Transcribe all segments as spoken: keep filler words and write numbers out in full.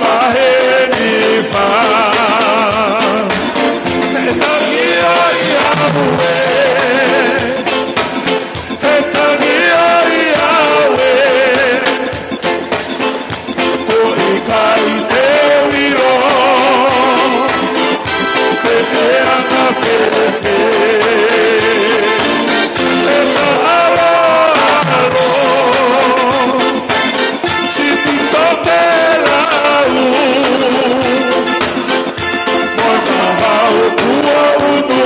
ʻa Henifa. He tangi ai au ē, he tangi ai au ē, ko e ʻikai te u ʻilo pe ʻe anga fēfē. He ka ʻaloʻalo siʻi tokelau mo e kahaʻu kuo ʻunu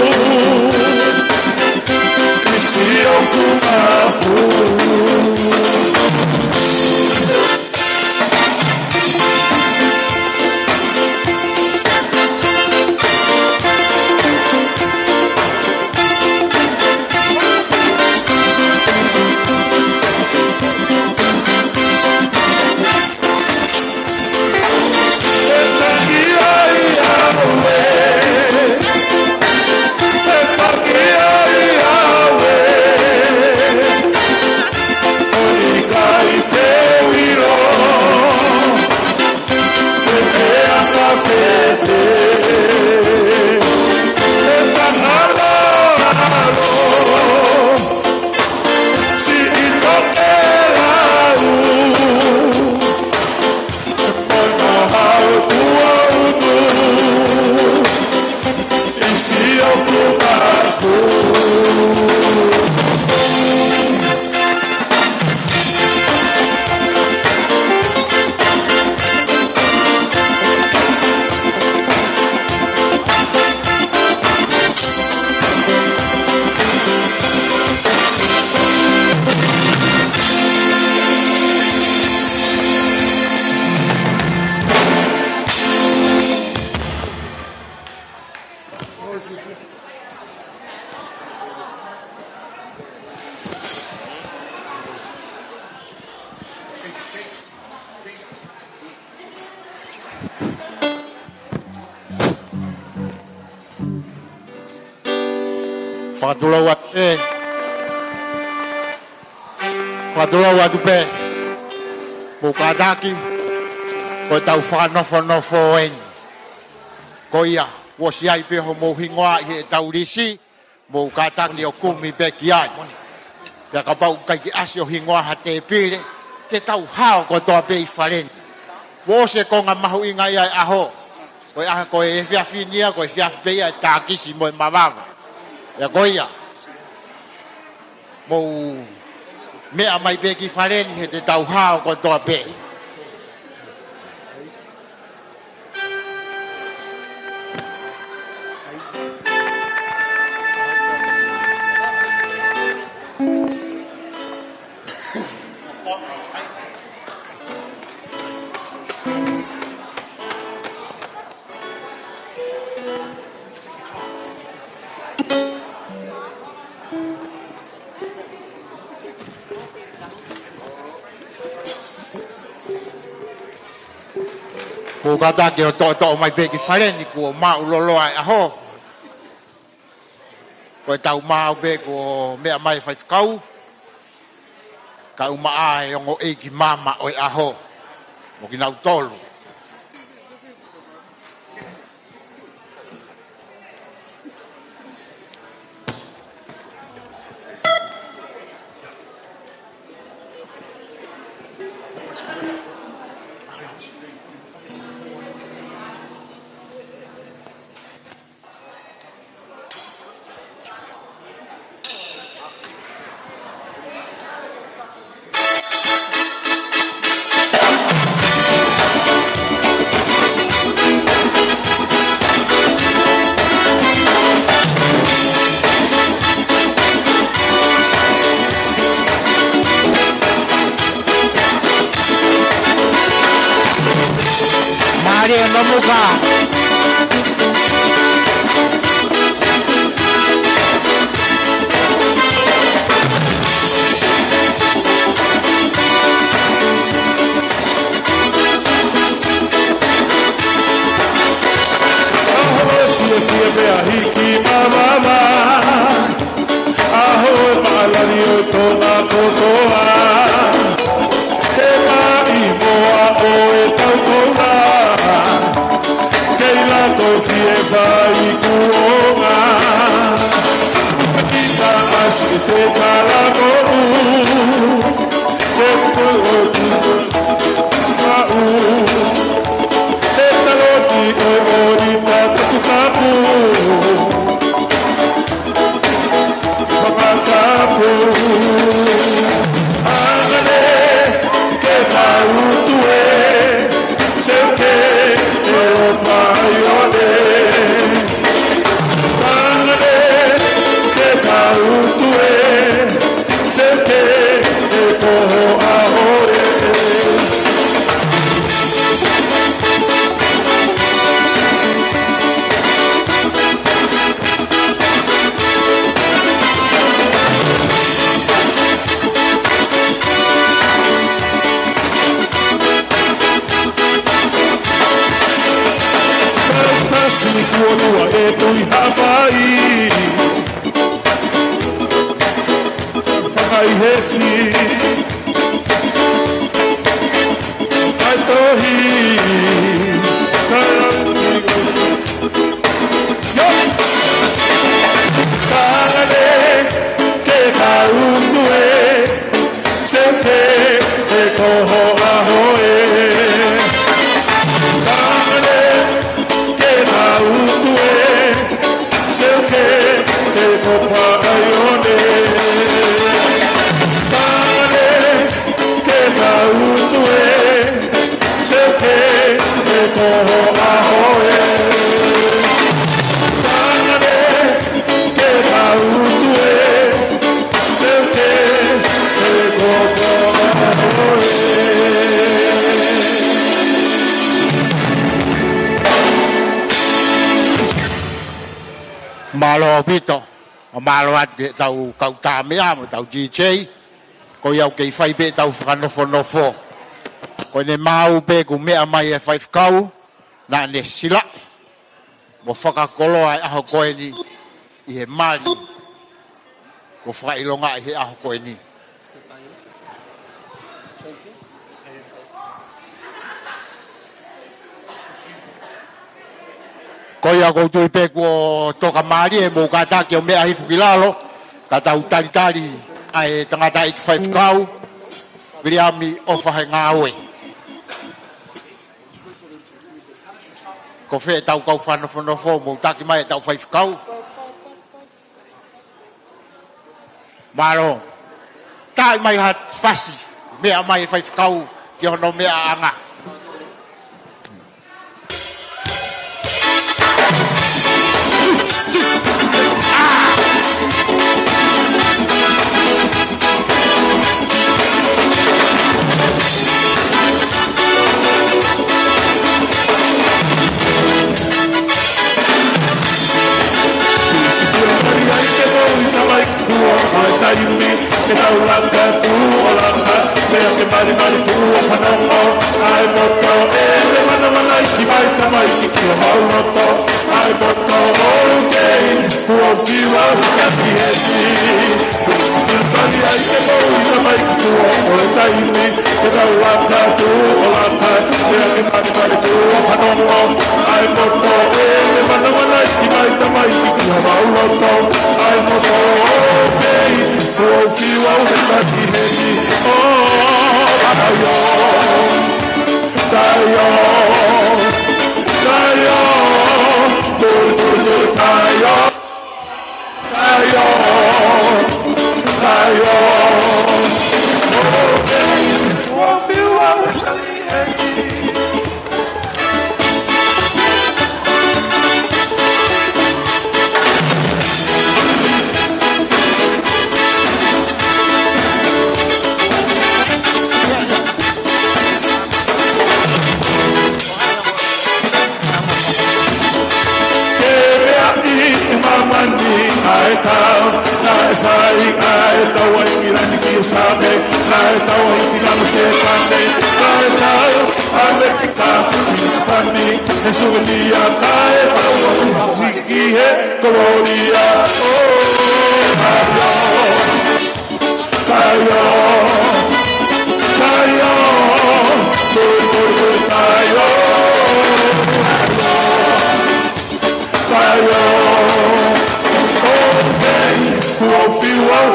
ʻi siʻoku ngafu. Fakatulou atu pē. Fakatulou atu pē. Mou kātaki, ko ʻetau fakanofonofo eni. Ko ia, ʻosi ʻi ai pē hoʻomou hingoa ʻi heʻetau lisi, mou kātaki ʻo kumi pē ki ai. Pea kapau ʻoku ʻikai ke ʻasi ho hingoa ha tēpile, te tau hao kotoa pē ʻi fale ni. Kuo ʻosi e konga mahuʻinga ia ʻo e ʻaho. Ko e ʻaho, ko e efiafi ni ia, ko e efiafi pē ia ʻo e tākisi mo e mavava. Pea ko ia, mou meʻa mai pē ki fale ni he te tau hao kotoa pē. Mou kātaki ʻo toʻotoʻo mai pē ki fale ni kuo maʻu loloa e ʻaho. Ko ʻetau maau pē kuo meʻa mai e faifekau, kae ʻumaʻā e ongo ʻeiki maama ʻo e ʻaho mo kinautolu. Mālie Nomuka. ʻAho fiefia pea hiki mavava. ʻAho e maʻalali ʻo Tonga kotoa. He maʻimoa ʻo e tau koula. Te talakonu, te kooti, kau, te taloti ʻo ʻOlipa Toputapu. Fakatapu. Angale ke tau tue, seuke e o paione. Angale ke tau tue, seuke e koho ʻaho ē. Taʻu tasi ni kuo lua e Tuʻi Haʻapai. Fakaihesi. Kae tohi. Kae Yo! Tangane ke tau tue, seuke e koho ʻaho ē. Tangane ke tau tue, seuke e kopa ʻaione. Tangane ke tau tue, seuke e koho ʻaho ē. Tangane ke tau tue, seuke e koho ʻaho ē. Mālō ʻaupito, ʻo mālō atu ki heʻetau kau tā meʻa mo ʻetau D J. Ko ia ʻoku kei fai pē ʻetau fakanofonofo. Ko ʻene maau pē kuo meʻa mai e faifekau, naʻa ne silaʻi mo fakakoloa e ʻaho ko eni ʻi he mali kuo fakaʻilongaʻi he ʻaho ko eni. Ko ia ʻoku ou tui pē kuo toka mālie, mou kātaki ʻo meʻa hifo ki lalo, ka tau talitali ʻa e tangataʻeiki faifekau, Viliami ʻOfa he ngāue. Ko fē ʻetau kau fakanofonofo, mou taki mai ʻetau faifekau. Mālō. Taaʻi mai ha fasi, meʻa mai e faifekau ki hono meʻaʻanga. Sifua mai ai ke moʻui, Tamai, ki tuʻa ʻo e taimi, ke tau laka atu ʻo laka, pea ke malimali tuʻa fanongo, ʻa e moto ʻe manamanaʻi mai, Tamai, ki homau loto, ʻa e moto ʻoku kei, kuo fiu au he taki hesi. Sifua mai ai ke moʻui, Tamai, ki tuʻa ʻo e taimi, ke tau laka atu ʻo laka, pea ke malimali tuʻa fanongo, ʻa e moto ʻe manamanaʻi mai, Tamai, ki homau loto, ʻa e moto ʻoku kei, kuo fiu au he taki hesi. ʻO, ʻa ia, ʻa ia, ʻa ia, tui, tui, tui, ʻa ia. Taio, taio. Ke meʻa ʻi māmani ʻa e tau, naʻe fai ʻa e tau ʻa ʻIngilani ki Same, naʻe tau ʻa ʻIngilani ki Same, naʻe tau ʻa ʻAmelika ki Sipani, he suvelia kae tau ʻa ʻIngilani ki he kolonia. ʻO, ʻa ia. Taio, taio, tui, tui, tui, taio, taio, ʻo kei, kuo fiu au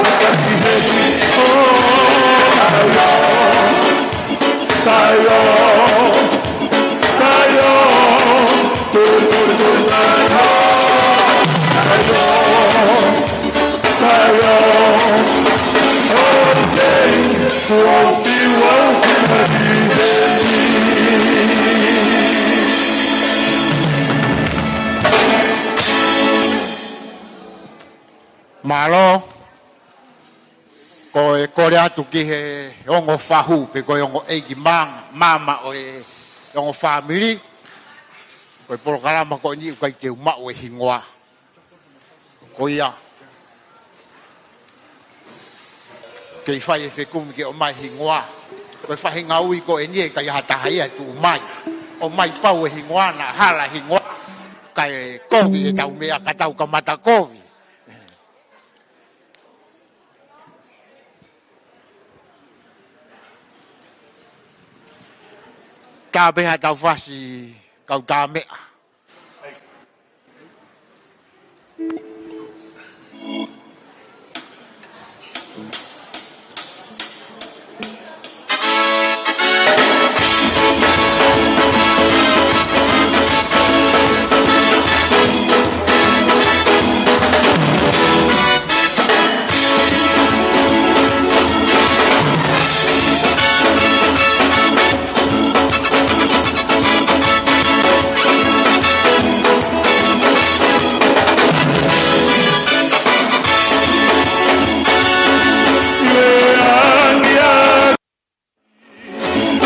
Mālō. Ko e kole atu ki he ongo fahu, pe ko e ongo ʻeiki maama, maama ʻo e ongo fāmili. Ko e polokalama ko eni ʻoku ʻikai te u maʻu e hingoa. Ko ia, kei fai e fekumi ke ʻomai hingoa. Ko e faʻahinga ui ko eni ʻe ʻikai ha taha ia ʻe tuʻu mai ʻo ʻomai pau e hingoa, naʻa hala hingoa. Kae kovi e tau meʻa ka tau kamata kovi. Tā pē ha tau fasi kau tā meʻa.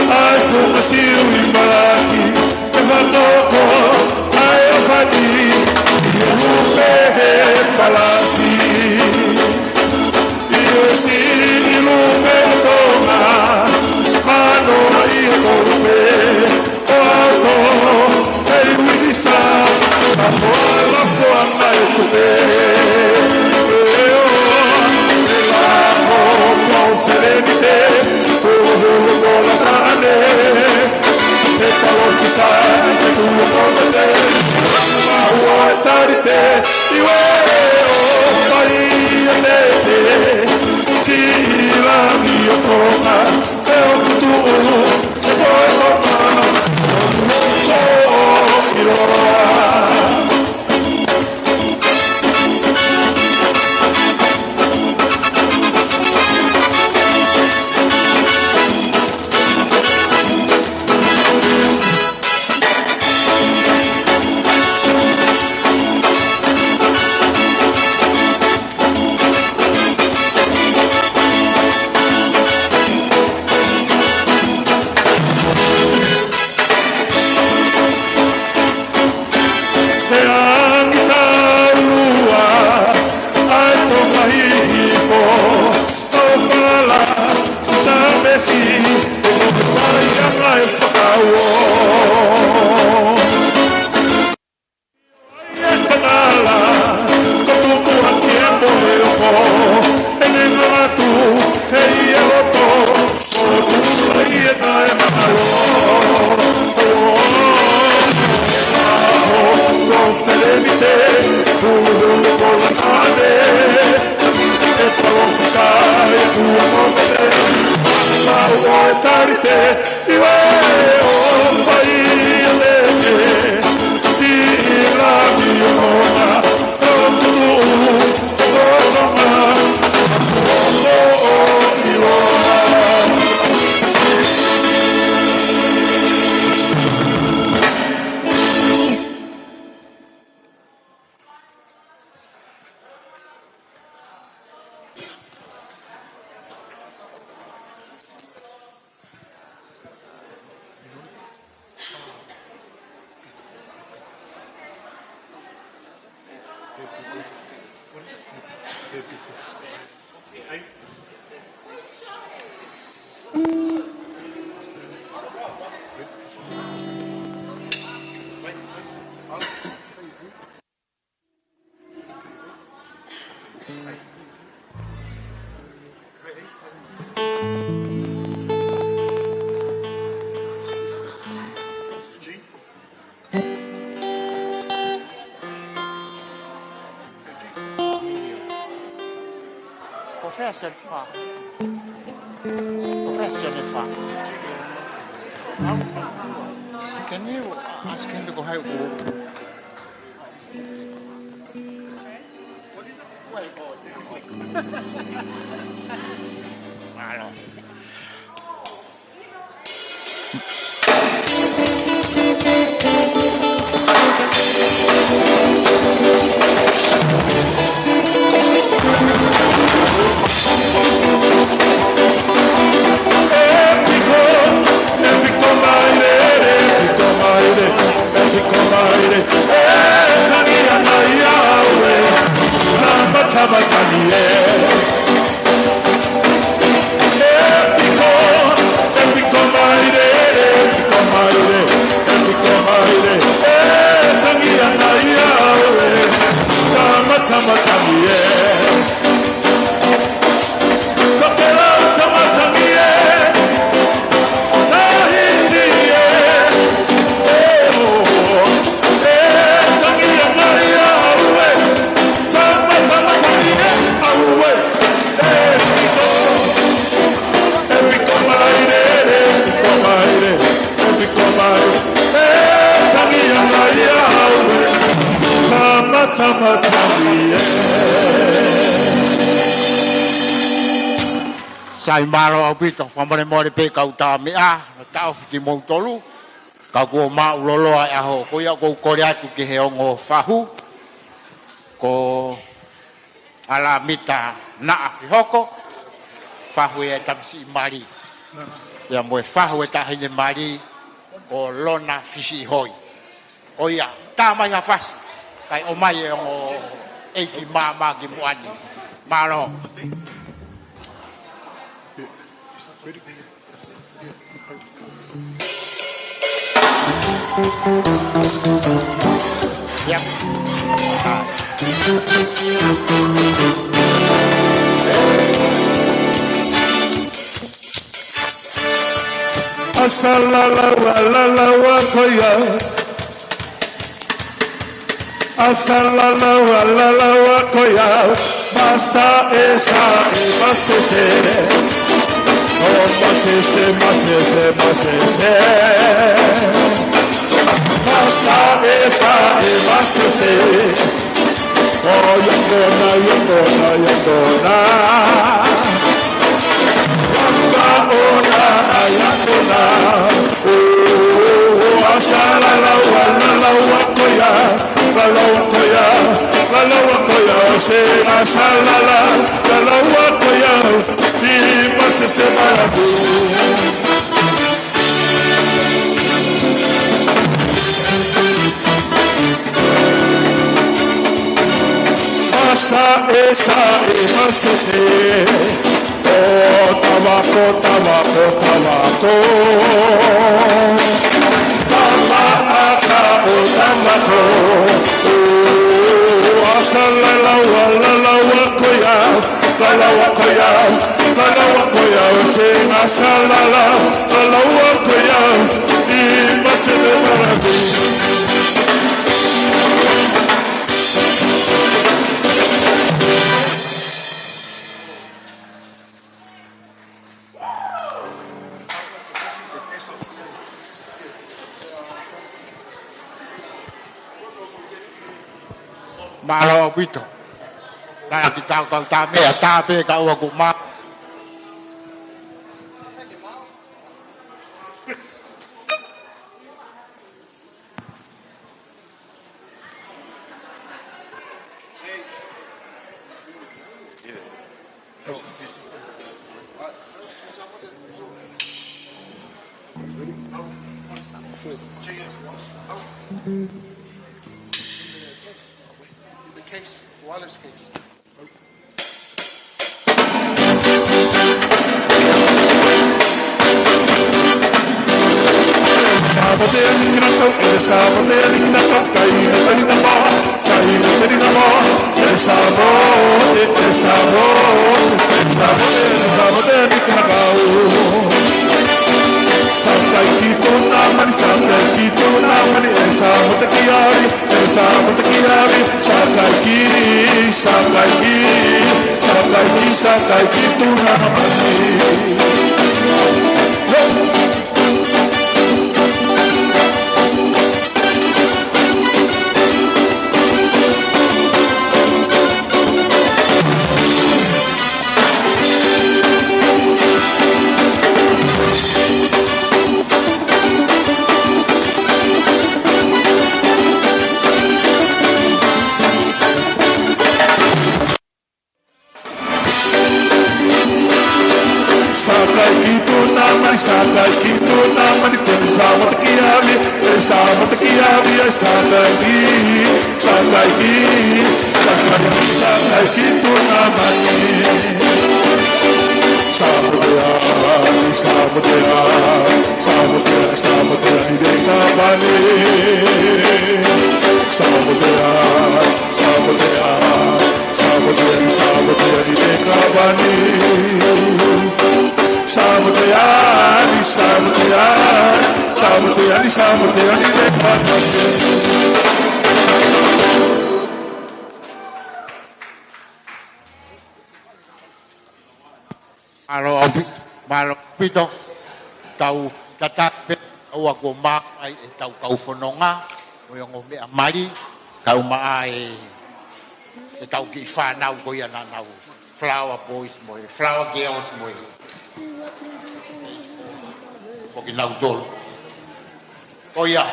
ʻAi fuka siu i palaki, ke fakatoko, ʻai ʻo fati, ʻi he lupe he palasi. ʻI he siʻi lupe ʻo Tonga, mano ʻi he lupe ʻo ʻAoto, ʻe i Uinisa, a hoa la hoa mai tupe. ʻE o, ʻe la hoa mau felemite, ko hulu ko la tane. Te palofisai, te tulo ko te. Mau ʻa e talite, ʻi ue o fai a te te. Siʻi langi ʻo Tonga, ʻe o kutu, ʻe ko e Tonga, ʻo ʻiloa. Te angi taulua, ʻai Tonga hihifo, ʻo falala, ta mesi, ʻo fai anga e fakauo. Ia tatala, ko tupu hake a ko he oko, ʻene ngangatu, he ia loto, ʻo tupu ai e tae malo. Ko felemite, ko hulu ko la tane, ʻe palofisai, ʻe kua ko fete, mau ʻo e talite, ʻi ue o fai a te te. Siʻi langi ʻo Tonga, ʻo tuʻu, ʻo Tonga, ʻo ʻiloa. Professor Fa. Professor Fa. Can you ask him to go ahead? Mālō. Sai, mālō ʻaupito, fakamolemole pē kau tā meʻa, no taʻofi kimoutolu, ka kuo maʻu loloa e ʻaho, ko ia ʻoku ou kole atu ki he ongo fahu, ko ʻAlamita Naʻa Fihoko, fahu e tamasiʻi mali. Ia mo e fahu e taʻahine mali, ko Lona Fisiʻihoi. ʻO ia, tā mai ha fasi, kae ʻomai e ongo ʻeiki māmā ki muʻa ni. Mālō. Ia. ʻAsalalau, alalau ko ia. ʻAsalalau, alalau ko ia. Masa e sa e masese. ʻO masese, masese, masese. Masa e sa e masese. ʻO ia kona, ia kona, ia kona. Ia kona, ia kona. ʻO, ʻasalalau, alalau ko ia. Lalau ko ia, lalau ko ia, ʻo se ʻasalala, lalau ko ia, ʻi masese malabu. Masa e sa e masese. ʻO tavako, tavako, tavako. Tama aka ʻo tavako. ʻO ʻasalalau, alalau ko ia. Lalau ko ia, lalau ko ia. ʻO se ʻasalala, lalau ko ia. ʻI masese malabu. Mālō ʻaupito. Naʻa ki tau kau tā meʻa, tā pē ka ua ku ma. The case, wireless case. Sabote ni kina tau, e sabote ni kina tau, kai ni kai ni namo, kai ni kai ni namo, e sabote, e sabote, e sabote, e sabote ni kina kau. Sakai ki tona mani, sakai ki tona mani, e sabote ki ai. E sabote ki ai, sakai ki, sakai ki, sakai ki, sakai ki tona mani. Sākaiki tuna mani peni, sāmatakiavi, e sāmatakiavi, e sākaiki, sākaiki, sākaiki, sākaiki tuna mani. Sāmatea, sāmatea, sāmatea, sāmatea ni te kavani. Sāmatea, sāmatea, sāmatea ni, sāmatea ni te kavani. Sāmatea ni, sāmatea, sāmatea ni, sāmatea ni te kavani. Mālō ʻaupito, mālō ʻaupito. Tau tataki pē, ʻoua kuo maʻu ai ʻetau kau fononga, mo e ongo meʻa mali, kae ʻumaʻā e, ʻetau kiʻi fānau ko ia naʻa nau flower boys mo e flower girls mo e, ko kinautolu. Ko ia,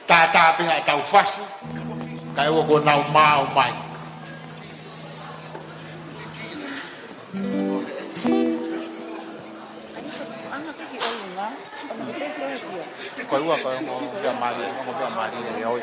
tātā pē haʻatau fasi, kae ʻoua kuo nau maʻu mai. Ko e ua, ko e ongo meʻa mali, ongo meʻa mali, e ʻoi.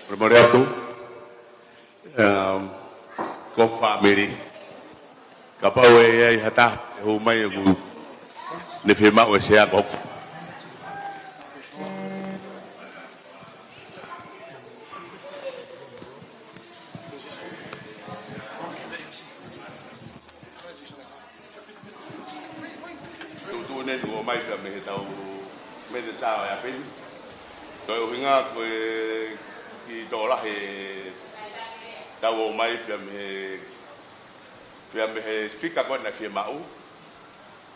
Mole mole atu. Um, ko e fāmili. Kapau ʻe ʻi ai ha taha ʻe hū mai ʻoku ne fiemaʻu e sea ko hoku. Tuʻutuʻuni ʻoku ʻomai pea mei he tau mei he tau e apeni. Ko e ʻuhinga ko e kiʻi tokolahi tau ʻomai pea mei he, pea mei he fika ko ē naʻe fiemaʻu.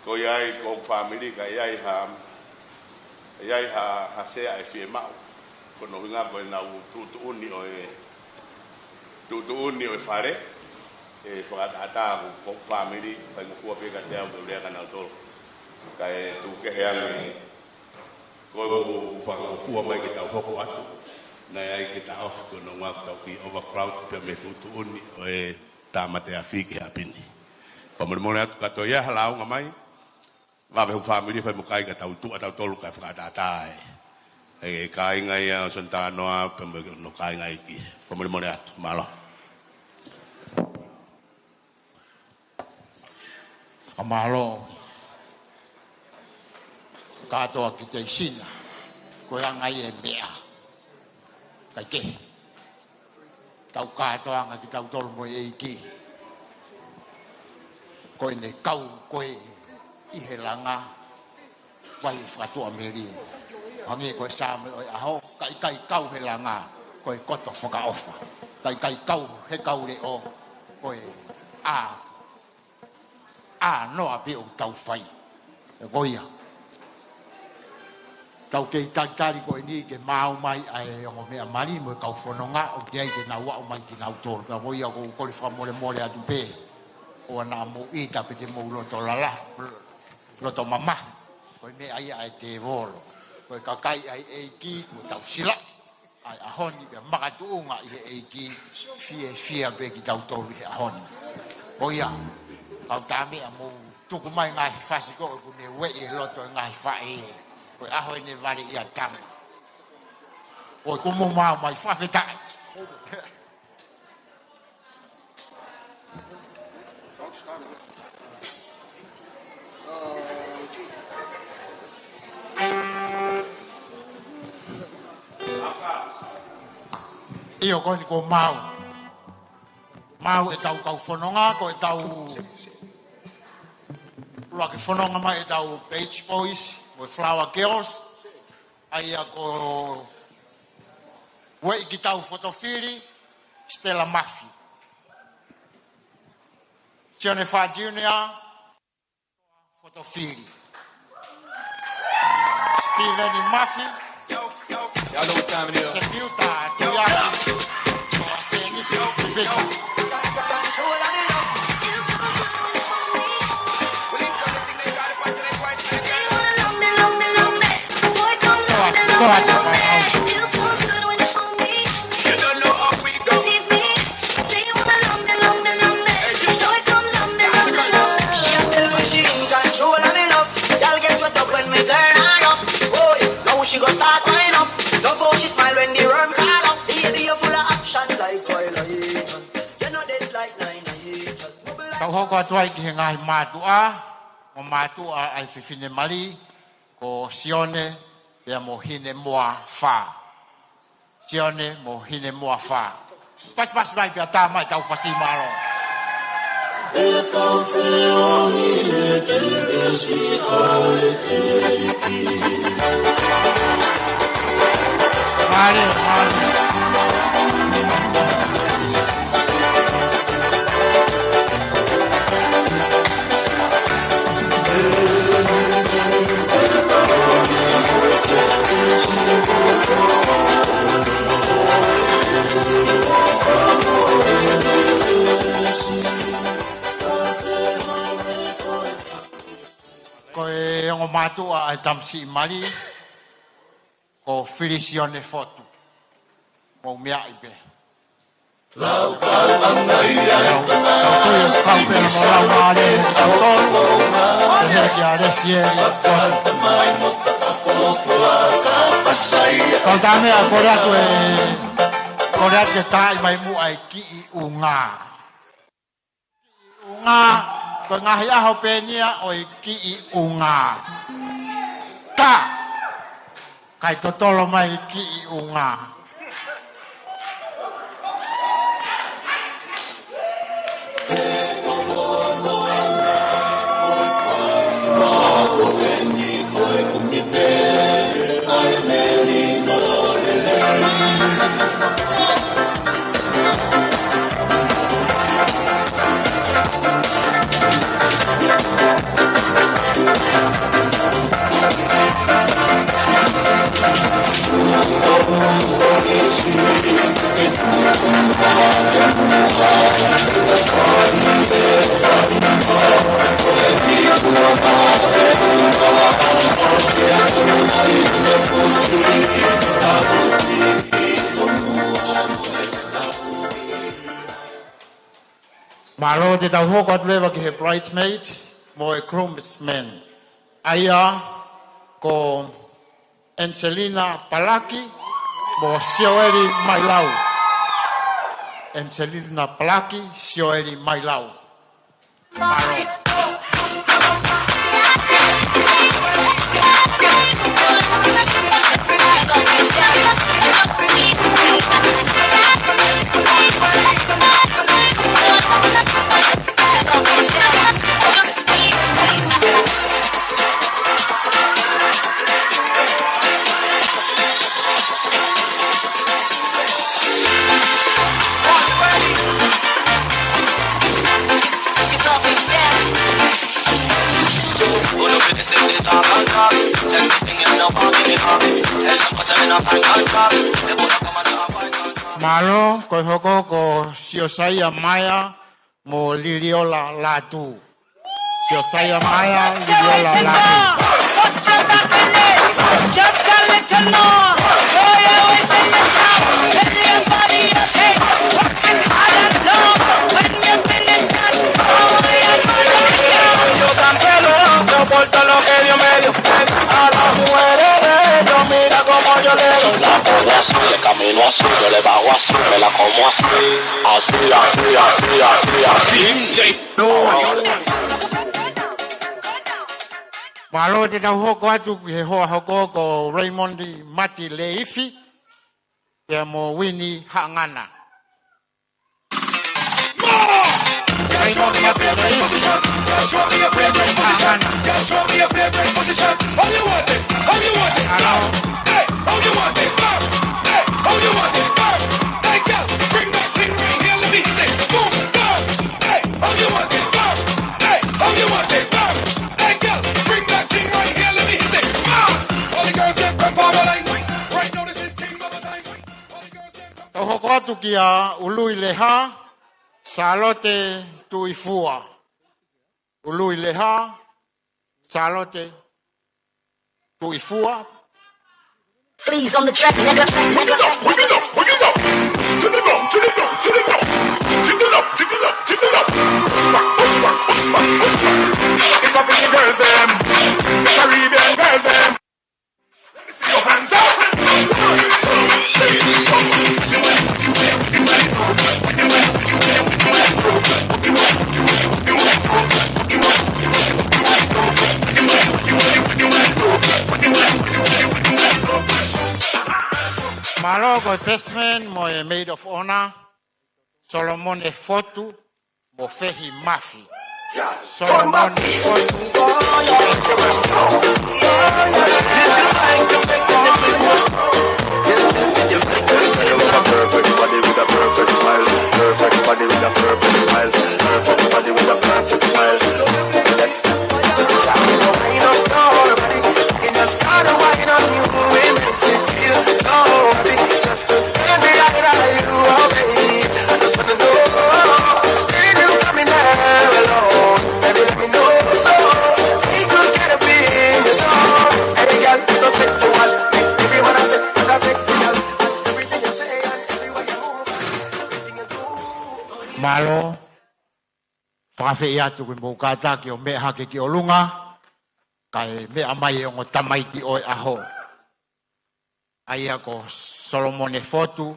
Ko ia ai ko hoku fāmili ka ʻi ai ha, ʻi ai ha, ha sea ʻe fiemaʻu. Ko hono ʻuhinga ko ʻenau tuʻutuʻuni ʻo e, tuʻutuʻuni ʻo e fale, ʻe fakaʻataʻatā ko hoku fāmili, faingofua pē ka te au ke lea kia nautolu. Kae tuku kehe ange, ko e ʻoku faingofua mai ke tau hoko atu. Naʻe ʻi ai ke taʻofi ko hono ʻuhinga ko ʻetau kiʻi overcrowd pea mei he tuʻutuʻuni ʻo e tāmate afi ki he apeni. Fakamolemole atu ka toe ʻi ai ha lāunga mai. Vave hoku fāmili fai mo kai ka tau tuʻa tautolu kae fakaʻataʻatā e, e kāinga ia ʻo Sonitanoa pea mo hono kāinga ʻeiki. Fakamolemole atu. Mālō. Fakamālō. Kātoa ki te isina. Ko e anga ia e meʻa. Kae kehe. Tau kātoanga kitautolu mo e ʻEiki. Ko ʻene kau ko ē ʻi he langa, vai fakatuʻamelie. Hangē ko e Saame ʻo e ʻaho, ka ʻikai kau he langa, ko e koto fakaʻofa. Ka ʻikai kau he kau leʻo, ko e ʻā ʻā noa pē ʻoku tau fai. Ko ia. Tau kei talitali ko eni ke maau mai ʻa e ongo meʻa mali mo e kau fononga ʻoku ʻi ai ke nau aʻu mai kinautolu. Ka ko ia ʻoku ou kole fakamolemole atu pē. ʻOua naʻa mou ʻita pe te mou loto lala, loto mamahi. Ko e meʻa ia ʻa e tēvolo. Ko e kakai ʻa e ʻEiki, ko e tau sila. ʻA e ʻaho ni pea makatuʻunga ʻi he ʻEiki, fiefia pē kitautolu ʻi he ʻaho ni. Ko ia, kau tā meʻa mou tuku mai ngaahi fasi ko ē ʻoku ne ueʻi e loto e ngaahi faʻē. Ko e ʻaho ʻene vale ia tama. Ko e kumu mau mai fakafetaʻi. ʻIo ko eni ko mau. Mau ʻetau kau fononga, ko ʻetau ʻuluaki fononga mai ʻetau Beach Boys, mo e Flower Girls. ʻA ia ko e ueʻi ki tau fotofili, Stella Mafi. Sione Fa Junior, fotofili. Steven Mafi. Y'all know what time it is. Sekiuta, Tuiaki. Ko Tenisi, Viveka. Go ahead, go ahead. She a tell me she in control of me love. Y'all get wet up when me turn her up. Oh, now she go start wine up. Love how she smile when the worm crawl up. Baby, you full of action like oil. You know dead like nine. Tau hoko atu ai ki he ngaahi mātuʻa, mo mātuʻa ʻa e fefine mali, ko Sione, pea mo Hinemoa Fa. Sione mo Hinemoa Fa. Pasipasi mai pea tā mai tau fasi mālō. E kau feohi e kelesi ʻa e ʻEiki. Mālō, mālō. Ko e ongo mātuʻa ʻa e tamasiʻi mali, ko Filisione Fotu. Mou meaʻi pē. Lau kau ʻanga ia e kau, kau pē mo lau mālie mo kau tō. Kia Lesieli. Kau tā meʻa, kole atu e, kole atu ke taaʻi mai muʻa e kiʻi ʻunga. ʻUnga, ko e ngaahi ʻaho pē eni ia ʻo e kiʻi ʻunga. Ka, kae totolo mai kiʻi ʻunga. Mālō, te tau hoko atu leva ki he bridesmaid mo e groomsman. ʻA ia ko Angelina Palaki mo Sioeli Mailau. Angelina Palaki, Sioeli Mailau. Mālō. Mālō, ko e hoko ko Siosaia Maea mo Liliola Lātū. Siosaia Maea, Liliola Lātū. Mālō, te tau hoko atu ki he hoa hoko ko Raymond Mati Leifi, pea mo Winnie Haʻangana. Raymond Mati Leifi, Haʻangana. Mālō. Tau hoko atu kia Uluileha, Sālote Tuʻifua. Uluileha, Sālote Tuʻifua. Fleas on the track, nigga. Work it up, work it up, work it up. To the ground, to the ground, to the ground. Jiggle up, jiggle up, jiggle up. Push back, push back, push back, push back. It's up for the girls, them. The Caribbean girls, them. Let me see your hands up, hands up. One, two, three, four. Mālō, ko e best man mo e maid of honor, Solomone Fotu mo Fehi Mafi. Solomone Fotu. Perfect body with a perfect smile. Perfect body with a perfect smile. Perfect body with a perfect smile. Yes. Mālō. Fakafeʻiloaki atu ki he mou kātaki ʻo meʻa hake ki ʻolunga. Kae meʻa mai e ongo tamaiki ʻo e ʻaho, ʻa ia ko Solomone Fotu,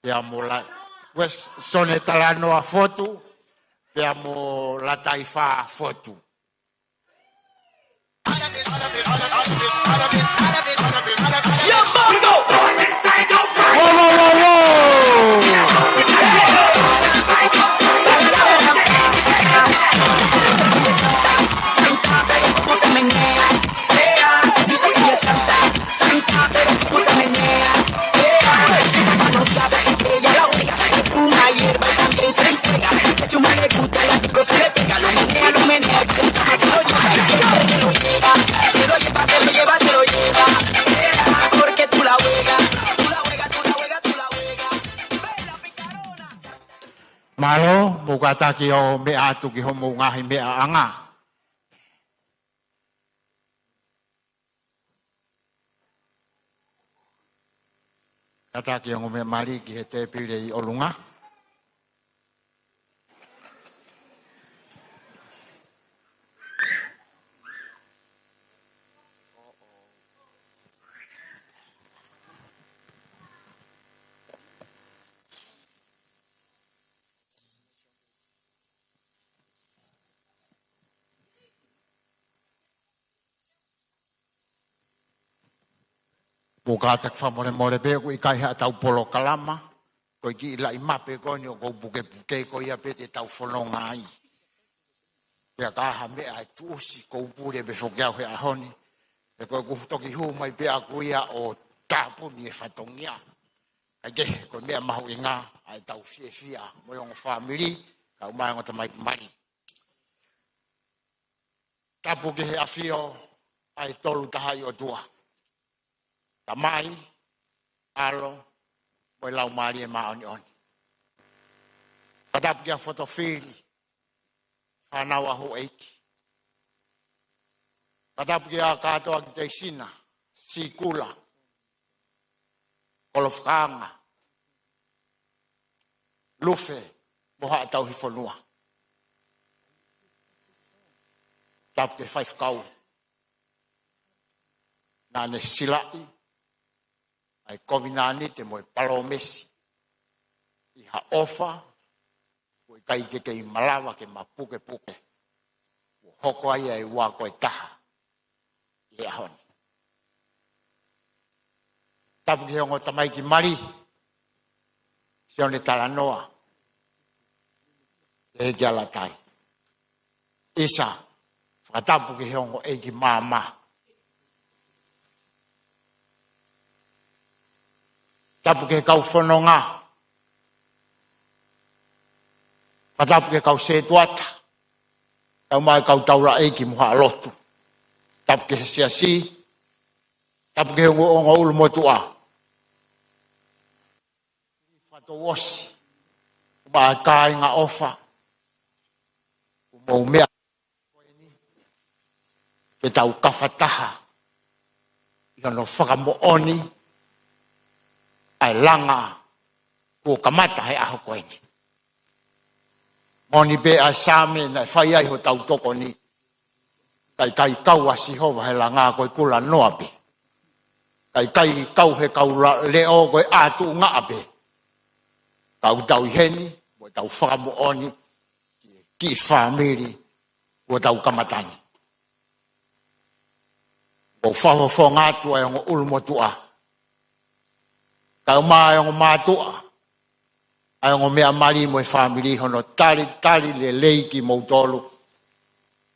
pea mo La-, Wes-, Sione Talanoa Fotu, pea mo Lataifa Fotu. Mālō, mou kātaki ʻo meʻa atu ki hoʻomou ngaahi meʻaʻanga. Kātaki ʻo meʻa mali ki he tēpile ʻi ʻolunga. Mou kātaki fakamolemole pē ʻoku ʻikai haʻatau polokalama, ko e kiʻi laʻi mape ko eni ʻoku ou pukepuke ko ia pē te tau fononga ai. Pea ka ʻi ai ha meʻa ʻe tuʻusi ʻoku ou pule pē foki au he ʻaho ni, he ko ʻeku toki hū mai pē ʻaku ia ʻo tāpuni e fatongia. Kae kehe, ko e meʻa mahuʻinga ʻa ʻetau fiefia mo e ongo fāmili, kae ʻumaʻā e ongo tamaiki mali. Tapu ki he ʻafio ʻa e Tolu Tahaʻi ʻOtua, Tamai, ʻAlo, mo e Laumālie Māʻoniʻoni. Fakatapu kia Fotofili, fānau ʻa houʻeiki. Fakatapu kia Katoa ki Teisina, Sikula, Kolofakaanga, Lufe, mo Haʻa Tauhi Fonua. Tapu ki he faifekau naʻa ne silaʻi ʻa e kovinānite mo e palōmesi ʻi ha ʻofa ʻoku ʻikai ke kei malava ke mapukepuke. Kuo hoko ai ʻa e ua ko e taha ʻi he ʻaho ni. Tapu ki he ongo tamaiki mali, Sione Talanoa, ʻEiki ʻAlatai. ʻIsa, fakatapu ki he ongo ʻeiki maama. Tapu ki he kau fononga. Fakatapu ki he kau sētuata, kae ʻumaʻā e kau taulaʻeiki mo haʻa lotu. Tapu ki he siasi. Tapu ki he ongo, ongo ʻulumotuʻa. Fakatouʻosi, ʻumaʻā e kāinga ʻofa, kuo mou meʻa ko eni, ke tau kafataha ʻi hono fakamoʻoni ʻa e langa kuo kamata he ʻaho ko eni. Moʻoni pē ʻa e Saame naʻe fai ai hotau tokoni, ka ʻikai kau ʻa Sihova he langa, ko e kula noa pē. Ka ʻikai kau he kau la-, leʻo, ko e ʻā tuʻungaʻa pē. Ka ʻoku tau ʻi heni mo ʻetau fakamoʻoni ki he kiʻi fāmili kuo tau kamata ni. ʻOku ou fakafofonga atu ʻa e ongo ʻulumotuʻa, kae ʻumaʻā e ongo mātuʻa, ʻa e ongo meʻa mali mo e fāmili, hono talitali lelei kimoutolu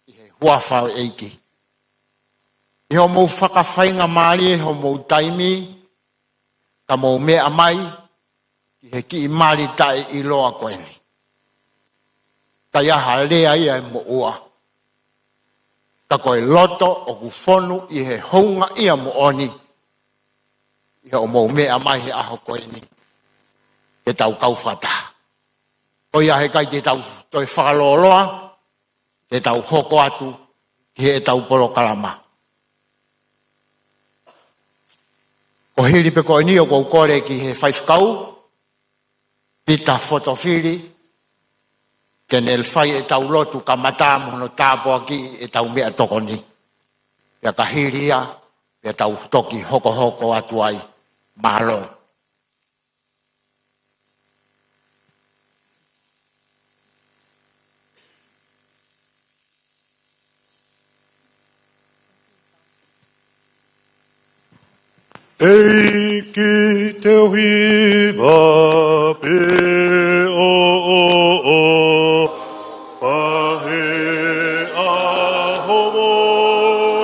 ʻi he huafa ʻo e ʻEiki. ʻI hoʻomou fakafaingamālie hoʻomou taimi, ka mou meʻa mai ki he kiʻi mali taʻeʻiloa ko eni. ʻIkai ha lea ia ʻe moʻua, ka ko e loto ʻoku fonu ʻi he houngaʻia moʻoni ʻi hoʻomou meʻa mai he ʻaho ko eni ke tau kau fakataha. Ko ia, he ʻikai te tau toe fakalōloa, te tau hoko atu ki heʻetau polokalama. Ko e hili pē ko eni ʻoku ou kole ki he faifekau Pita Fotofili ke ne fai ʻetau lotu kamata mo hono tāpuakiʻi ʻetau meʻatokoni. Pea ka hili ia, pea tau toki hokohoko atu ai. Mālō. ʻEiki te u hiva pē ʻo, ʻo, ʻo, fahe ʻaho mo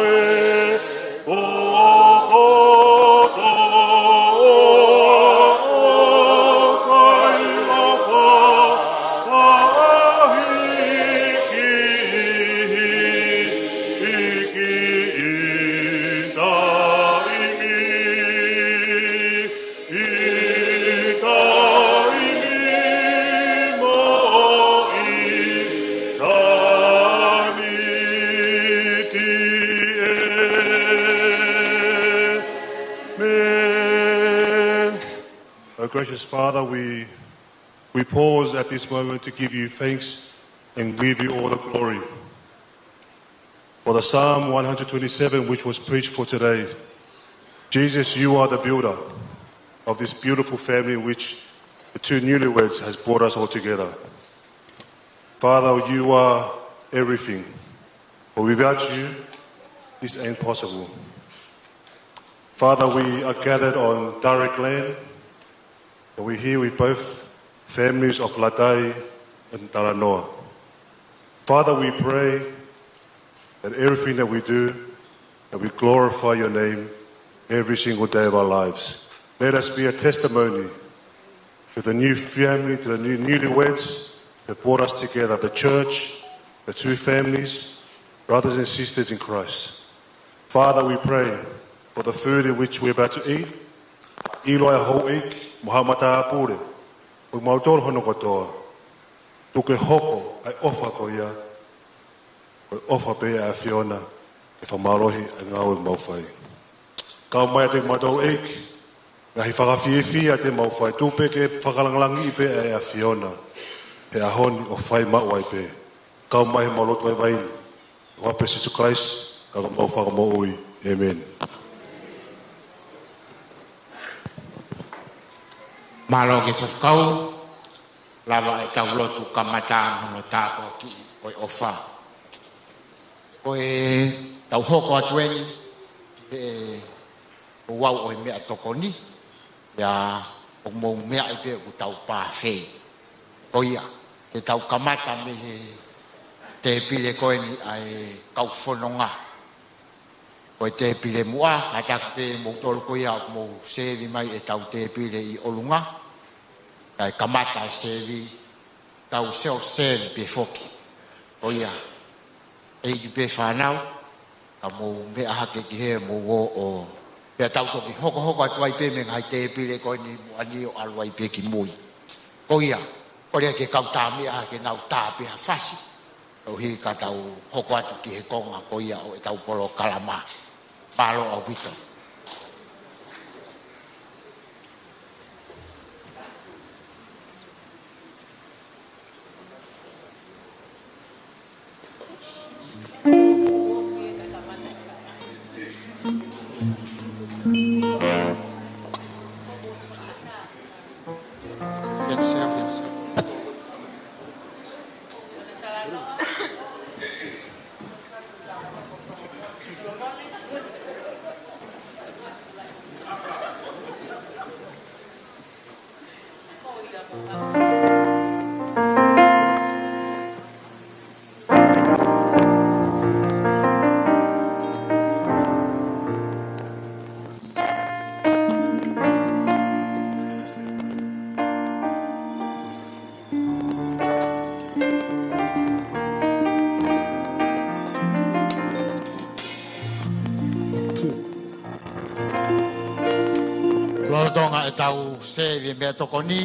e pō kotoa ʻo fai ʻofa ʻaʻahi ki he ʻEiki ʻi taimi, ʻi taimi mo e taimi ʻēmeni. Our gracious Father, we, we pause at this moment to give you thanks and give you all the glory. For the Psalm one hundred twenty-seven, which was preached for today, Jesus, you are the builder of this beautiful family which the two newlyweds has brought us all together. Father, you are everything. For without you, this ain't possible. Father, we are gathered on Tarik land, and we're here with both families of Latai and Talanoa. Father, we pray that everything that we do, that we glorify your name every single day of our lives. Let us be a testimony to the new family, to the new newlyweds that brought us together, the church, the two families, brothers and sisters in Christ. Father, we pray for the food in which we're about to eat. ʻIloa ʻe houʻeiki mo haʻa matāpule, mo kimautolu hono kotoa. Tuku ke hoko ʻa e ʻofa ko ia, ko e ʻofa pē ʻa e ʻAfiona, ke fakamālohi ʻa e ngāue ʻoku mau fai. Kau mai ʻiate kimautolu ʻEiki, ngaahi fakafiefia te mau fai, tuku pē ke fakalangilangiʻi pē ʻa e ʻAfiona he ʻaho ni ʻo fai maʻu ai pē. Kau mai he mau lotu vaivai ni, ʻi he huafa ʻo Sīsū Kalaisi, ka ko homau Fakamoʻui. ʻĒmeni. Mālō ki he faifekau, lava ʻetau lotu kamata mo hono tāpuakiʻi ʻo e ʻofa. Ko ʻetau hoko atu eni ki he ouau ʻo e meʻatokoni, ia ʻoku mou meaʻi pē ʻoku tau pāfei. Ko ia, ke tau kamata mei he tēpile ko eni ʻa e kau fononga. Ko e tēpile muʻa, kātaki pē moutolu ko ia ʻoku mou sēvi mai ʻetau tēpile ʻi ʻolunga. Kae kamata e sēvi, tau self-serve pē foki. Ko ia, ʻEiki pē fānau, ka mou meʻa hake ki hē mou ō ʻo. Pea tau toki hokohoko atu ai pē mei he ngaahi tēpile ko eni muʻa ni ʻo ʻalu ai pē ki mui. Ko ia, kole ke kau tā meʻa ke nau tā pē ha fasi. Koeʻuhi ka tau hoko atu ki he konga ko ia ʻo ʻetau polokalama. Mālō ʻaupito. Lolotonga ʻetau sēvi meʻatokoni,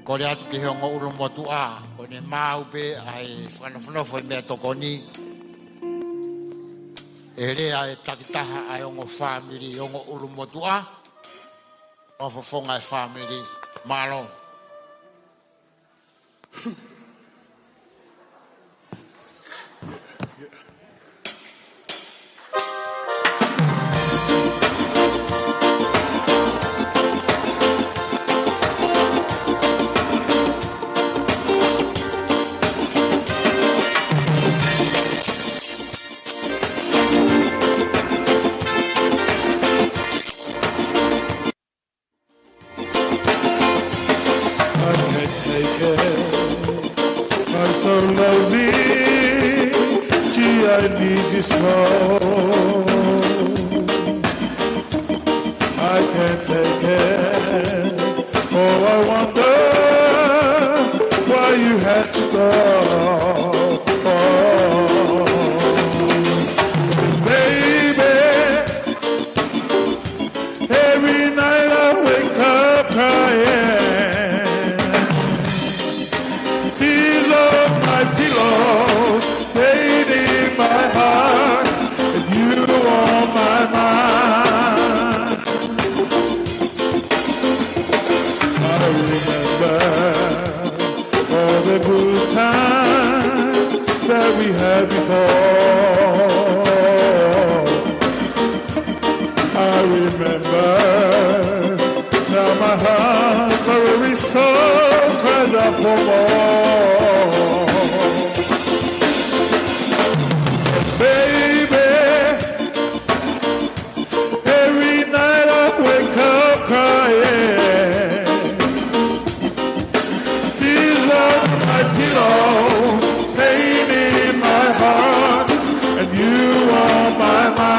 kole atu ki he ongo ʻulumotuʻa, ko ʻene maau pē ʻa e fakanofonofo ʻi he meʻatokoni, ʻe lea e takitaha ʻa e ongo fāmili, ongo ʻulumotuʻa, fakafofonga e fāmili, mālō. Need you so. I can't take it. Oh, I wonder why you had to go. Oh, baby, every night I wake up crying. Tears on my pillow, pain in my heart, and you on my mind. I remember all the good times that we had before. I remember. Now my heart, my very soul cries out for more. And baby, every night I wake up crying. Tears on my pillow, pain in my heart, and you on my mind.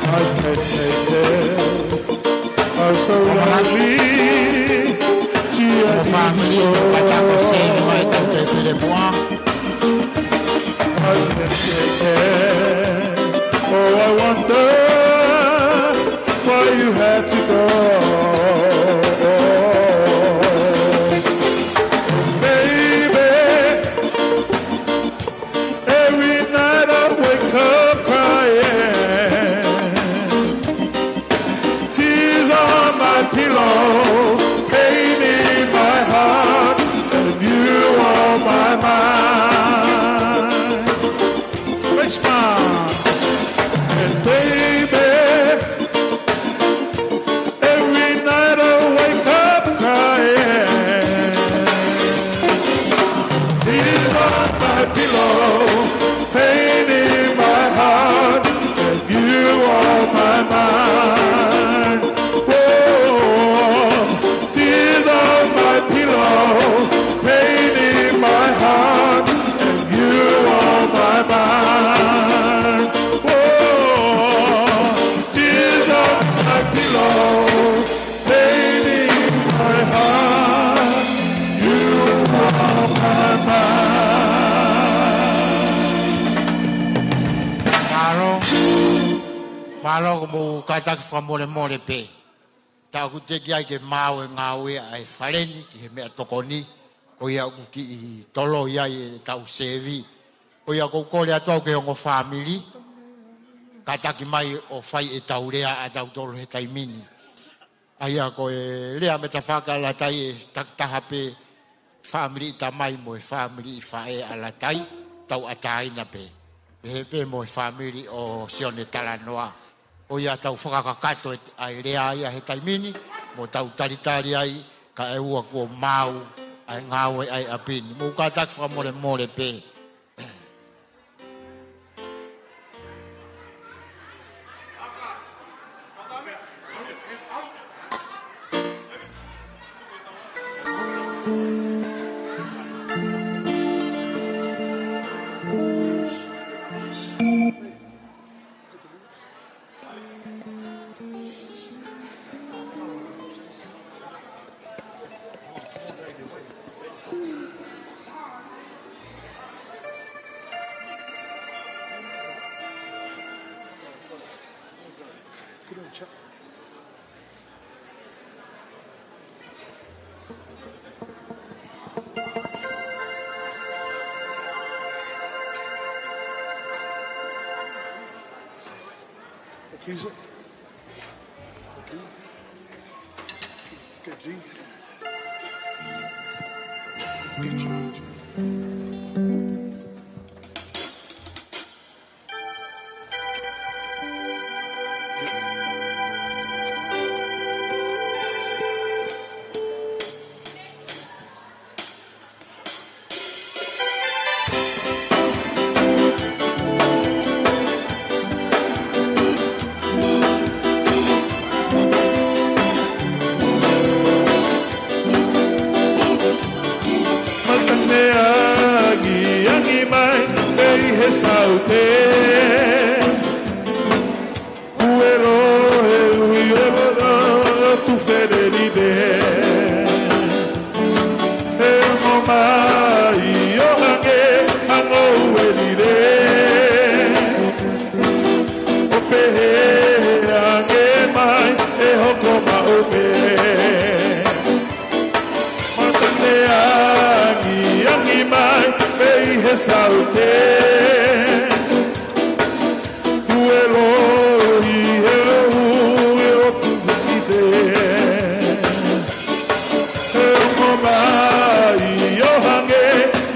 I can't take it. I'm so lonely. Gee, I need you so. Mo fāmili, ʻoku ʻikai ke u save mai e tau te pile mua. I can't take it. Oh, I wonder why you had to go. Baby, every night I wake up crying. Tears on my pillow, pain in my heart, and you on my mind. Praise God. And baby, every night I wake up crying. Tears on my pillow, pain in my heart, and you on my mind. Whoa, tears on my pillow, pain in my heart, and you on my mind. Whoa, tears on my pillow, pain in my heart, you are my mind. Mālō, mālō, ʻoku mou kātaki fakamolemole pē. Tā ʻoku teʻeki ai ke maau e ngāue ʻa e fale ni ki he meʻatokoni, ko ia ʻoku kiʻi toloi ai e tau sevi. Ko ia ʻoku ou kole atu au ki he ongo fāmili, kātaki mai ʻo fai e tau lea ʻa tautolu he taimi ni. ʻA ia ko e lea mei he tafaʻaki ʻa Latai ʻe takitaha pē, fāmili ʻi tamai mo e fāmili ʻi faʻē ʻa Latai, tauʻatāina pē. Pehē pē mo e fāmili ʻo Sione Talanoa. Ko ia tau fakakakato e, ʻa e lea ia he taimi ni, mo tau talitali ai, kae ʻoua kuo maau ʻa e ngāue ʻa e ʻapi ni. Mou kātaki fakamolemole pē. Is it? Okay. Good, G. Good, G. Matanea angiangi mai, pei he saute. Uelo e ui e vara tu fereride. E ongo mai ʻo hangē ha ngoue rire. ʻO pehē ange mai ʻe hoko maʻu pē. Matanea angiangi mai, pei he saute. Uelo ʻi he ʻotu fenite. E ongo mai ʻo hangē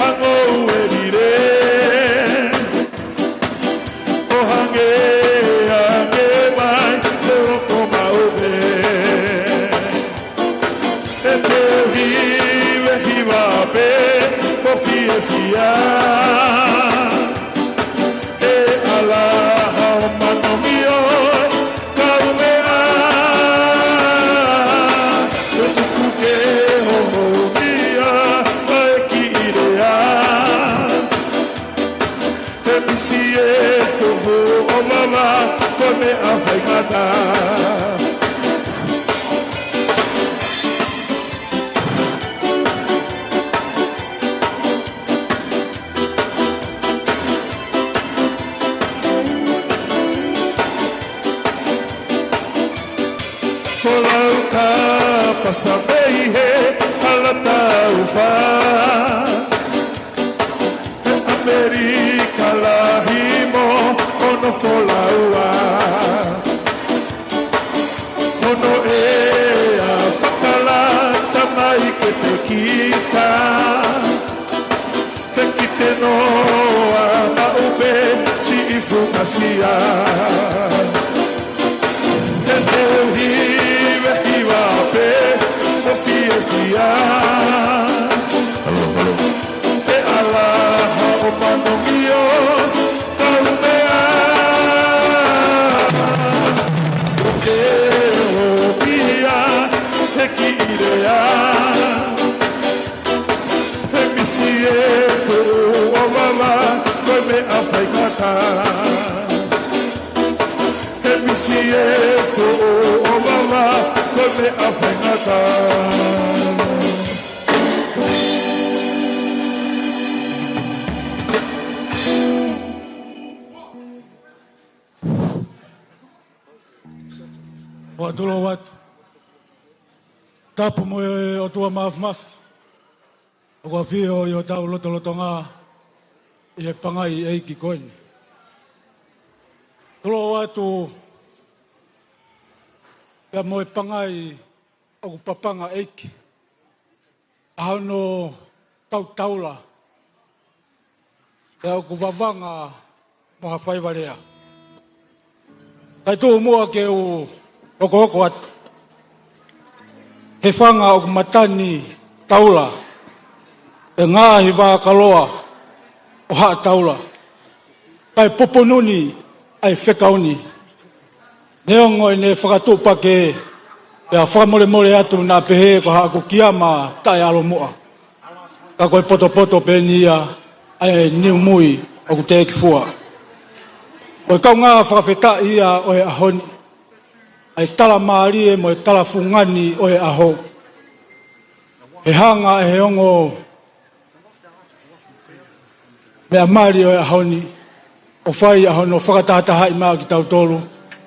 ha ngoue rire. ʻO hangē ange mai ʻe hoko maʻu pē. ʻE te u hivehiva pē mo fiefia. ʻE ʻalaha ʻo manongi ʻo kaumeʻa. ʻE tuku ke hohomia ʻa e kiʻi lea. He misi e fuhu ʻo vava, ko e meʻa faingataʻa. Ko lau ka pasa mei he hala taufa. ʻAmelika lahi mo hono folaua. Hono ʻea fakalata mai ke te kita. Te kite noa maʻu pē siʻi fukasia. He te u hivehiva pē mo fiefia. Halo, halo. ʻE ʻalaha ʻo manongi ʻo kaumeʻa. ʻO ke ʻo pia he kiʻi lea. He misi e fuhu ʻo vava, ko e meʻa faingataʻa. He misi e fuhu ʻo vava, ko e meʻa faingataʻa. ʻOatu lou atu. Tapu mo e ʻOtua Mafimafi. ʻOku ʻafio ʻi hotau lotolotonga ʻi he pangai ʻeiki ko eni. Tulou atu pea mo e pangai ʻoku papanga ʻeiki. ʻA hono tautaula. Pea ʻoku vavanga mo ha faiva lea. Kae tuʻu muʻa ke u hokohoko atu. He fanga ʻoku matani taula, ʻe ngaahi vā kaloa ʻo haʻa taula. Kae pupunu ni ʻa e fekau ni. Neongo ʻene fakatuʻupakē, pea fakamolemole atu naʻa pehē ko haʻaku kiama taʻeʻalomuʻa. Ka ko e potopoto pē eni ia ʻa e niumui ʻoku teʻeki fua. Ko e kaungā fakafetaʻi ia ʻo e ʻaho ni. ʻA e tala mālie mo e tala fungani ʻo e ʻaho. He hanga ʻe he ongo meʻa mali ʻo e ʻaho ni, ʻo fai ʻa hono fakatahatahaʻi mai kitautolu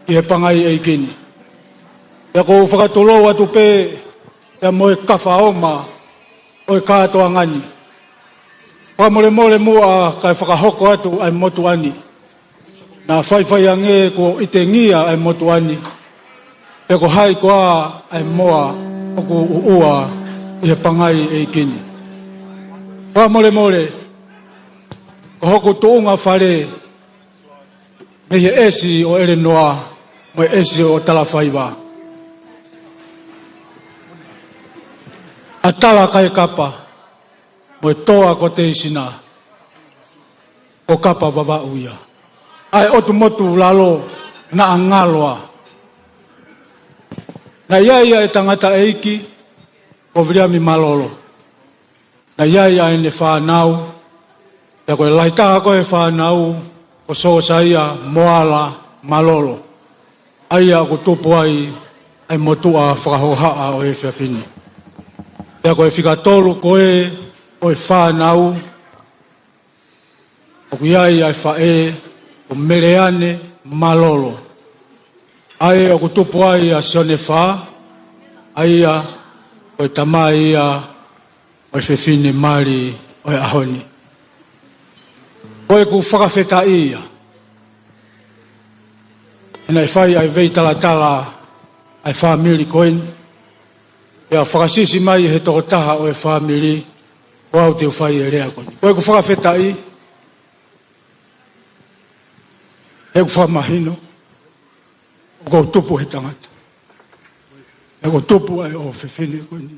ki he pangai ʻeiki ni. Pea ʻoku ou fakatulou atu pē, pea mo e kafaoma ʻo e kātoanga ni. Fakamolemole muʻa kae fakahoko atu ʻa e motuʻa ni. Naʻa faifai ange kuo ʻitengia ʻa e motuʻa ni, pe ko hai koā ʻa e moa ʻoku ʻuʻua ʻi he pangai ʻeiki ni. Fakamolemole, ko hoku tuʻunga fale mei he ʻesi ʻo ʻElenoa mo e ʻesi ʻo Talafaiva. ʻA Tala Kaekapa mo e Toa ko Teisina, ko Kapa Vavaʻu ia. ʻA e ʻotu motu lalo naʻa ngalo ā. Naʻe ʻi ai ʻa e tangataʻeiki ko Viliami Malolo. Naʻe ʻi ai ʻa ʻene fānau, pea ko e lahi taha ko e fānau ko Sosaia Moala Malolo, ʻa ia ʻoku tupu ai ʻa e motuʻa fakahohaʻa ʻo e efiafi ni. Pea ko e fika tolu ko ē ʻo e fānau, ʻoku ʻi ai ʻa e faʻē ko Meleane Malolo, ʻa ia ʻoku tupu ai ʻa Sione Fā, ʻa ia ko e tamai ia ʻo e fefine mali ʻo e ʻaho ni. Ko ʻeku fakafetaʻi ia he naʻe fai ʻa e veitalatala ʻa e fāmili ko eni, pea fakasisi mai he tokotaha ʻo e fāmili, ko au te u fai e lea ko eni. Ko ʻeku fakafetaʻi, he ʻoku fakamahino ʻoku ou tupu he tangata. He ʻoku ou tupu ʻa e ʻofefine ko eni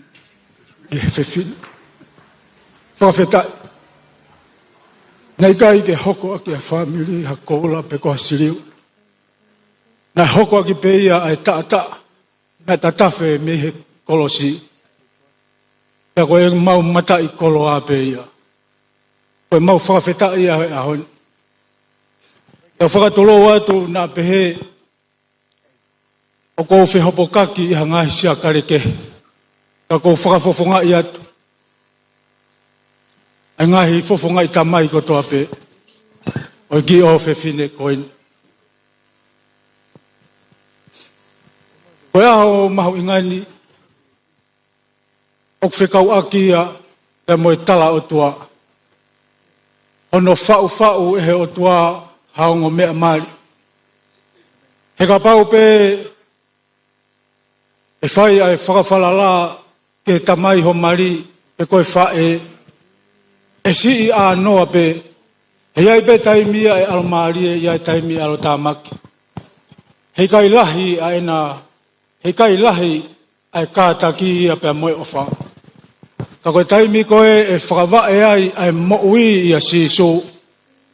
ʻi he fefine. Fakafetaʻi. Naʻe ʻikai ke hoko ʻaki ʻa e fāmili ha koula pe ko ha siliva. Naʻe hoko ʻaki pē ia ʻa e taʻataʻa naʻe tatafe mei he kolosi. Pea ko ʻemau mataʻikoloa pē ia. Ko ʻemau fakafetaʻi ia he ʻaho ni. Pea fakatulou atu naʻa pehē ʻoku ou fehopokaki ʻi ha ngaahi siakale kehe, ka ʻoku ou fakafofongaʻi atu ʻa e ngaahi fofongaʻi tamai kotoa pē ʻo e kiʻi ʻofefine ko eni. Ko e ʻaho mahuʻinga ni, ʻoku fekauʻaki ia pea mo e tala ʻOtua. Hono faʻufaʻu ʻe he ʻOtua ha ongo meʻa mali. He kapau pē ʻe fai ʻa e fakafalala ki he tamai ho mali pe ko e faʻē, ʻe siʻi ʻānoa pē. He ʻi ai pē taimi ia ʻe ʻalomālie, ʻi ai taimi ʻe ʻalotāmaki. He ʻikai lahi ʻa ʻena, he ʻikai lahi ʻa e kātaki ia pea mo e ʻofa. Ka ko e taimi ko ē ʻe fakavaʻe ai ʻa e moʻui ʻia Sīsū,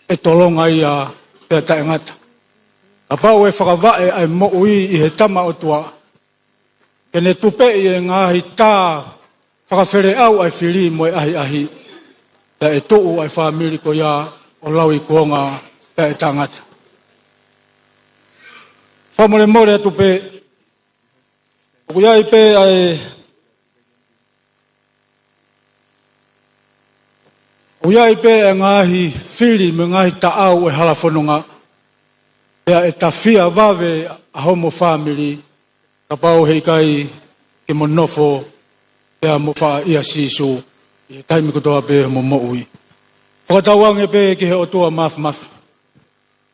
ʻe tolonga ia pea taʻengata. Kapau ʻe fakavaʻe ʻa e moʻui ʻi he Tama ʻOtua, ke ne tupeʻi e ngaahi tā fakafeleʻau ʻa e fili mo e ʻahiʻahi, pea ʻe tuʻu ʻa e fāmili ko ia ʻo lauikuonga pea ʻe taʻengata. Fakamolemole atu pē, ʻoku ʻi ai pē ʻa e, ʻoku ʻi ai pē ʻa e ngaahi fili mo e ngaahi taʻau ʻo e hala fononga, pea ʻe tafia vave ʻa homo fāmili kapau he ʻikai ke mo nofo pea mo faʻa ʻia Sīsū ʻi he taimi kotoa pē homo moʻui. Fakatauange pē ki he ʻOtua Māfimafi,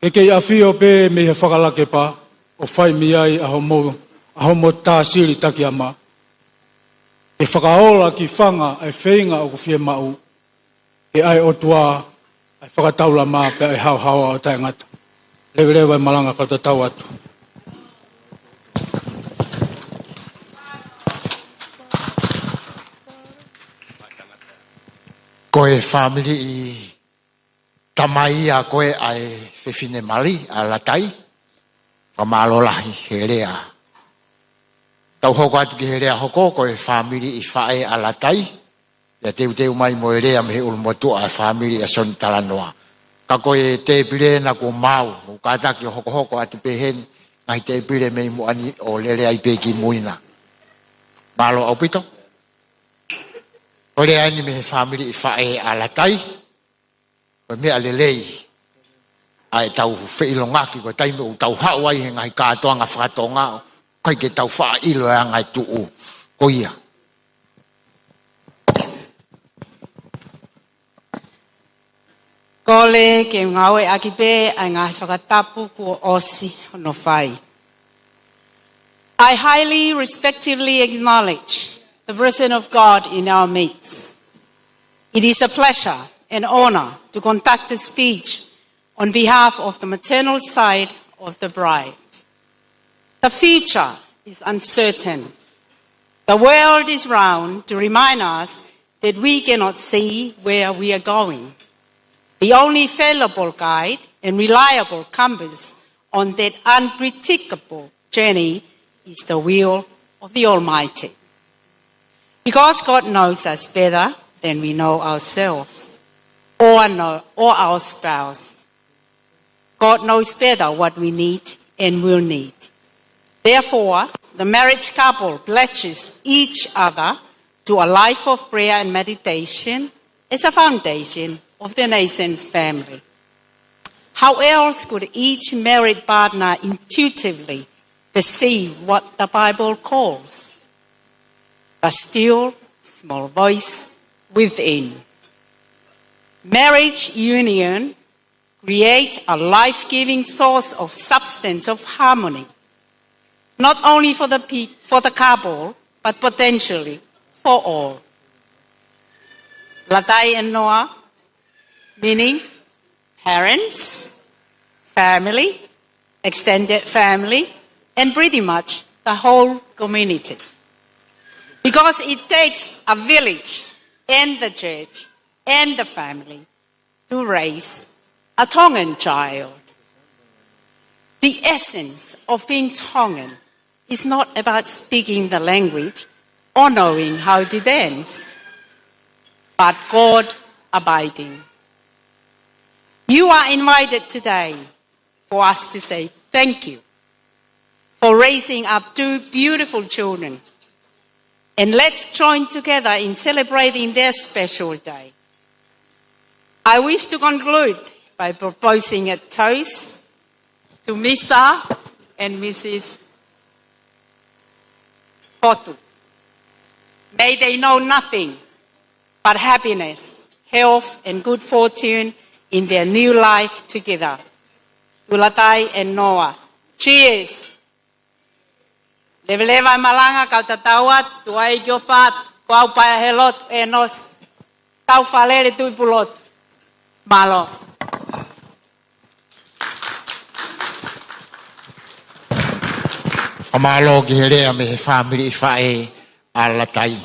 ke kei ʻafio pē mei he fakalakepa ʻo fai mei ai ʻa homo, ʻa homo tāsili takiama. Ke fakaola ki fanga ʻa e feinga ʻoku fiemaʻu, ke ʻa e ʻOtua ʻa e fakataulama pea ʻe haohaoa ʻo taʻengata. Leveleva e malanga kau tatau atu. Ko e fāmili ʻi tamai ia ko ē ʻa e fefine mali ʻa Latai. Fakamālō lahi he lea. Tau hoko atu ki he lea hoko, ko e fāmili ʻi faʻē ʻa Latai. Pea teuteu mai mo e lea mei he ʻulumotuʻa ʻa e fāmili ʻa Sione Talanoa. Ka ko e tēpile ena kuo maau, ʻoku kātaki ʻo hokohoko atu pē heni ngaahi tēpile mei muʻa ni ʻo lele ai pē ki mui na. Mālō ʻaupito. Ko e lea eni mei he fāmili ʻi faʻē ʻa Latai. Ko e meʻa lelei ʻa e tau feʻilongaki, ko e taimi ʻoku tau haʻu ai he ngaahi kātoanga fakatonga, ʻoku ʻikai ke tau faʻa ʻilo e anga e tuʻu ko ia. Kole ke ngāueʻaki pē ʻa e ngaahi fakatapu kuo ʻosi hono fai. I highly respectively acknowledge the presence of God in our midst. It is a pleasure and honor to conduct a speech on behalf of the maternal side of the bride. The future is uncertain. The world is round to remind us that we cannot see where we are going. The only fallible guide and reliable compass on that unpredictable journey is the will of the Almighty. Because God knows us better than we know ourselves or, know, or our spouse. God knows better what we need and will need. Therefore, the marriage couple pledges each other to a life of prayer and meditation as a foundation of the nascent family. How else could each married partner intuitively perceive what the Bible calls the still small voice within? Marriage union create a life-giving source of substance, of harmony, not only for the pe-, for the couple, but potentially for all. Latai and Noa, meaning parents, family, extended family, and pretty much the whole community. Because it takes a village and the church and the family to raise a Tongan child. The essence of being Tongan is not about speaking the language or knowing how it ends, but God abiding. You are invited today for us to say thank you for raising up two beautiful children. And let's join together in celebrating their special day. I wish to conclude by proposing a toast to Mister and Missus Fotu. May they know nothing but happiness, health, and good fortune in their new life together. Tulatai and Noa. Cheers! Leveleva e malanga, kau tatau atu, tuai ki o fat, ko au pae he lotu, e nos, tau falele tui pulotu. Mālō. Fakamālō ki he lea mei he fāmili ʻi faʻē ʻa Latai.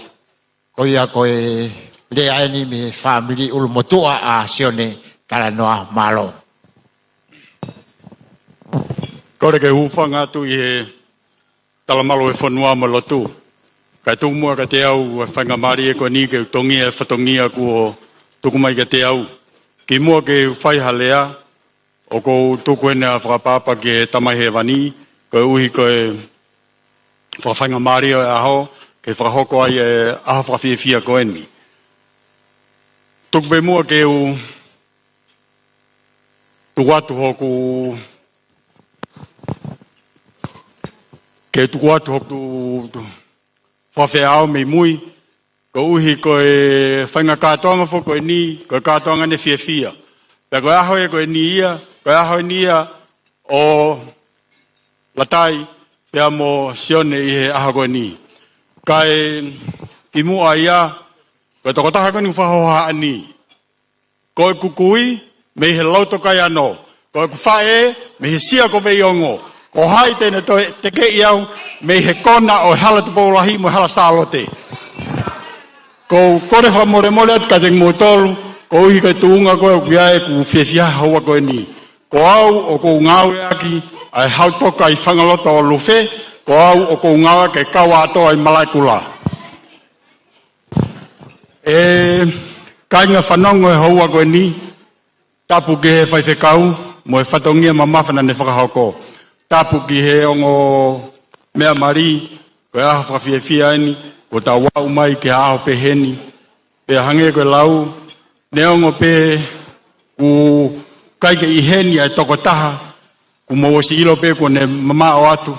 Ko ia ko e lea eni mei he fāmili ʻulumotuʻa ʻa Sione Talanoa, mālō. Kole ke u hūfanga atu ʻi he talamalu e fonua mo e lotu. Kae tuku muʻa kiate au e faingamālie ko eni ke u tongia e fatongia kuo tuku mai kiate au. Kimuʻa ke u fai ha lea, ʻoku ou tuku eni ʻa e fakaʻapaʻapa ki he Tamai Hēvani, koeʻuhi ko e fakafaingamālie ʻo e ʻaho, ke fakahoko ai e ʻaho fakafiefia ko eni. Tuku pē muʻa ke u tuku atu hoku, ke tuku atu hoku fakafeʻao mei mui, koeʻuhi ko e faʻahinga kātoanga foki ko eni, ko e kātoanga ʻene fiefia. Pea ko e ʻaho ia ko eni ia, ko e ʻaho eni ia ʻo Latai pea mo Sione ʻi he ʻaho ko eni. Kae kimuʻa ia, ko e tokotaha ko eni ʻoku fakahohaʻa ni. Ko ʻeku kui mei he Lautoka ʻi ʻAno. Ko ʻeku faʻē mei he Sia ko Veiongo. Ko hai te ne toe tekeʻi au mei he kona ʻo e Hala Tupou Lahi mo e Hala Sālote? ʻOku ou kole fakamolemole atu kiate kimoutolu, koeʻuhi ko e tuʻunga ko ē ʻoku ʻi ai ʻeku fiefia houa ko eni. Ko au ʻoku ou ngāueʻaki ʻa e Hautoka ʻi Fangaloto ʻo Lufe, ko au ʻoku ou ngāueʻaki e Kauatoa ʻi Malaʻekula. ʻE kāinga fanongo he houa ko eni, tapu ki he faifekau mo e fatongia mamafa naʻa ne fakahoko. Tapu ki he ongo meʻa mali, ko e ʻaho fakafiefia eni, kuo tau aʻu mai ki he ʻaho pehē ni. Pea hangē ko e lau, neongo pē ʻoku ʻikai ke ʻi heni ʻa e tokotaha, ʻoku mou ʻosi ʻilo pē kuo ne mamaʻo atu.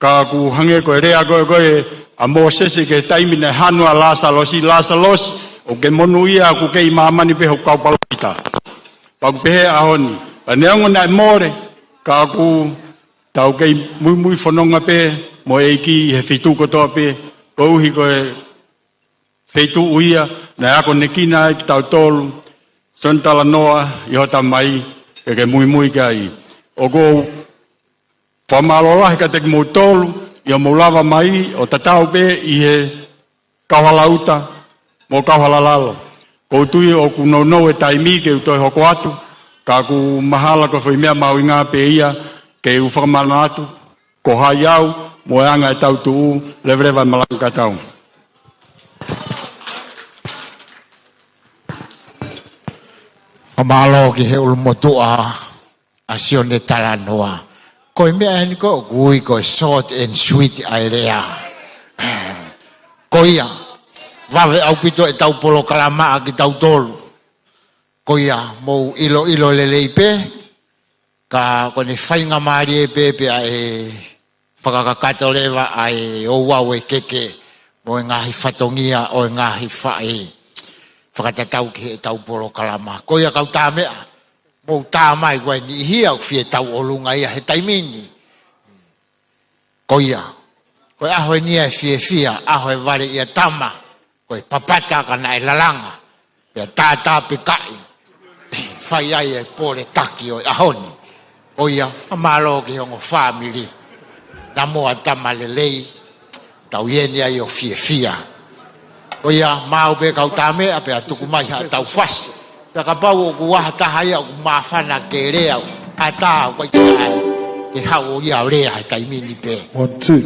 Ka ʻoku hangē ko e lea ko ē, ko ē ʻa Mōsese ki he taimi naʻe hanu ai ʻa Lāsalosi, Lāsalosi, ʻoku ke monūʻia, ʻoku ke ʻi māmani pē hoku kau palōfita. Pea ʻoku pehē ʻa e ʻaho ni. Ka neongo naʻe mole, ka ʻoku tau kei muimui fononga pē mo e ʻEiki ʻi he feituʻu kotoa pē, koeʻuhi ko e feituʻu ia naʻe akonekina ai kitautolu, Sione Talanoa, ʻi hoʻo tamai, ke ke muimui ki ai. ʻOku ou fakamālō lahi kiate kimoutolu, ʻi hoʻomou lava mai ʻo tatau pē ʻi he kauhala ʻuta mo e kauhala lalo. ʻOku ou tui ʻoku nounou e taimi ke u toe hoko atu, ka ʻoku mahalo ko e foʻi meʻa mahuʻinga pē ia ke u fakamanatu ko hai au mo e anga ʻetau tuʻu. Leveleva e malanga, kātaki. Fakamālō ki he ʻulumotuʻa, ʻa Sione Talanoa. Ko e meʻa eni ko ē ʻoku ui ko e short and sweet ʻa e lea. Ko ia, vave ʻaupito ʻetau polokalama ʻa kitautolu. Ko ia, mou ʻiloʻilo lelei pē, ka ko ʻene faingamālie pē pea ʻe fakakakato leva ʻa e ouau ʻo e keke mo e ngaahi fatongia ʻo e ngaahi faʻē fakatatau ki heʻetau polokalama. Ko ia, kau tā meʻa, mou tā mai, ko e niʻihi ia ʻoku fie tauʻolunga ia he taimi ni. Ko ia, ko e ʻaho eni ʻa e fiefia, ʻaho e vale ʻia tama, ko e papata ka naʻe lalanga, pea tātā pē kaʻi, fai ai e pole taki ʻo e ʻaho ni. Ko ia, fakamālō ki he ongo fāmili, naʻa mo e tama lelei, tau ʻi heni ai ʻo fiefia. Ko ia, maʻu pē kau tā meʻa, pea tuku mai haʻatau fasi. Pea kapau ʻoku ʻi ai ha taha ia ʻoku māfana ke lea, ʻatā, ʻoku ʻikai ke ʻai, ke haʻu ʻo ia ʻo lea he taimi ni pē. One, two.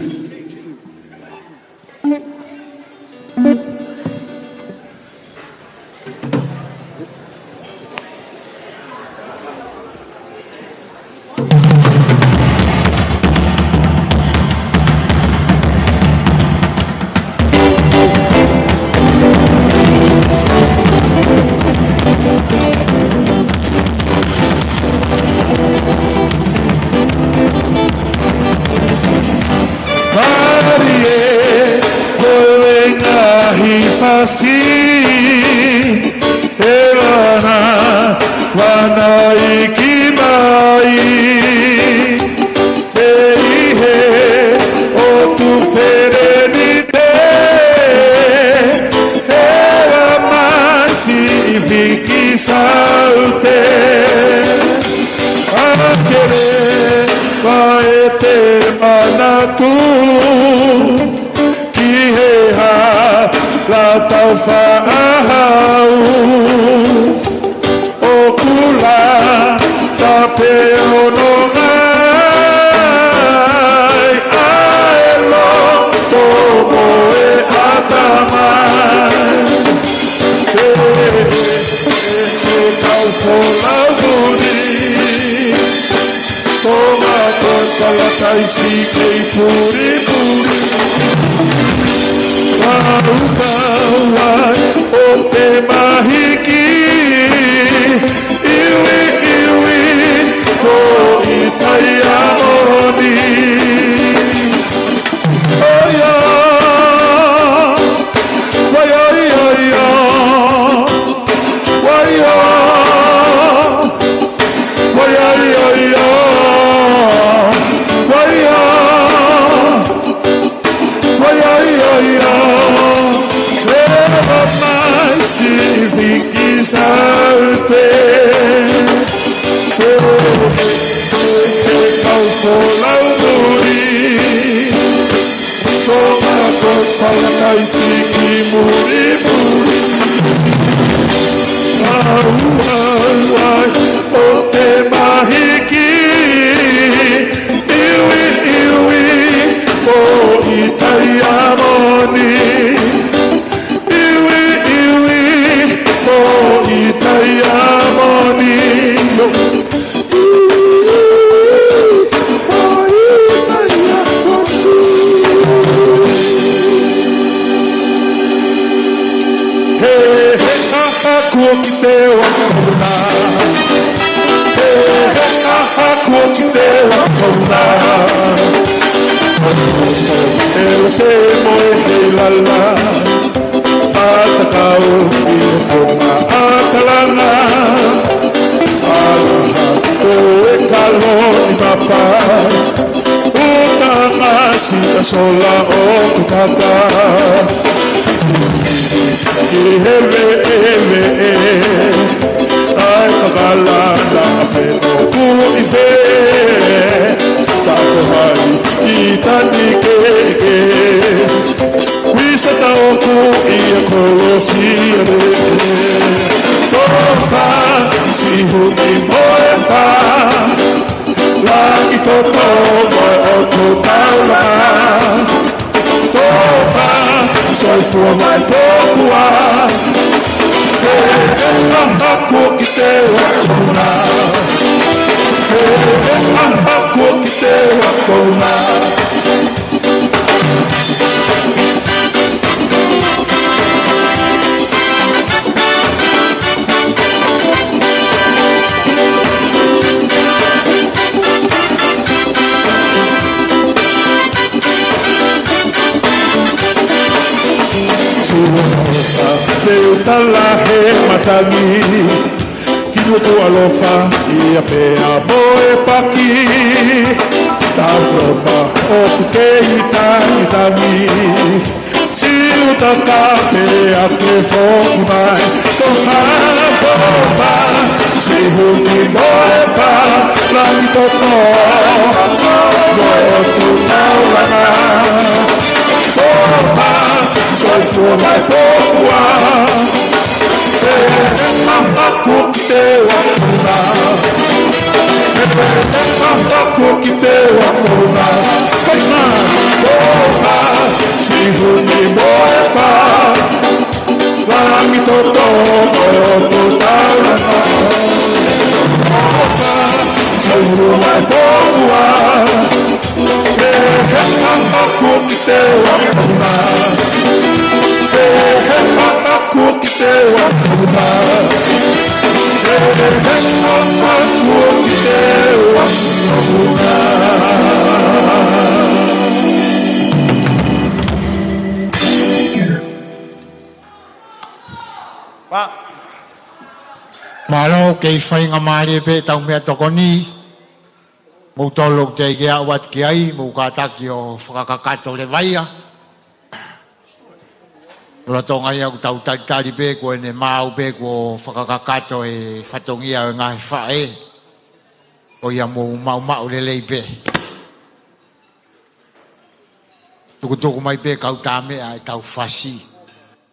Mālie ko e ngaahi fasi, he vana, vana iki mai, ʻe ʻi he ʻotu felenite, he ʻa mai siʻi fiki saute. ʻA kere, ʻa e te manatu ki he hala tau faʻahau, ʻoku lata pē ʻo nonga ai ʻa e loto mo e ʻatamai. He, he, he kau folau muli. Tonga ko e palataisi kei pulipuli. Kau kau ai ʻo te mahiki. Iwi, iwi, foʻi taiamoni. ʻOia, ʻoia, ʻoia, ʻoia. Ua ia, ua ia, ua ia, ua ia, ua ia, ua ia. He ʻa mai siʻi fiki saute. He, he, he kau folau muli. Tonga ko e palataisi ki mulimuli. Au, au, ai, ʻo te mahiki. Iwi, iwi, foʻi taiamoni. Iwi, iwi, foʻi taiamoni. He, he, ha, ha, kuo ki te wa kona. He, he, ha, ha, kuo ki te wa kona. He, se mo e he lala. Fatakau ki he fonga ʻa Kalanga. ʻA Papa, ʻuta ngasi a sola ʻoku tata. Ki he veʻeveʻe, ʻai kakalana a pe ʻoku ʻi fē. Ka ko hai ʻi tani keke, ui sa ta ʻoku ʻi a kolosi a veʻe. Tofa, si huni mo e fa. Langi toto mai ʻo to taula. Tofa, soifua mai pōpua. He he mahaku ki te wakuna. He he mahaku ki te wakuna. Suafa, te u tala he matangi. Ki luku alofa, ia pea mo e paki. Tau topa, ʻoku kei tangitangi. Siu taka pea ke foki mai. Tofa, tofa, si huni mo e fa, langi toto, mo e tu taulanga. Tofa, soifua mai pōpua. He he mahaku ki te wakuna. He he mahaku ki te wakuna. Kaina, tofa, si huni mo e fa. Langi toto, mo e tu taulanga. Tofa, soifua mai pōpua. He he mahaku ki te wakuna. He he mahaku ki te wakuna. He he mahaku ki te wakuna. Mālō, kei faingamālie pē ʻetau meʻatokoni. Mou tolo te ke aʻu atu ki ai, mou kātaki ʻo fakakakato leva ia. Lolotonga ia ʻoku tau talitali pē, ko ʻene maau pē, kuo fakakakato e fatongia ʻo e ngaahi faʻē. ʻOku mou maʻumaʻu lelei pē. Tukutuku mai pē kau tā meʻa ʻetau fasi.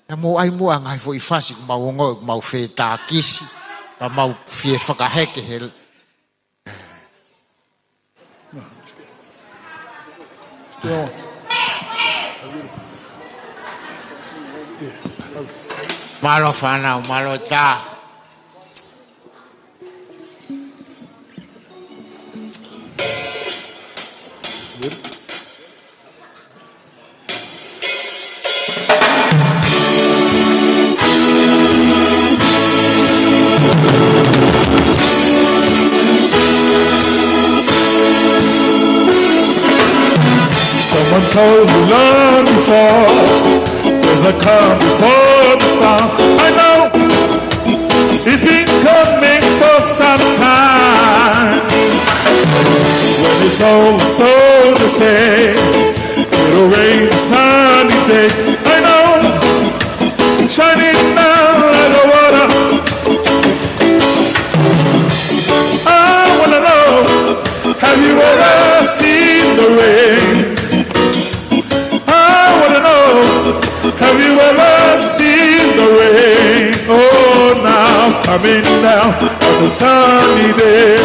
Pea mou ʻai muʻa ngaahi foʻi fasi ʻoku mau ongoʻi ʻoku mau fetākisi. Pea mau fie fakaheke he Mālō fānau, mālō tā. Someone told me long before, there's a calm before the storm. I know it's been coming for some time. When it's all so the same, it'll rain a sunny day. I know, shining down like a water. I wanna know, have you ever seen the rain? I wanna know, have you ever seen the rain? Oh, now coming down on a sunny day.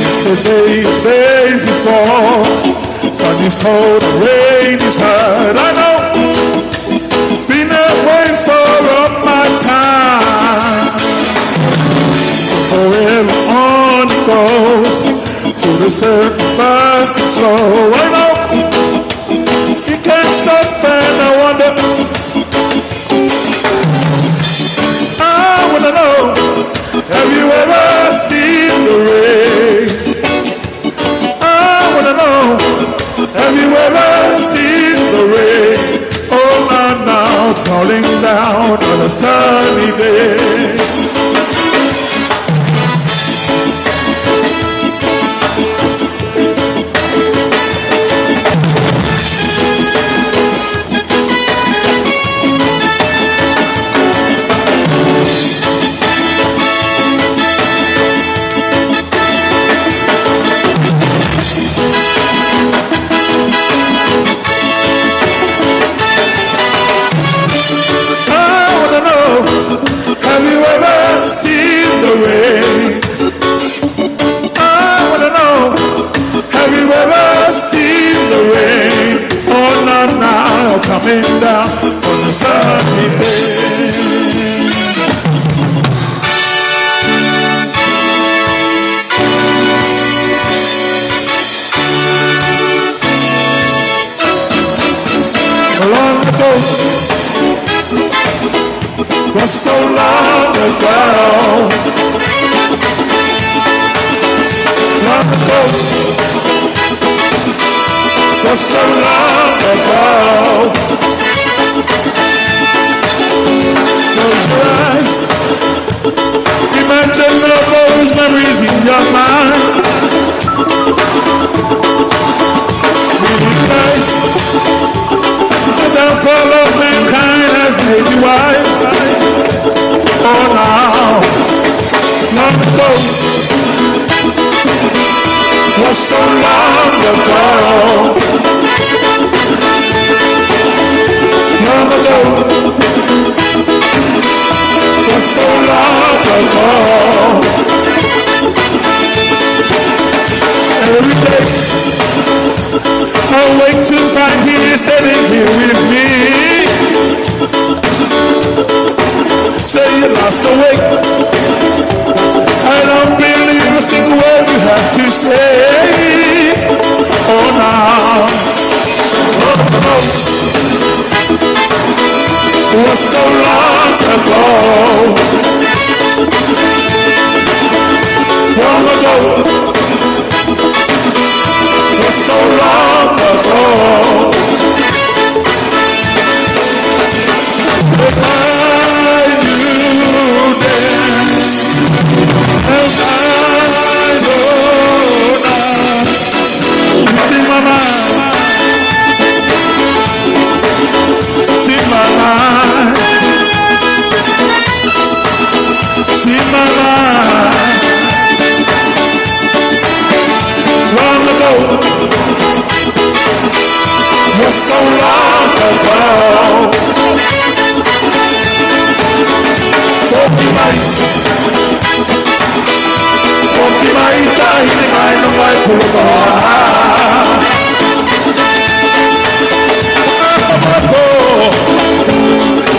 Yesterday, days before, sun is cold, rain is hard. I know, been away for all my time. Forever on it goes, through the circle fast and slow. I know, you can't stop and I wonder. I wanna know, have you ever seen the rain? I wanna know, have you ever seen the rain? Oh, now, now it's falling down on a sunny day. Sāpite. Long ago, was so long ago. Long ago, was so long ago. Close your eyes. Imagine all those memories in your mind. Realize the downfall of mankind has made you wise. Oh, now, long ago, was so long ago. Long ago, was so long ago. Every day I wake to find you standing here with me. Say you lost the weight. I don't believe a single word you have to say. Oh, no. Oh, no. Was so long ago. Long ago. Was so long ago. But I knew then, and I know now. Timana. Timana. Timana. Long ago, was so long ago. Foki mai. Foki mai, taʻahine kainonga ʻi kulo toa.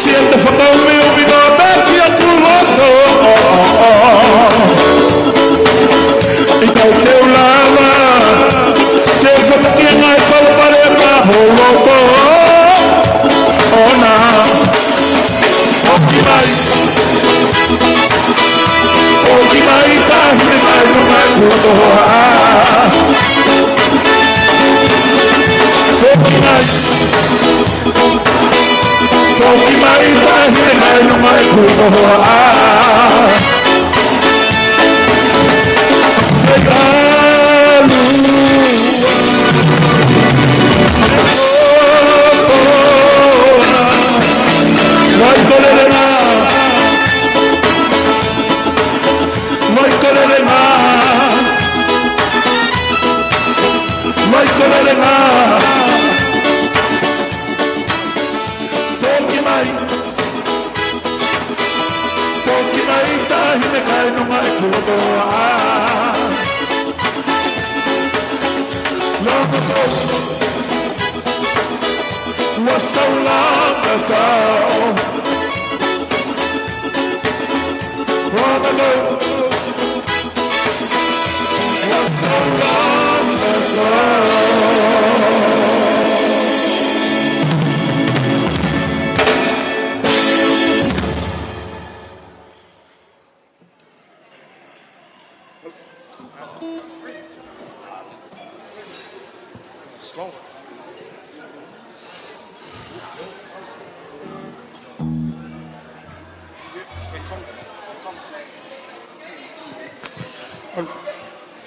Siʻete fakaumiumi noa pē ki hoku loto. ʻIkai te u lava ke fakakina e palopalema ho loto. ʻOna. Foki mai. Foki mai, taʻahine kainonga ʻi kulo toa. Foki mai. Foki mai, taʻahine kainonga ʻi kulo toa. Te alu. Vai tolele la. Vai tolele la. Vai tolele la. Foki mai. Foki mai, taʻahine kainonga ʻi kulo toa. Long ago, was so long ago. Long ago, was so long ago.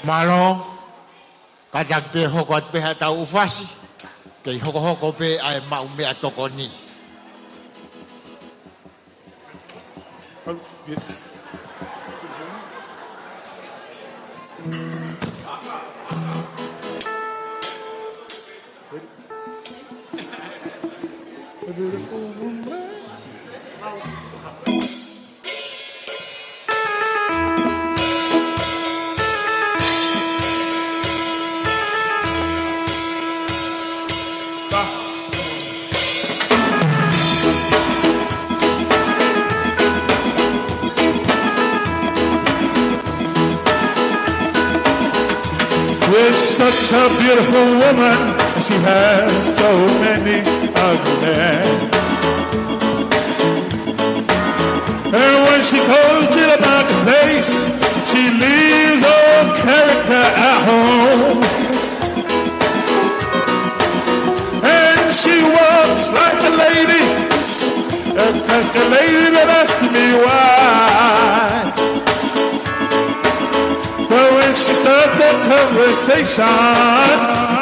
Mālō, kātaki pē hoko atu pē haʻatau ʻū fasi, kei hokohoko pē ʻa e maʻu meʻatokoni. She's such a beautiful woman, and she has so many ugly men. And when she goes to the marketplace, she leaves all character at home. And she walks like a lady, and like a lady that asks me why. But when she starts a conversation,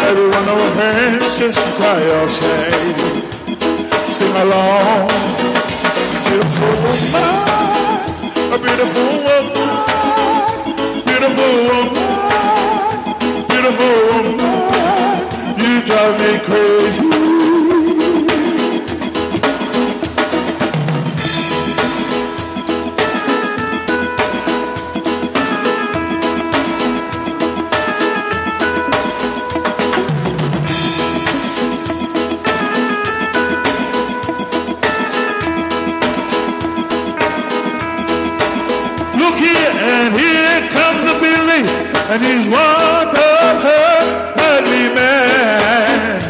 everyone overhears, just cry out, say, sing along. Beautiful woman, a beautiful woman, beautiful woman, beautiful woman, you drive me crazy. Look here, and here comes the Billy, and he's one of her ugly men.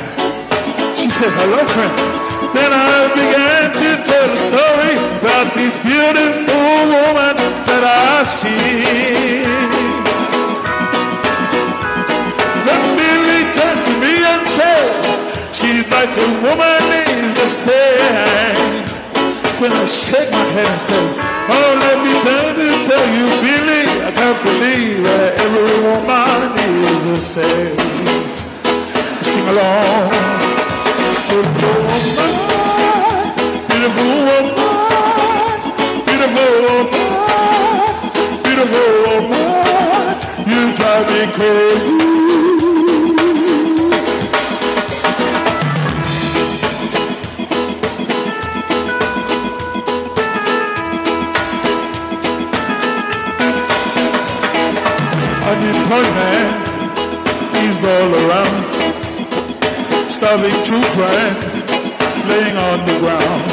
She said, "Hello, friend." Then I began to tell a story about this beautiful woman that I've seen. Then Billy turns to me and says, "She's like a woman is the same." Then I shake my head and say, "Oh, let me tell you, tell you, Billy, I can't believe that every woman is the same." Sing along. Beautiful woman, beautiful woman, beautiful woman, beautiful woman, you drive me crazy. Unemployment is all around. Starving children laying on the ground.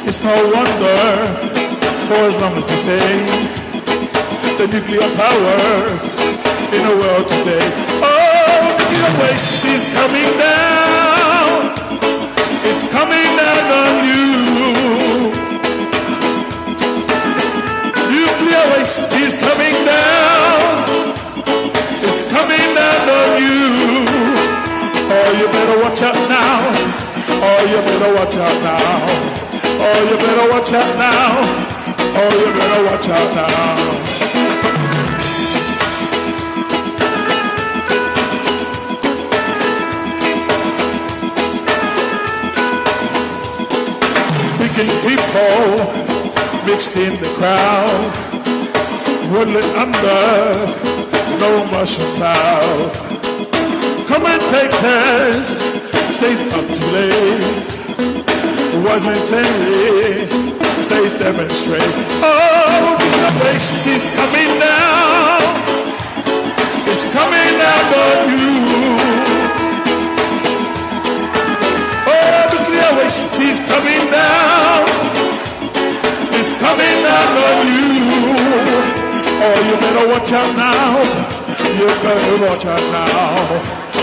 It's no wonder, for as long as they say the nuclear powers in the world today. Oh, nuclear waste is coming down. It's coming down on you. Nuclear waste is coming down. It's coming down on you. Oh, you better watch out now. Oh, you better watch out now. Oh, you better watch out now. Oh, you better watch out now. Thinking people mixed in the crowd, rolling under no mushroom cloud. Commentators say it's up too late. Wise men say, stay demonstrate. Oh, the race is coming down. It's coming down on you. Oh, the clear waste is coming down. It's coming down on you. Oh, you better watch out now. You better watch out now.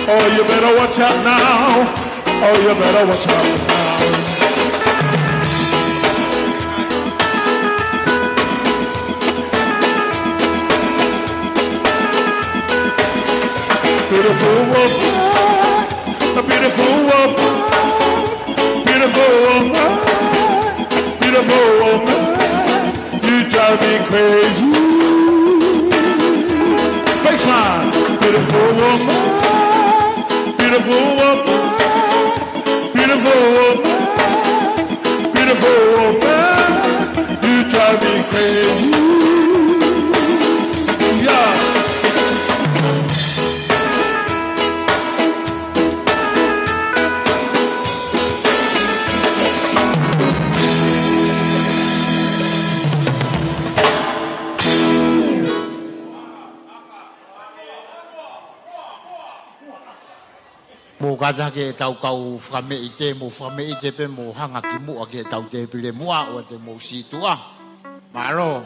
Oh, you better watch out now. Oh, you better watch out now. Beautiful woman, a beautiful woman, beautiful woman, beautiful woman, you drive me crazy. Baseline, beautiful woman, beautiful woman, beautiful woman, beautiful woman, you drive me crazy. Yeah. Mou kātaki ʻetau kau fakameʻite, mou fakameʻite pē, mou hanga ki muʻa ki heʻetau tēpile muʻa, ʻoua te mou sītuʻa. Mālō.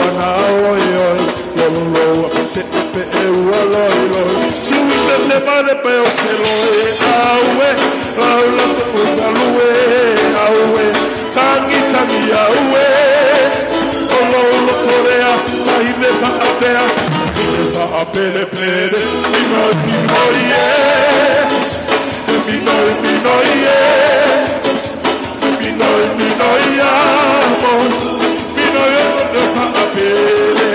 ʻoua naʻa oioi, lolo loa, se ʻape ʻe ua loiloi. Sui te ne mare pe o se loe, ʻauē, laula ko ʻu kalue, ʻauē, tangi, tangi, ʻauē. ʻO lolo Korea, tahi me faʻa pea, me faʻa pelepele, pino, pino, ie. Pino, pino, ie. Pino, pino, ia, mo. Pino, ia, mo, te faʻa pele.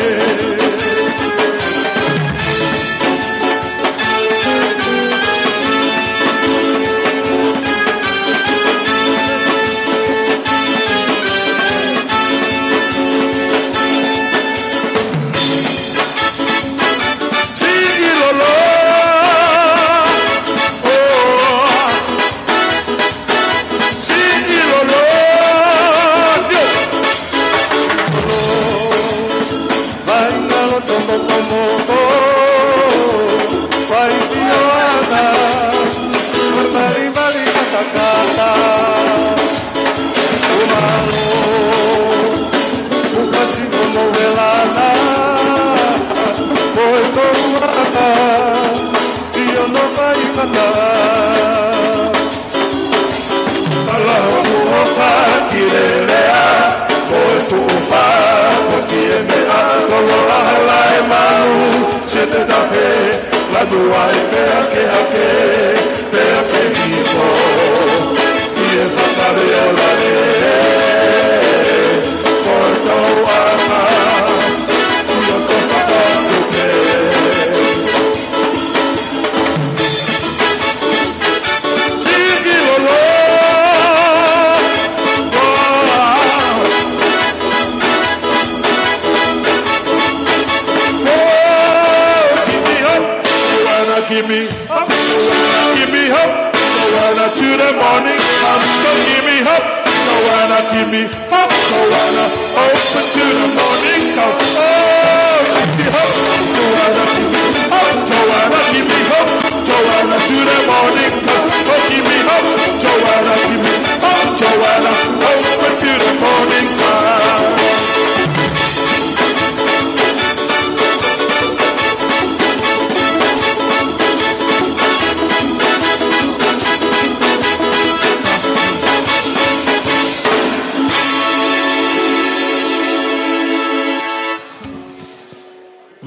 Siʻi lolo. Oh. Siʻi lolo. Vai ngalo tomo tomo. Vai sioana. Vai mali mali katakata. Umalo. Ukasi komo velana. Koe toruaka. Sio no kai kata. Kala hoku ʻofa ki lelea, ko e fuʻu fā, ko fie meʻa, ko lo laha lae mau, se te tafe, lanu ai pea ke hake, pea ke hifo, ki he fakaleolale, ko e tau aka, ʻio ko fakakupe. Siʻi lolo. Oh, give me hope. Joanna, give me hope. Joanna, give me hope. Joanna, to the morning come. So give me hope. Joanna, give me hope. Joanna, open to the morning come. Oh, give me hope. Joanna, give me hope. Joanna, give me hope.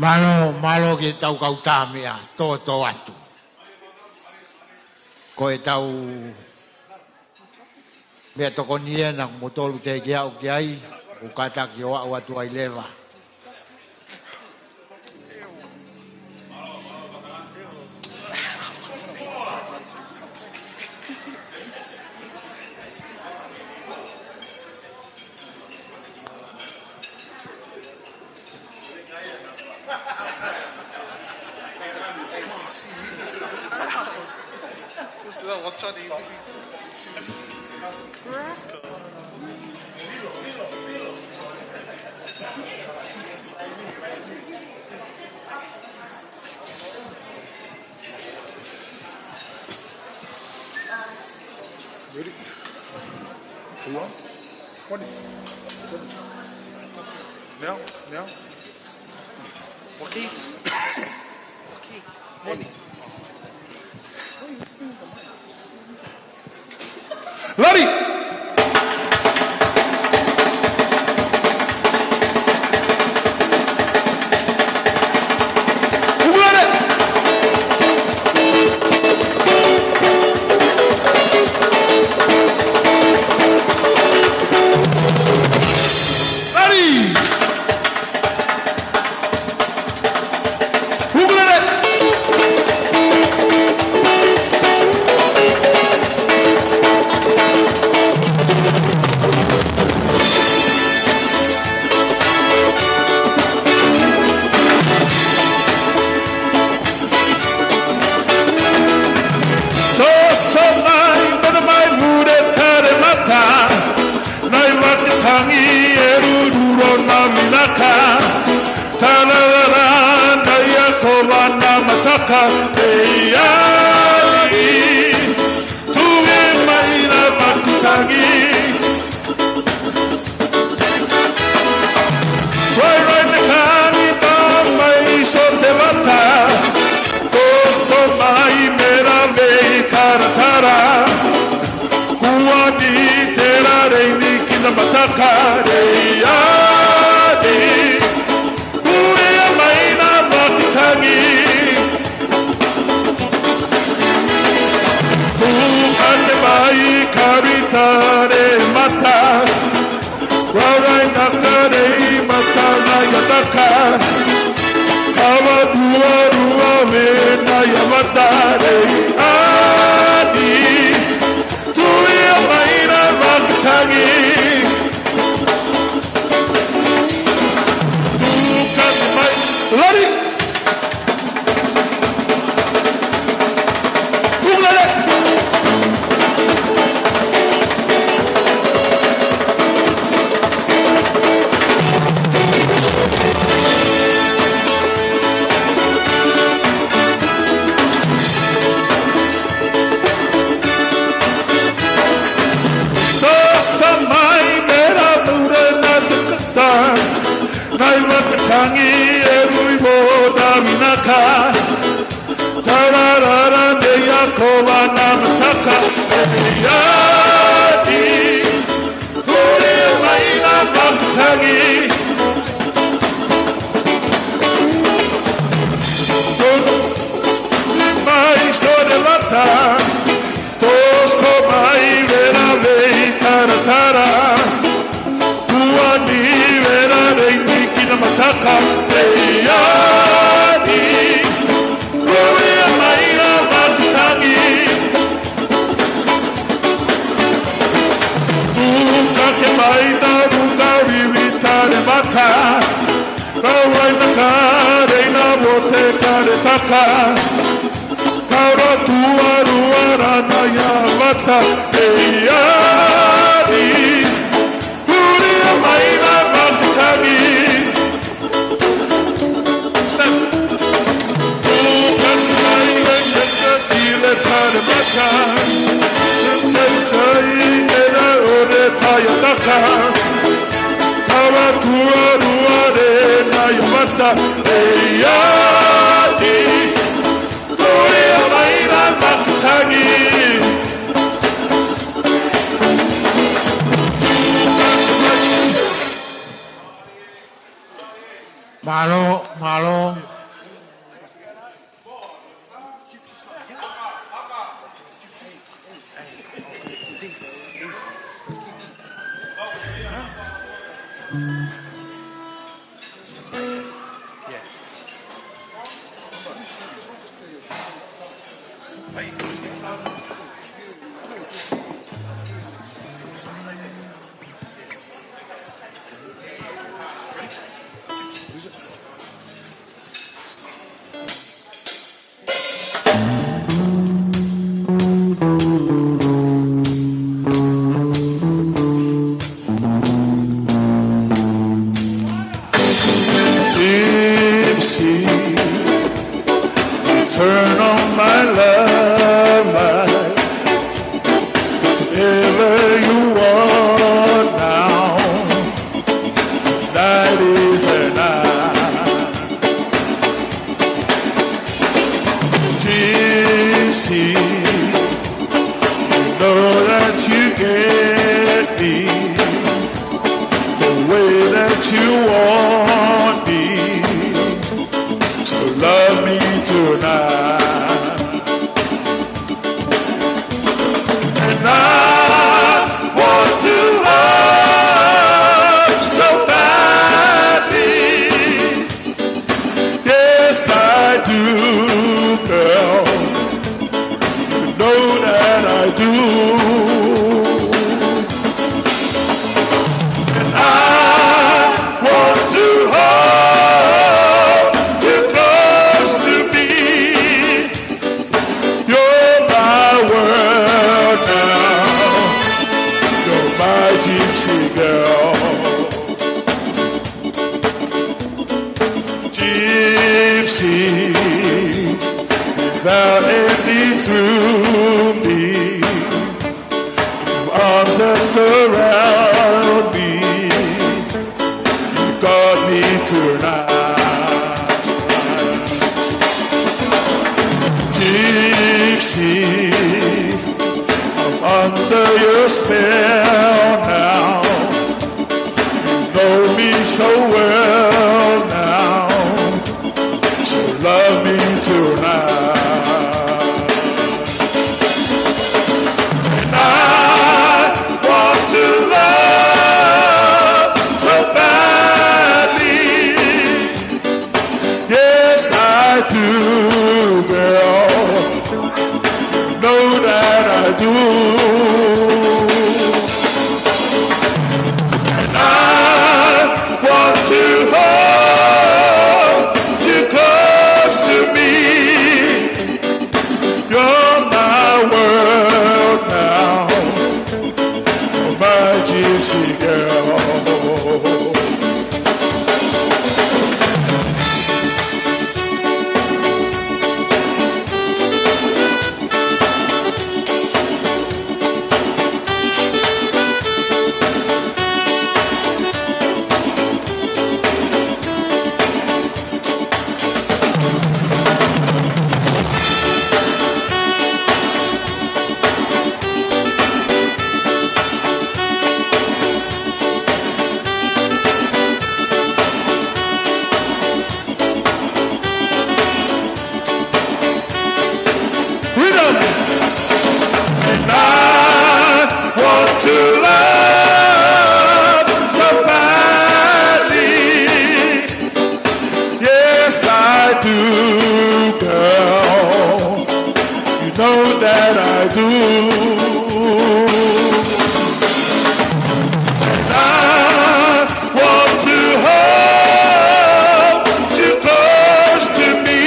Mālō, mālō ki he tau kau tā meʻa, tōtō atu. Ko e tau meʻa tokoni ena, mo tolu te ke aʻu ki ai, ʻoku kātaki ʻo aʻu atu ai leva. Ready? Come on. Ready. Now, now. Okay. Okay. Ready. Lari! Ukulele! Lari! Ukulele! Toso mai, mena mai mure tare mata. Nai Makutangi ʻe ruru ʻona vinaka. Tararara, nai ako vana mataka, ʻe ia ai. Tuʻu mai Nai Makutangi. Rai rai ne kani pa mai so te vata. Toso mai mera vei taratara. Kuani te rare ni ki na mataka ʻe ia ai. Ui mai Nai Makutangi. Tuka ke mai karita re mata. Raurai na karei mata na ia taka. Kawa tua rua me na ia mata re ani. Tuʻu mai Nai Makutangi. Tuka mai. Lari. Ukulele. Toso mai mera mure na tukata. Nai Makutangi ʻe rui mo ta vinaka. Tararara ne ia ko vana mataka. ʻE ia ai. Ui mai Nai Makutangi. Toso mai so te vata. Toso mai mera vei taratara. Kuani mera vei ni ki na mataka ʻe ia ai. Ui mai Nai Makutangi. Tuka ke mai na ruka vivi tare mata. Kau ai na kare na mo te kare taka. Kau ra tua rua ra na ia mata ʻe ia ai. Ui mai Nai Makutangi. Step. Tuka mai na keka ki le tare mata. Kai kai e na o le taia taka. Kau ra tua rua re na ia mata ʻe ia ai. Ui mai Nai Makutangi. Mālō, mālō. Gypsy, you turn on my love light. Whatever you want now, that is the night. Gypsy, you know that you get me the way that you want me. So love me tonight. And I want to love so badly. Yes, I do, girl. You know that I do. And I want to hold you close to me. You're my world now. You're my gypsy girl. Gypsy, without any through me, arms that surround me, you got me tonight. Gypsy, I'm under your spell now. You know me so well now, so love me tonight. And I want to love so badly. Yes, I do, girl. Know that I do. And I want to hold you close to me. You're my world now, my gypsy girl. Freedom. And I want to love so badly. Yes, I do, girl. You know that I do. And I want to hold you close to me.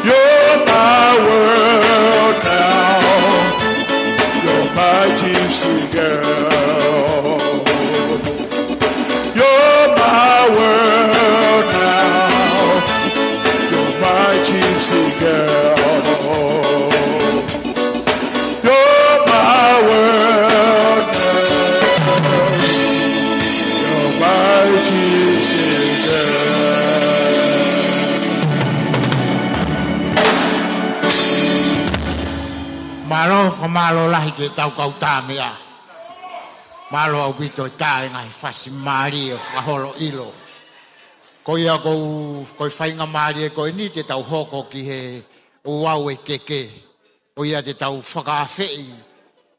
You're my world now. You're my gypsy girl. You're my world now. You're my gypsy girl. You're my world now. You're my gypsy girl. Mālō, fakamālō lahi ki heʻetau kau tā meʻa. Mālō ʻaupito e tā e ngaahi fasi mālie ʻo fakaholo ʻilo. Ko ia ʻoku, ko e faingamālie ko eni te tau hoko ki he ouau e keke. Ko ia te tau fakaafeʻi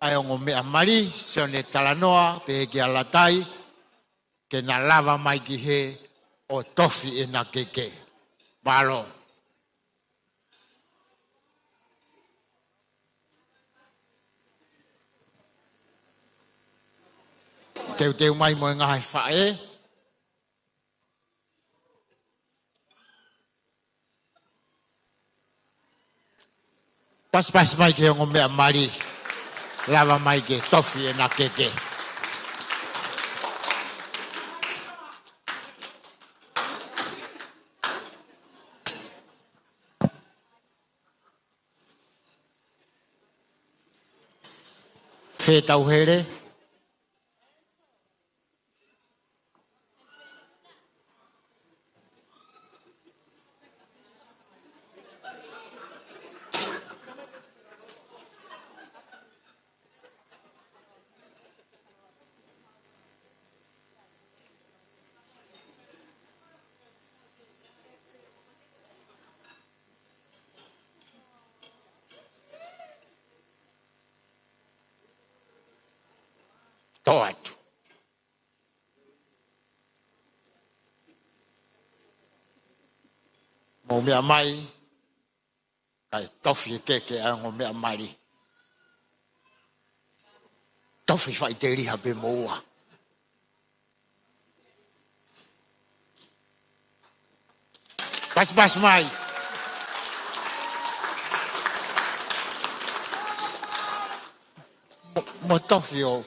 ʻa e ongo meʻa mali, Sione Talanoa, pehē kia Latai, ke na lava mai ki hē ʻo tofi ʻena keke. Mālō. Teuteu mai mo e ngaahi faʻē. Pasipasi mai ki he ongo meʻa mali. Lava mai ke tofi ʻena keke. Fē tau hele? Tō atu. Mou meʻa mai, kae tofi e keke ʻa e ongo meʻa mali. Tofi faʻiteliha pē moua. Pasipasi mai. Mo, mo tofi ʻo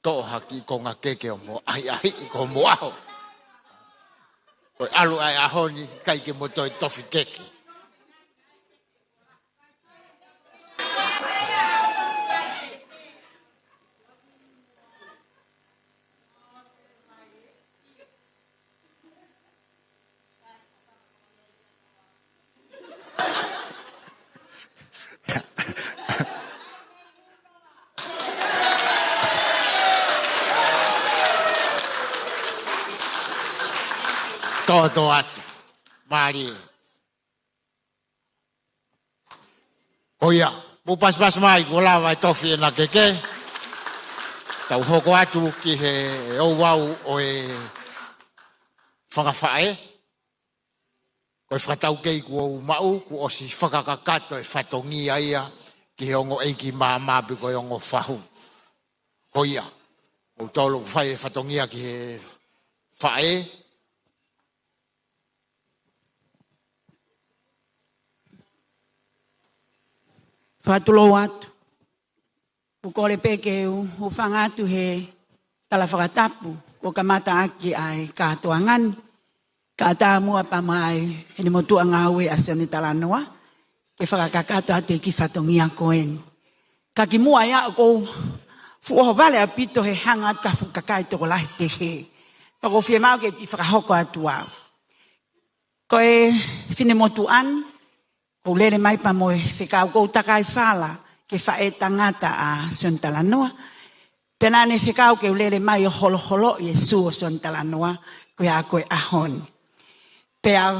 toʻo hake ʻi he konga keke ʻo mo ʻahiʻahiʻi ko mo ʻaho. Ko e ʻalu ʻa e ʻaho ni, ʻikai ke mo toe tofi keke. Tō, tō atu. Mālie. Ko ia, mou pasipasi mai, kuo lava e tofi ʻena keke. Tau hoko atu ki he ouau ʻo e fanga faʻē. Ko e fakataukei kuo u maʻu, kuo ʻosi fakakakato e fatongia ia ki he ongo ʻeiki māmā pe ko e ongo fahu. Ko ia, ʻoku tau fai e fatongia ki he faʻē. Fakatulou atu. ʻOku ou kole pē ke u hūfanga atu he tala fakatapu kuo kamata ʻaki ʻa e kātoanga ni. Kae ʻatā muʻa pea mo e finemotuʻa ngāue ʻa Sione Talanoa ke fakakakato atu e kiʻi fatongia ko eni. Ka kimuʻa ia ʻoku ou fuʻu ʻohovale ʻaupito he hanga atu ki ha fuʻu kakai tokolahi pehē. Pea ʻoku ou fiemaʻu ke u kiʻi fakahoko atu au. Ko e finemotuʻa ni, ʻoku ou lele mai pea mo e fekau, ʻoku ou takai fala ki he faʻē tangata ʻa Sione Talanoa. Pea naʻa ne fekau ke u lele mai ʻo holoholoʻi e sū ʻo Sione Talanoa, ko ia ko e ʻaho ni. Pea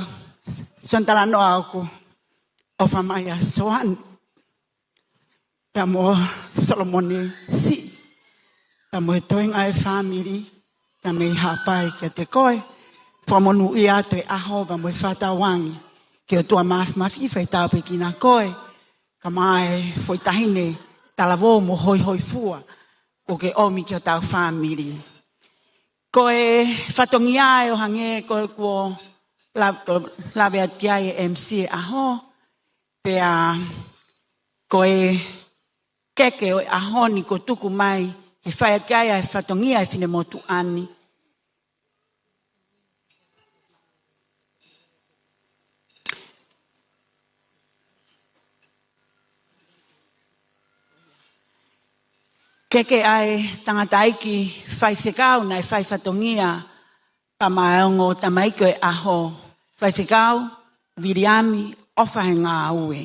Sione Talanoa ʻoku ʻofa mai ʻa Soane. Pea mo Solomone Siʻi. Pea mo e toenga e fāmili. Pea mei Haʻapai kiate koe. Fakamonūʻia atu e ʻaho pea mo e fakatauange. Ke ʻOtua Māfimafi ʻi fai tāpuekina koe. Kae ʻumaʻā e foʻi taʻahine talavou mo hoihoifua. Kuo ke ʻomi ki hotau fāmili. Ko e fatongia ē ʻo hangē ko e kuo la-, kuo lave atu ki ai e M C e ʻaho. Pea ko e keke ʻo e ʻaho ni kuo tuku mai ke fai atu ai ʻa e fatongia e finemotuʻa ni. Keke ʻa e tangataʻeiki faifekau naʻe fai fatongia pea mo e ongo tamaiki ʻo e ʻaho, Faifekau Viliami ʻOfa He Ngāue,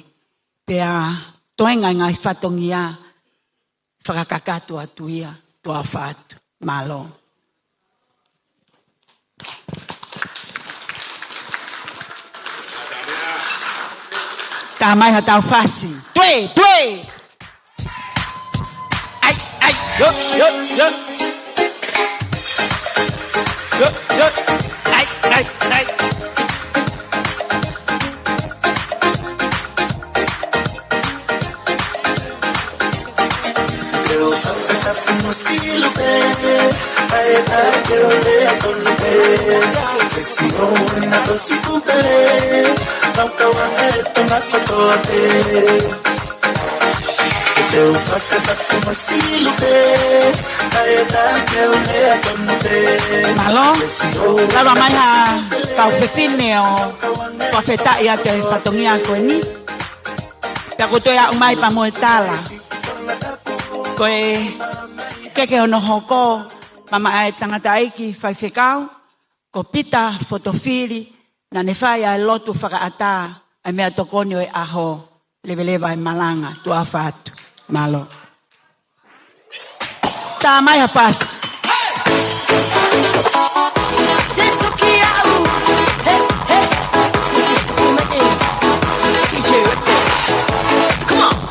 pea toenga e ngaahi fatongia fakakakato atu ia. Tuʻa ʻofa atu. Mālō. Tā mai haʻatau fasi. Tue, tue. ʻAi, ʻai, yo, yo, yo. Yo, yo. ʻAi, ʻai, ʻai. Mālō. Lava mai ha kau fefine ʻo fakafetaʻi atu e fatongia ko eni. Pea ko e toe aʻu mai pea mo e tala. Ko e keke hono hoko, maama ʻa e tangataʻeiki faifekau, ko Pita Fotofili, naʻa ne fai ʻa e lotu fakaʻatā, ʻa e meʻa tokoni ʻo e ʻaho, leveleva e malanga, tuʻa ʻofa atu. Mālō. Tā mai ha fasi. Come on.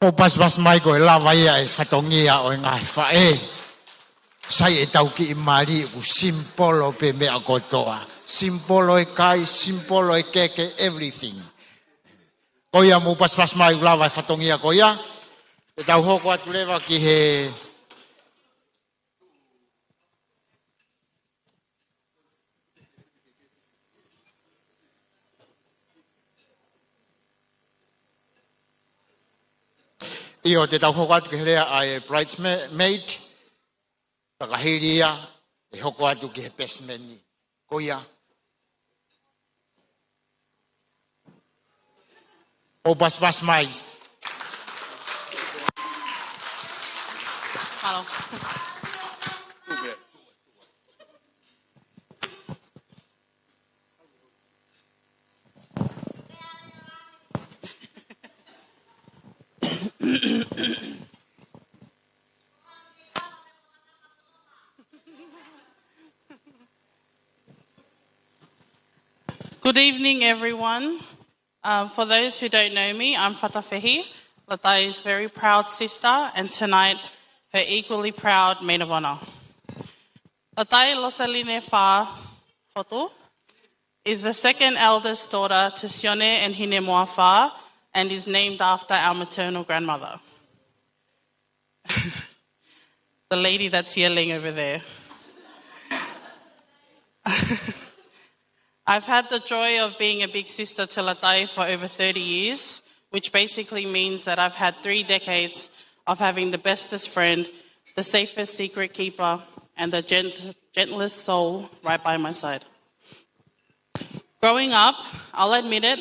ʻOku pasipasi mai ko e lava ia e fatongia ʻo e ngaahi faʻē. Sai ʻetau kiʻi mali ʻoku simple pē meʻa kotoa. Simple e kai, simple e keke, everything. Ko ia mou pasipasi mai ʻoku lava e fatongia ko ia. ʻE tau hoko atu leva ki he ʻIo, te tau hoko atu ki he lea ʻa e bridesmaid, ka ka hili ia, ʻe hoko atu ki he best man ni. Ko ia. ʻOku pasipasi mai. Hello. Good evening, everyone. Um, for those who don't know me, I'm Fatafehi, Latai's very proud sister, and tonight, her equally proud maid of honor. Latai Losaline Fā Fotu is the second eldest daughter to Sione and Hinemoafā and is named after our maternal grandmother. The lady that's yelling over there. I've had the joy of being a big sister to Latai for over thirty years, which basically means that I've had three decades of having the bestest friend, the safest secret keeper, and the gent-, gentlest soul right by my side. Growing up, I'll admit it,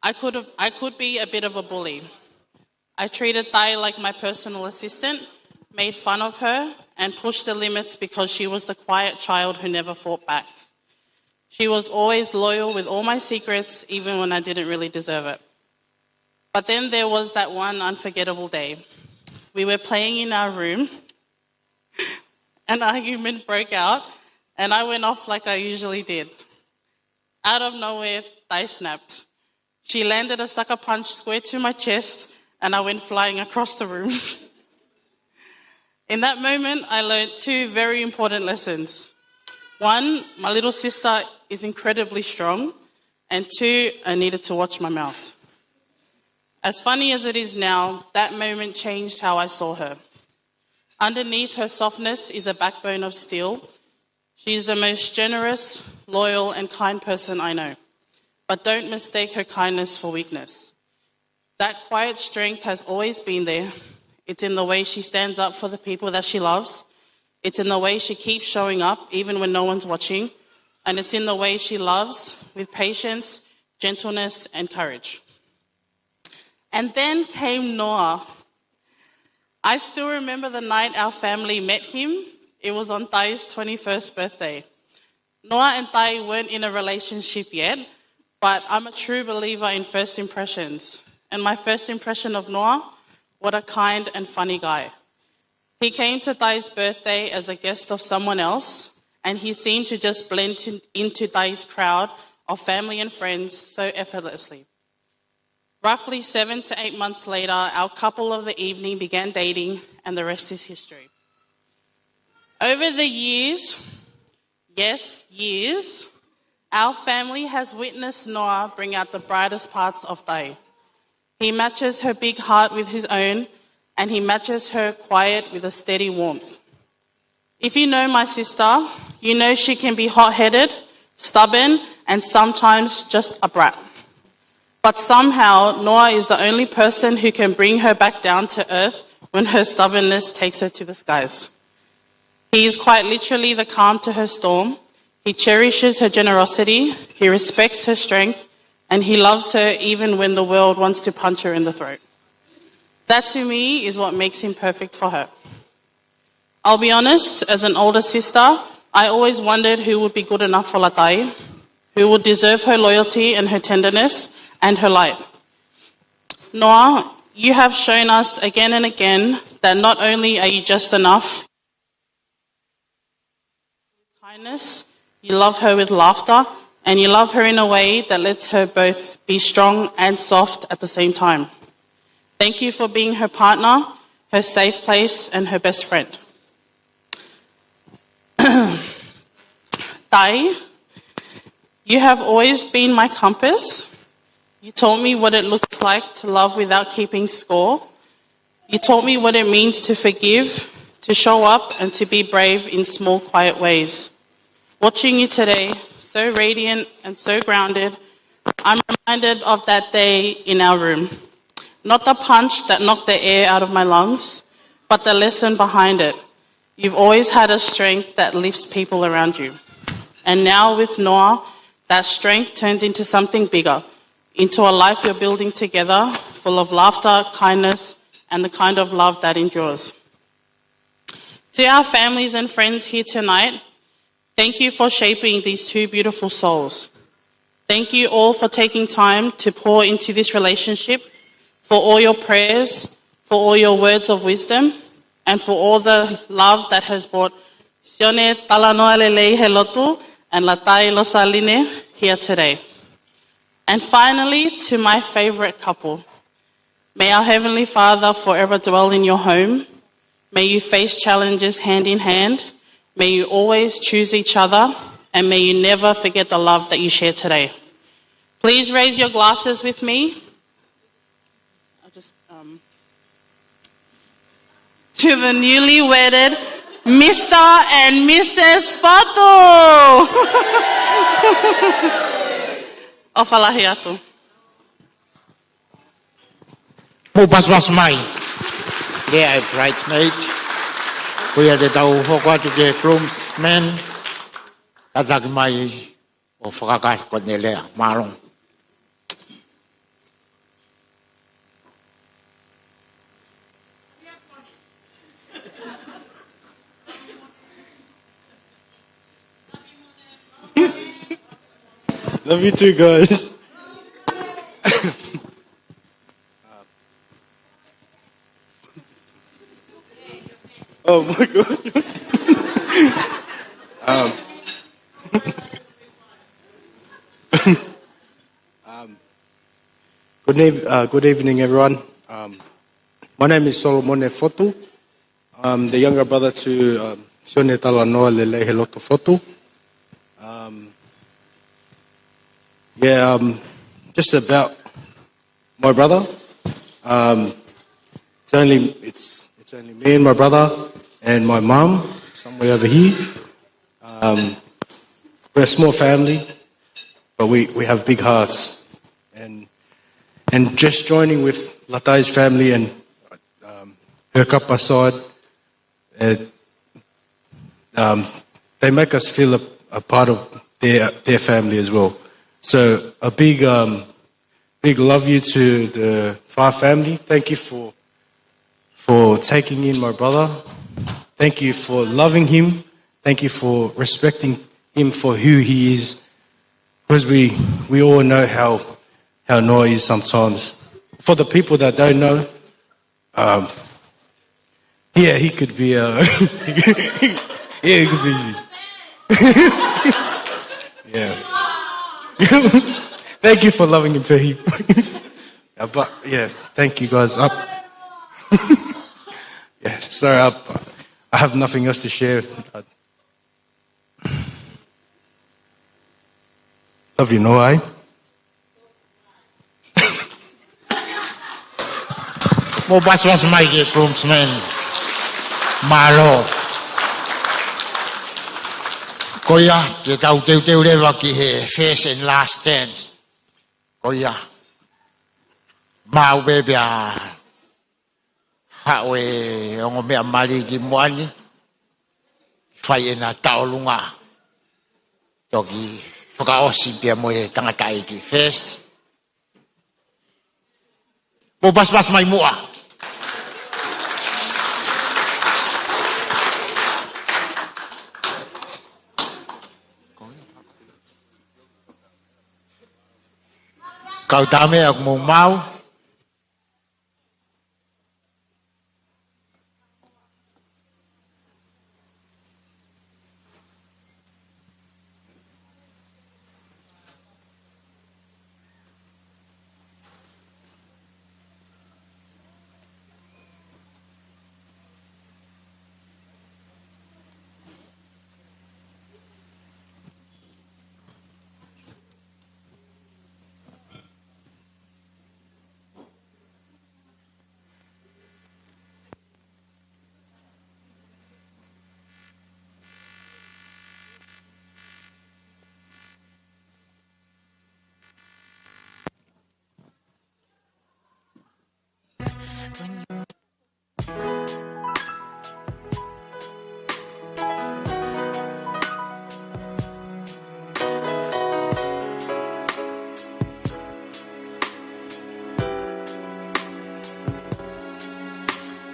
I could have, I could be a bit of a bully. I treated Latai like my personal assistant, made fun of her, and pushed the limits because she was the quiet child who never fought back. She was always loyal with all my secrets, even when I didn't really deserve it. But then there was that one unforgettable day. We were playing in our room. An argument broke out, and I went off like I usually did. Out of nowhere, Latai snapped. She landed a sucker punch square to my chest, and I went flying across the room. In that moment, I learned two very important lessons. One, my little sister is incredibly strong, and two, I needed to watch my mouth. As funny as it is now, that moment changed how I saw her. Underneath her softness is a backbone of steel. She is the most generous, loyal, and kind person I know. But don't mistake her kindness for weakness. That quiet strength has always been there. It's in the way she stands up for the people that she loves. It's in the way she keeps showing up, even when no one's watching. And it's in the way she loves, with patience, gentleness, and courage. And then came Noah. I still remember the night our family met him. It was on Tai's twenty-first birthday. Noah and Tai weren't in a relationship yet, but I'm a true believer in first impressions. And my first impression of Noah, what a kind and funny guy. He came to Tai's birthday as a guest of someone else, and he seemed to just blend in- into Tai's crowd of family and friends so effortlessly. Roughly seven to eight months later, our couple of the evening began dating, and the rest is history. Over the years, yes, years, our family has witnessed Noah bring out the brightest parts of Tai. He matches her big heart with his own, and he matches her quiet with a steady warmth. If you know my sister, you know she can be hot-headed, stubborn, and sometimes just a brat. But somehow, Noah is the only person who can bring her back down to earth when her stubbornness takes her to the skies. He is quite literally the calm to her storm. He cherishes her generosity, he respects her strength, and he loves her even when the world wants to punch her in the throat. That to me is what makes him perfect for her. I'll be honest, as an older sister, I always wondered who would be good enough for Latai, who would deserve her loyalty and her tenderness and her light. Noah, you have shown us again and again that not only are you just enough kindness, you love her with laughter, and you love her in a way that lets her both be strong and soft at the same time. Thank you for being her partner, her safe place, and her best friend. Tai, you have always been my compass. You taught me what it looks like to love without keeping score. You taught me what it means to forgive, to show up, and to be brave in small, quiet ways. Watching you today, so radiant and so grounded, I'm reminded of that day in our room. Not the punch that knocked the air out of my lungs, but the lesson behind it. You've always had a strength that lifts people around you. And now with Noah, that strength turns into something bigger, into a life you're building together, full of laughter, kindness, and the kind of love that endures. To our families and friends here tonight, thank you for shaping these two beautiful souls. Thank you all for taking time to pour into this relationship, for all your prayers, for all your words of wisdom, and for all the love that has brought Sione Talanoa Lelei Helotu and Latai Losaline here today. And finally, to my favorite couple, may our Heavenly Father forever dwell in your home. May you face challenges hand in hand. May you always choose each other, and may you never forget the love that you share today. Please raise your glasses with me. I'll just, um, to the newly wedded Mister and Missus Fotu ʻOfa lahi atu. Mou paspas mai. Lea e bridesmaid. Ko ia te tau hoko atu ki he groomsmen. Kātaki mai ʻo fakakakato ko ʻene lea. Mālō. Love you too, guys. Oh my God. Um, um, good, eve- uh, good evening, everyone. Um, my name is Solomone Fotu. I'm the younger brother to um, Sione Talanoa Lelei Helotu Fotu. Um, yeah, um, just about my brother. Um, it's only it's it's only me and my brother and my mum somewhere over here. Um, we're a small family, but we, we have big hearts. And and just joining with Latai's family and um, her kapa side, it, um, they make us feel a, a part of their their family as well. So a big um, big love you to the Fa family. Thank you for for taking in my brother. Thank you for loving him. Thank you for respecting him for who he is. Because we we all know how how Noa is sometimes. For the people that don't know, um, yeah, he could be. Uh, yeah, he could be. Yeah. Thank you for loving him, Pehi. Yeah, but yeah, thank you guys. Up. Yeah, sorry, I, I have nothing else to share. I love you, Noa. Mou pasipasi mai ki he groomsmen. Mālō. Ko ia, te tau teuteu leva ki he first and last dance. Ko ia. Maʻu pē pea haʻu e ongo meʻamali ki muʻa ni. Fai ʻena tauʻolunga. Toki fakaʻosi pea mo e tangataʻeiki first. Mou pasipasi mai muʻa. Kau tā meʻa ʻoku mou maʻu.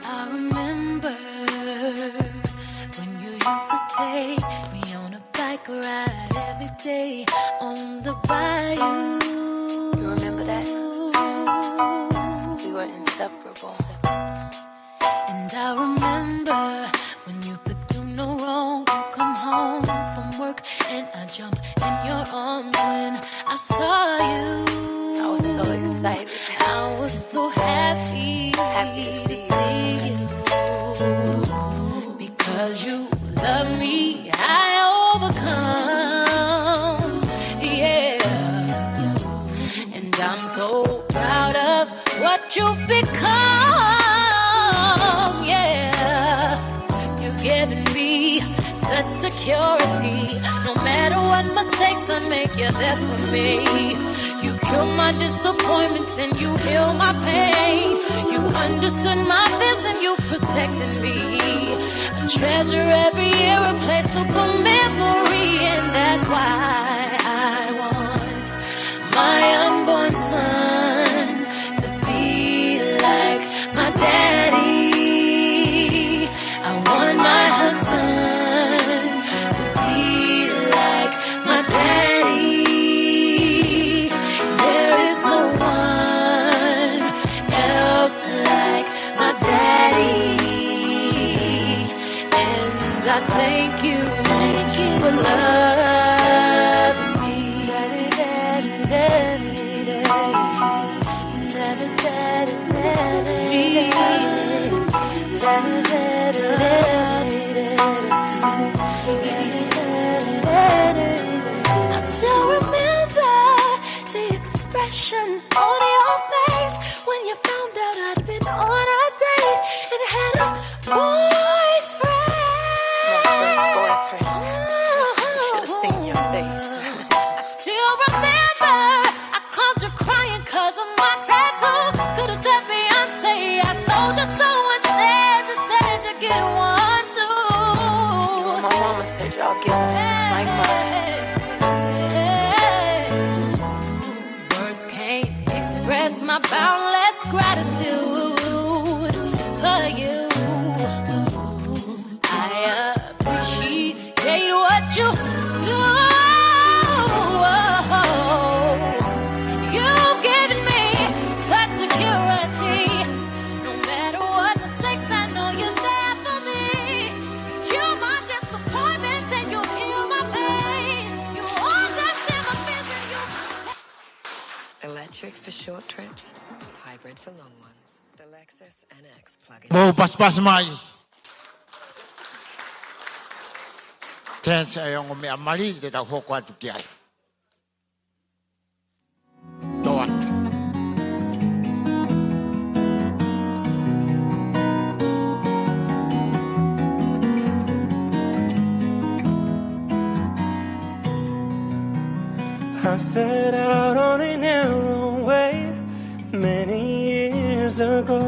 I remember when you used to take me on a bike ride every day on the bayou. You remember that? We were inseparable. And I remember when you could do no wrong. You come home from work and I jumped in your arms when I saw you. I was so excited. I was so happy, happy to see you. Because you love me, I overcome. Yeah. And I'm so proud of what you've become. Yeah. You've given me such security. No matter what mistakes I make, you're there for me. You cure my disappointments and you heal my pain. You understood my vision, you protected me. I treasure every year and place of good memory, and that's why I want my unborn son to be like my daddy. I want my husband to be like my daddy. There is no one else like my daddy. And I thank you, thank you for loving me. I still remember the expression on your face when you found out I'd been on a date and had a boyfriend. My first boyfriend. You should have seen your face. I still remember Boundless gratitude for you. I appreciate what you do. You've given me such security. No matter what mistakes, I know you're there for me. Cure my disappointments and you heal my pain. You hold us in the misery, you protect. Electric for short trips, hybrid for long ones. The Lexus N X plug-in. Mou pasipasi mai. Tense ai ongo meʻa mali, te tau hoko atu ki ai. Tō atu. I set out on a narrow way many years ago,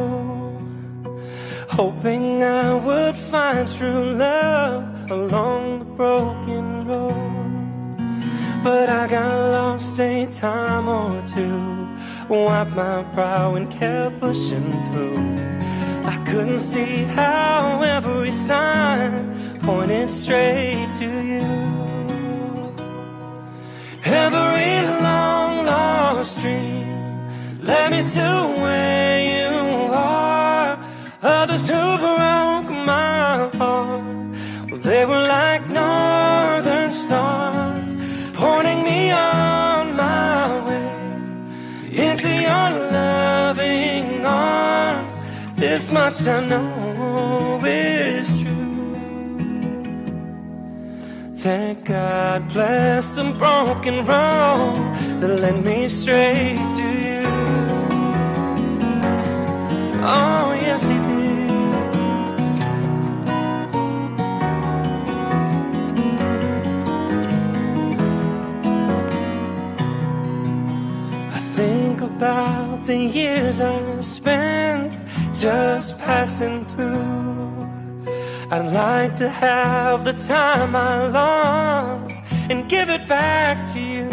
hoping I would find true love along the broken road. But I got lost a time or two, wiped my brow and kept pushing through. I couldn't see how every sign pointed straight to you. Every long lost dream led me to where you are. Others who broke my heart, well, they were like northern stars, pointing me on my way into your loving arms. This much I know is true. Thank God bless the broken road that led me straight to you. Oh, yes, he did. I think about the years I spent just passing through. I'd like to have the time I lost and give it back to you.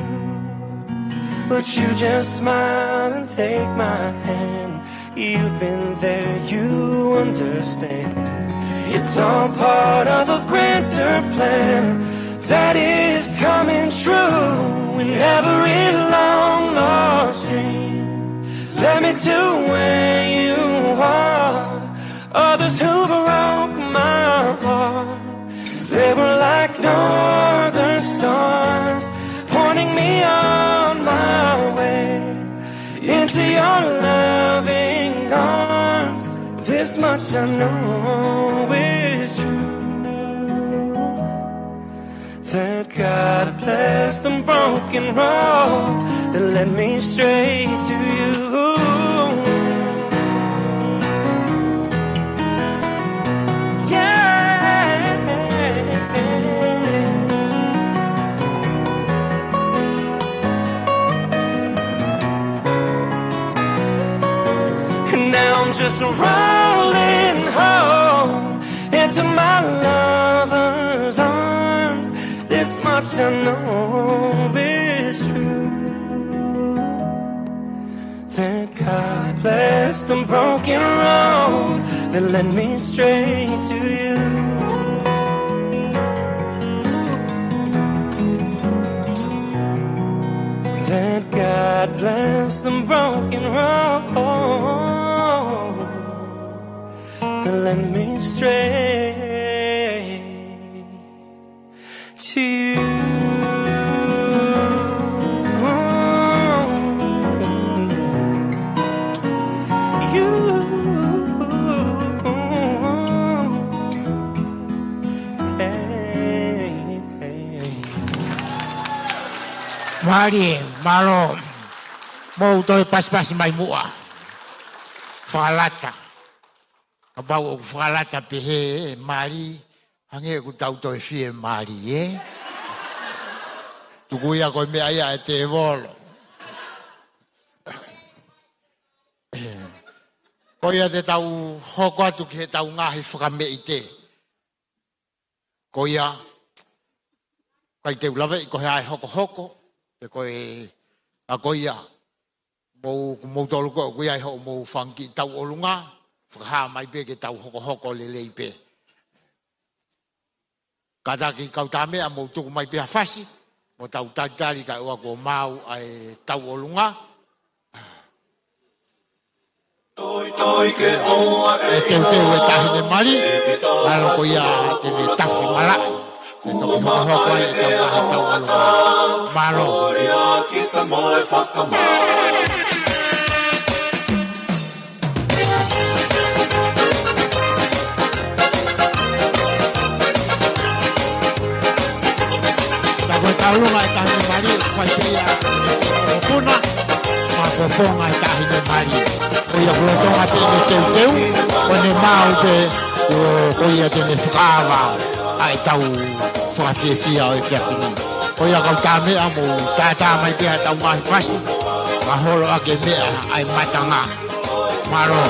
But you just smile and take my hand. You've been there, you understand. It's all part of a grander plan that is coming true. And every long lost dream led me to where you are. Others who broke my heart, they were like northern stars, pointing me on my way into your loving arms. This much I know is true. Thank God bless the broken road that led me straight to you. Yeah. And now I'm just rolling home into my lover's arms. This much I know is true. Thank God bless the broken road that led me straight to you. Thank God bless the broken road that led me straight to you. You. Hey, hey. Mālie, mālō. Mou toe pasipasi mai muʻa. Fakalata. Kapau ʻoku fakalata pehē, ē, mālie, hangē ʻoku tau toe fiemālie, ē? Tuku ia ko e meʻa ia ʻa e tēvolo. Ko ia te tau hoko atu ki heʻetau ngaahi fakameʻite. Ko ia, ʻikai te u laveʻi ko e hā e hokohoko, pe ko e, ʻa ko ia, ʻoku mou tolu ko ē ʻoku ʻi ai hoʻomou fanga kiʻi tauʻolunga, fakahā mai pē ke tau hokohoko lelei pē. Kātaki kau tā meʻa, mou tuku mai pē ha fasi, mo tau talitali kae ʻoua kuo maau ʻa e tauʻolunga. ʻE teuteu e taʻahine mali, ʻalu ko ia te ne tafi malaʻe. ʻE toki hokohoko ai ʻetau ngaahi tauʻolunga. Mālō. Ka ko e tauʻolunga e taʻahine mali, fai pē ia ʻo puna, mafofonga e taʻahine mali. Ko ia kuo lolotonga pē ʻene teuteu, ko ʻene maau pē, ko ia te ne fakaava ʻa ʻetau fakafiefia ʻo e efiafi ni. Ko ia kau tā meʻa, mou tātā mai pē haʻatau ngaahi fasi, fakaholo ʻaki e meʻa ʻa e matanga. Mālō.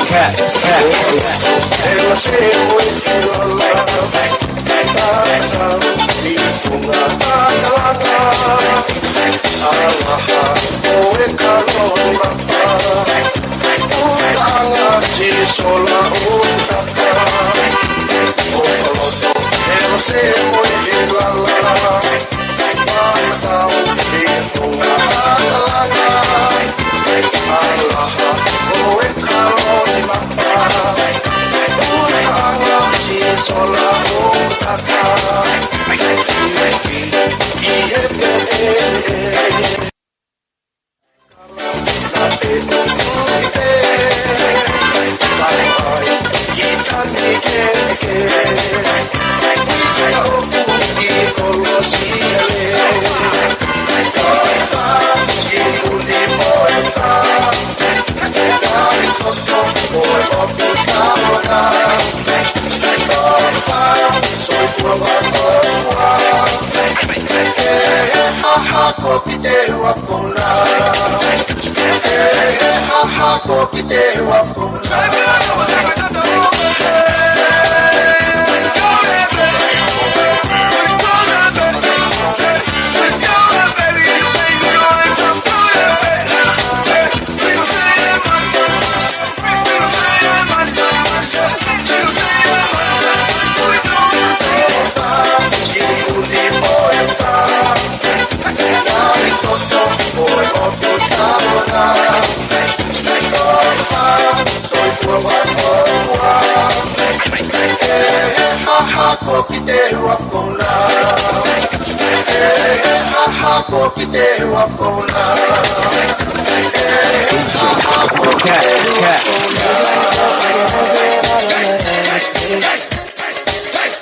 Cat, cat. Cat, cat.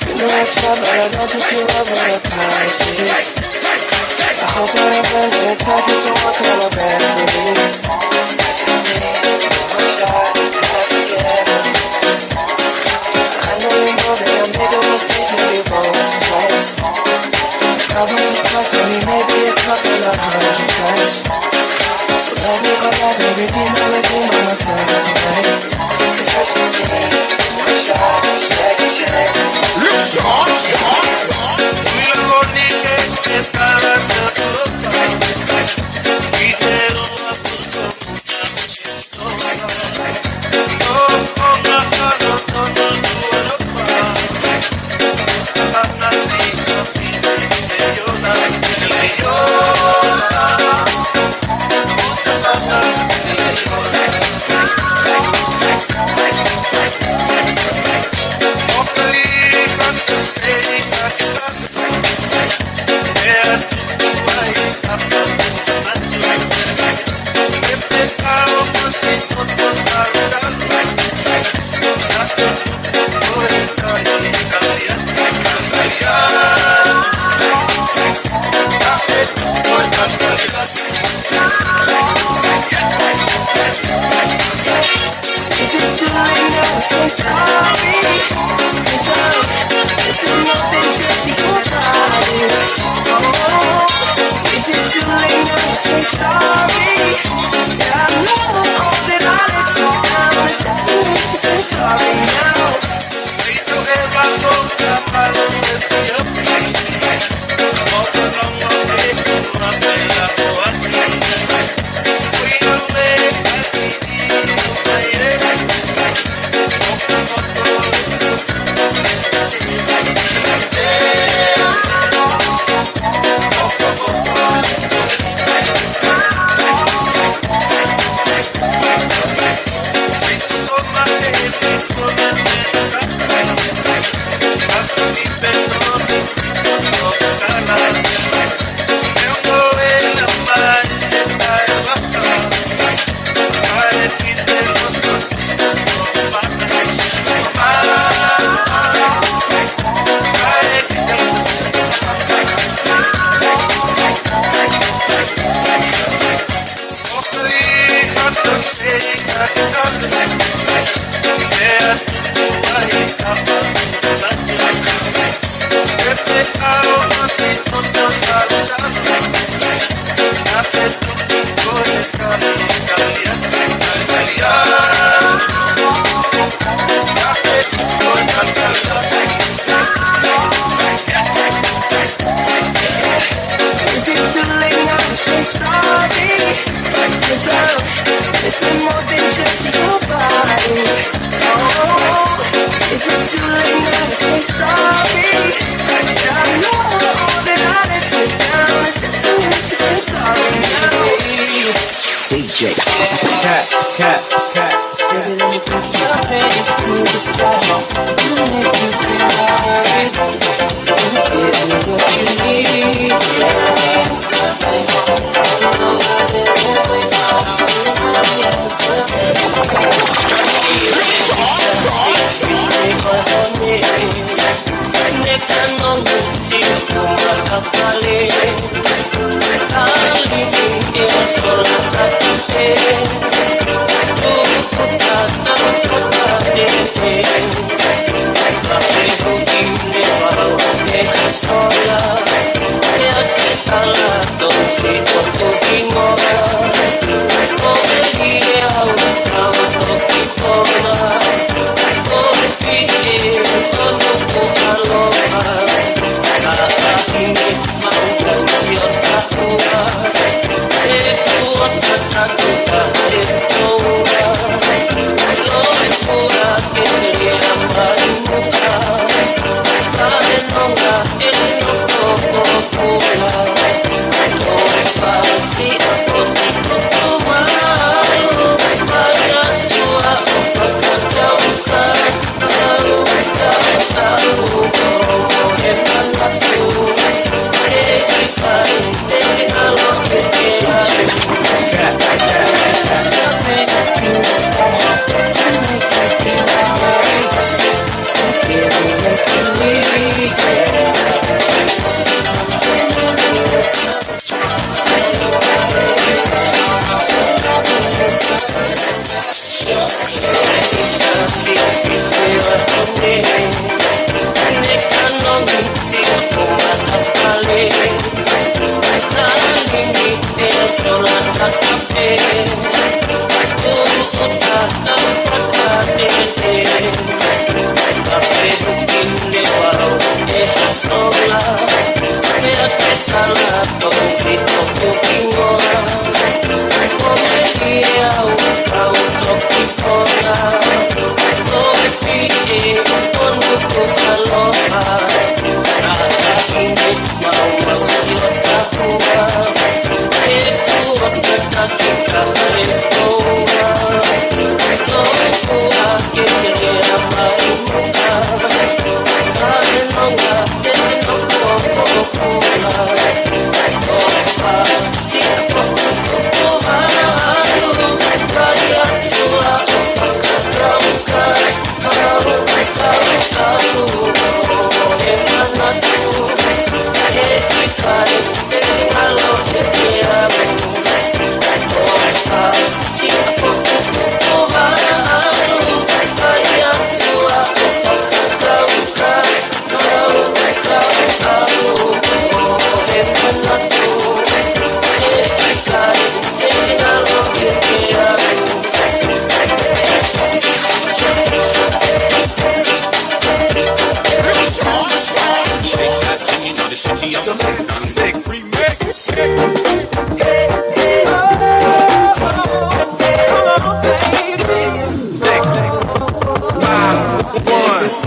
You know I try, but I don't think you love what I promise you. I hope I don't run out of time, so I call her back for me. I know you know that I made a mistake, so you won't stress. I want you to trust me, maybe a couple of hundred times. So love me or love me, redeem or redeem myself, right? Is it too late now to say sorry? It's all, it's nothing to think about it. Oh, is it too late now to say sorry? Yeah, I know that I let you down. Is it too late to say sorry now? Cat, cat, cat. Baby, let me put your hands to the sky. I'ma make you feel alright. So give me what you need, yeah.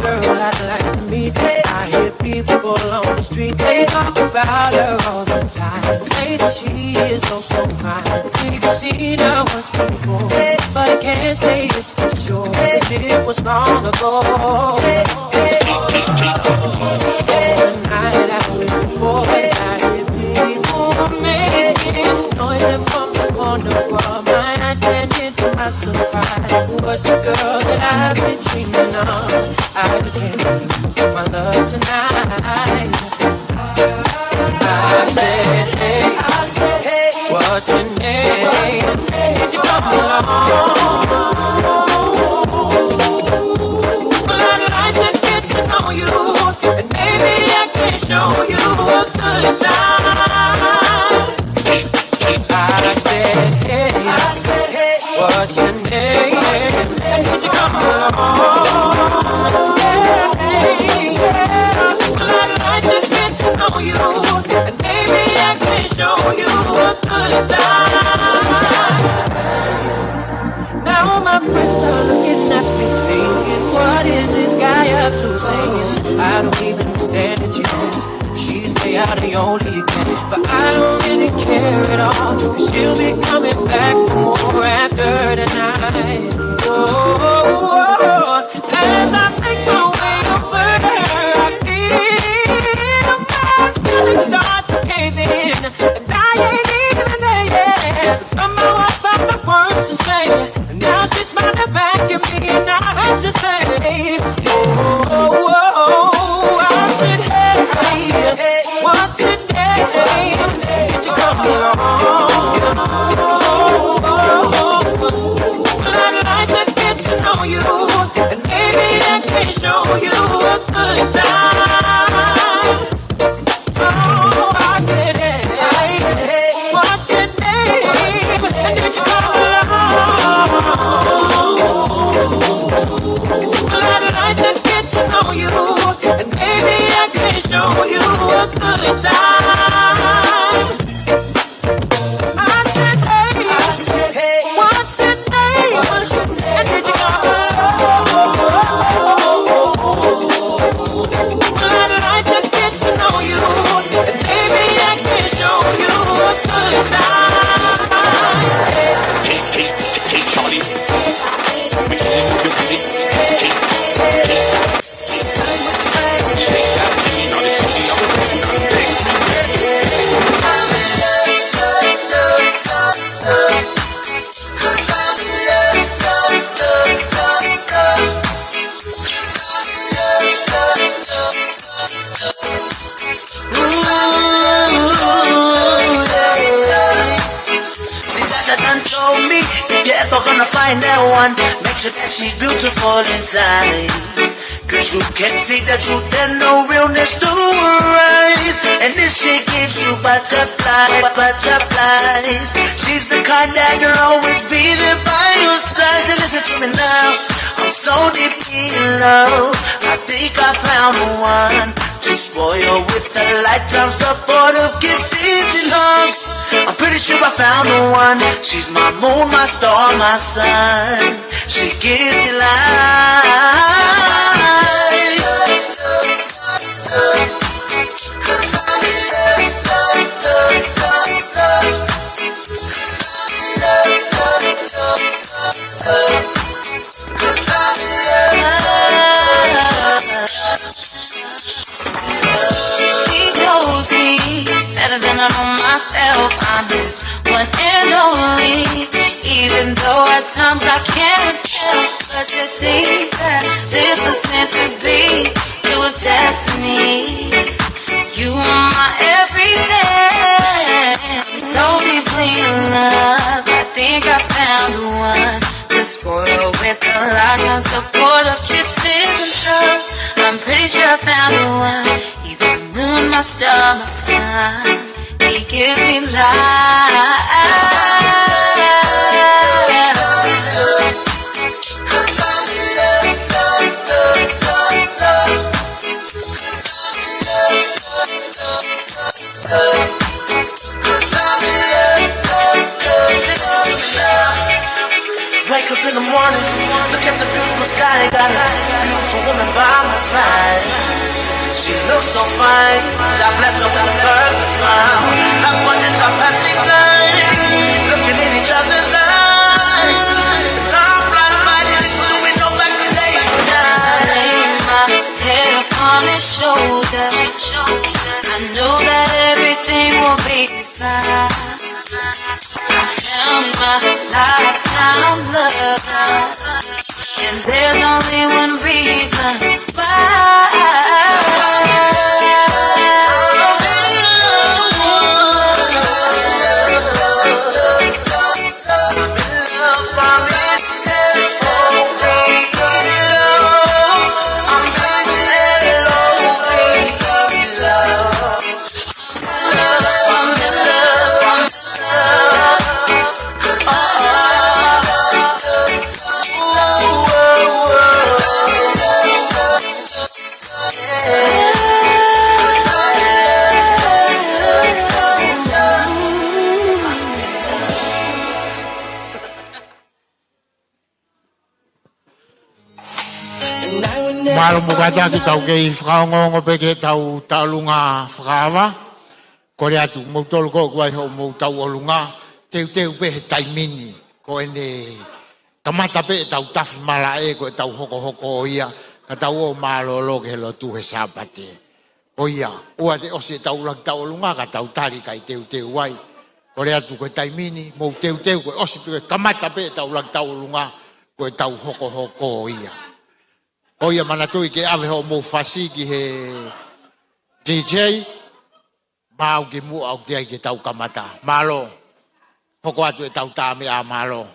Girl, I'd like to meet. I hear people on the street, they talk about her all the time. Say that she is so, so fine. We've seen her once before, but I can't say it's for sure, 'cause it was long ago. So one night I was bored, I hear people making noise from the corner of my eyes, and to my surprise, it was the girl that I've been dreaming of. I just can't believe my love tonight. I said, "Hey, I said, hey, what's your name? Did you come along? Well, I'd like to get to know you, and maybe I can show you." Now they only can, but I don't really care at all. 'Cause she'll be coming back for more after tonight. Oh, as I make my way over, I feel my feelings start to cave in, and I ain't even there yet. Somehow I found the words to say, and now she's smiling back at me, and I have to say, oh, oh, oh, oh, I said, hey, hey, what's your name? Did you come along? Well, I'd like to get to know you, and maybe I can show you a good time. Oh, I said, hey, hey, what's your name? And did you come along? Well, I'd like to get to know you, and maybe I can show you a good time. I said, hey, I said, hey, what's your name? And did you come along? Well, I'd like to get to know you, and maybe I can show you a good time. Hey, hey, hey, Charlie. Make it move your booty. Hey, hey. Ooh, yeah. See, Dada done told me, if you're ever gonna find that one, make sure that she's beautiful inside. 'Cause you can see the truth and no realness to her eyes. And if she gives you butterfly, butterflies, she's the kind that will always be there by your side. And listen to me now, I'm so deep in love, I think I found the one to spoil with the lifetime support of kisses and hugs. I'm pretty sure I found the one. She's my moon, my star, my sun. She gives me life. He knows me better than I know myself. I'm his one and only. Even though at times I can't help but to think that this was meant to be. It was destiny. You are my everything. So deeply in love, I think I found the one. To spoil with a lot of support of kisses and hugs. I'm pretty sure I found the one. He's my moon, my star, my sun. He gives me life. Wake up in the morning, look at the beautiful sky, got a beautiful woman by my side. She looks so fine, God bless her with a perfect smile. I wonder if I'm passing time, looking in each other's eyes. The time flies by, so we know back the day. I lay my head upon his shoulder. I know that everything will be fine. I found my lifetime love, and there's only one reason why. Mālō muʻa kātaki, tau kei fakaongoongo pē ki heʻetau tauʻolunga fakaava. Kole atu, mou tolu ko ē ʻoku ʻi ai hoʻomou tauʻolunga, teuteu pē he taimi ni. Ko ʻene kamata pē ʻetau tafi malaʻe, ko ʻetau hokohoko ia, ka tau ō mālōlō ki he lotu he Sāpate. Ko ia, ʻoua te ʻosi ʻetau ʻuluaki tauʻolunga, ka tau tali kae teuteu ai. Kole atu ko e taimi ni, mou teuteu, ko e ʻosi pē, kamata pē ʻetau ʻuluaki tauʻolunga, ko ʻetau hokohoko ia. Ko ia, manatuʻi ke ʻave hoʻomou fasi ki he D J, maʻu ki muʻa ʻoku teʻeki ai ke tau kamata. Mālō, hoko atu ʻetau tā meʻa, mālō.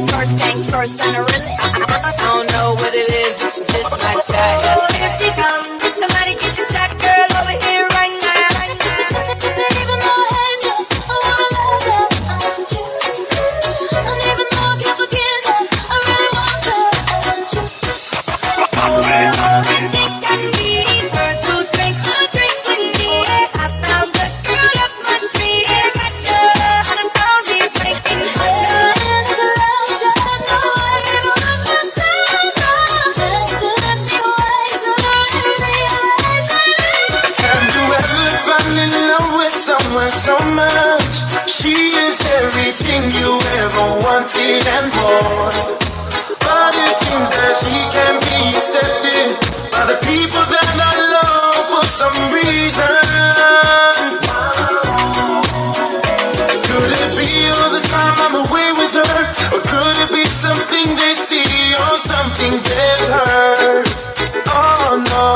First things first, and I really, I, I, I don't know what it is, but you just my type. Oh, here she comes. Somebody get this hot girl over here right now. Even though I hate you, I wanna love you, I want you. And even though I can't forget you, I really want you, I want you. Have you ever fallen in love with someone so much? She is everything you ever wanted and more. But it seems that she can't be accepted by the people that I love for some reason. Could it be all the time I'm away with her? Or could it be something they see or something they've heard? Oh no,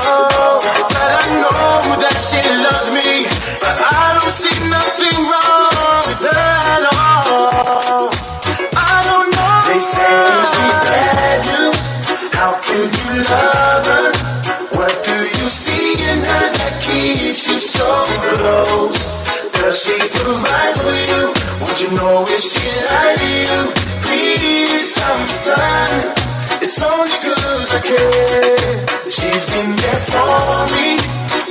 but I know that she loves me, but I don't see nothing wrong with her at all. I don't know. They say she's bad news. How can you love her? What do you see in her that keeps you so close? Does she provide for you? Would you know if she lied to you? Please tell me, son. It's only 'cause I care. She's been there for me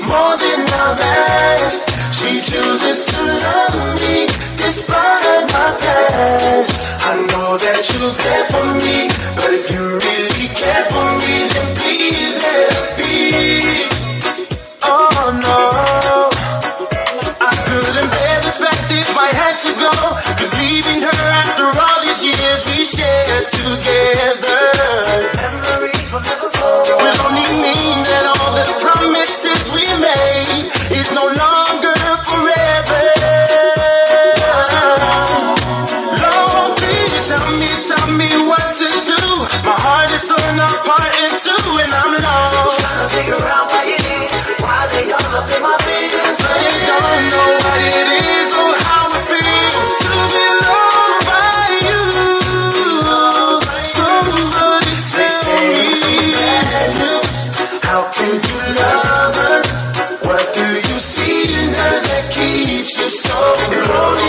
more than I've asked. She chooses to love me despite my past. I know that you're there for me, but if you really care for me, then please let us be. Oh no, I couldn't bear the fact if I had to go, 'cause leaving her after all these years we shared together, memories will never fade, will only mean that all the promises we made is no longer forever. Lord, please tell me, tell me what to do. My heart is torn apart in two and I'm lost. Trying to figure out why it is, why they all up in my business. But they don't know what it is or how it feels to be loved by you. Somebody tell me. How can you love her? What do you see in her that keeps you so close?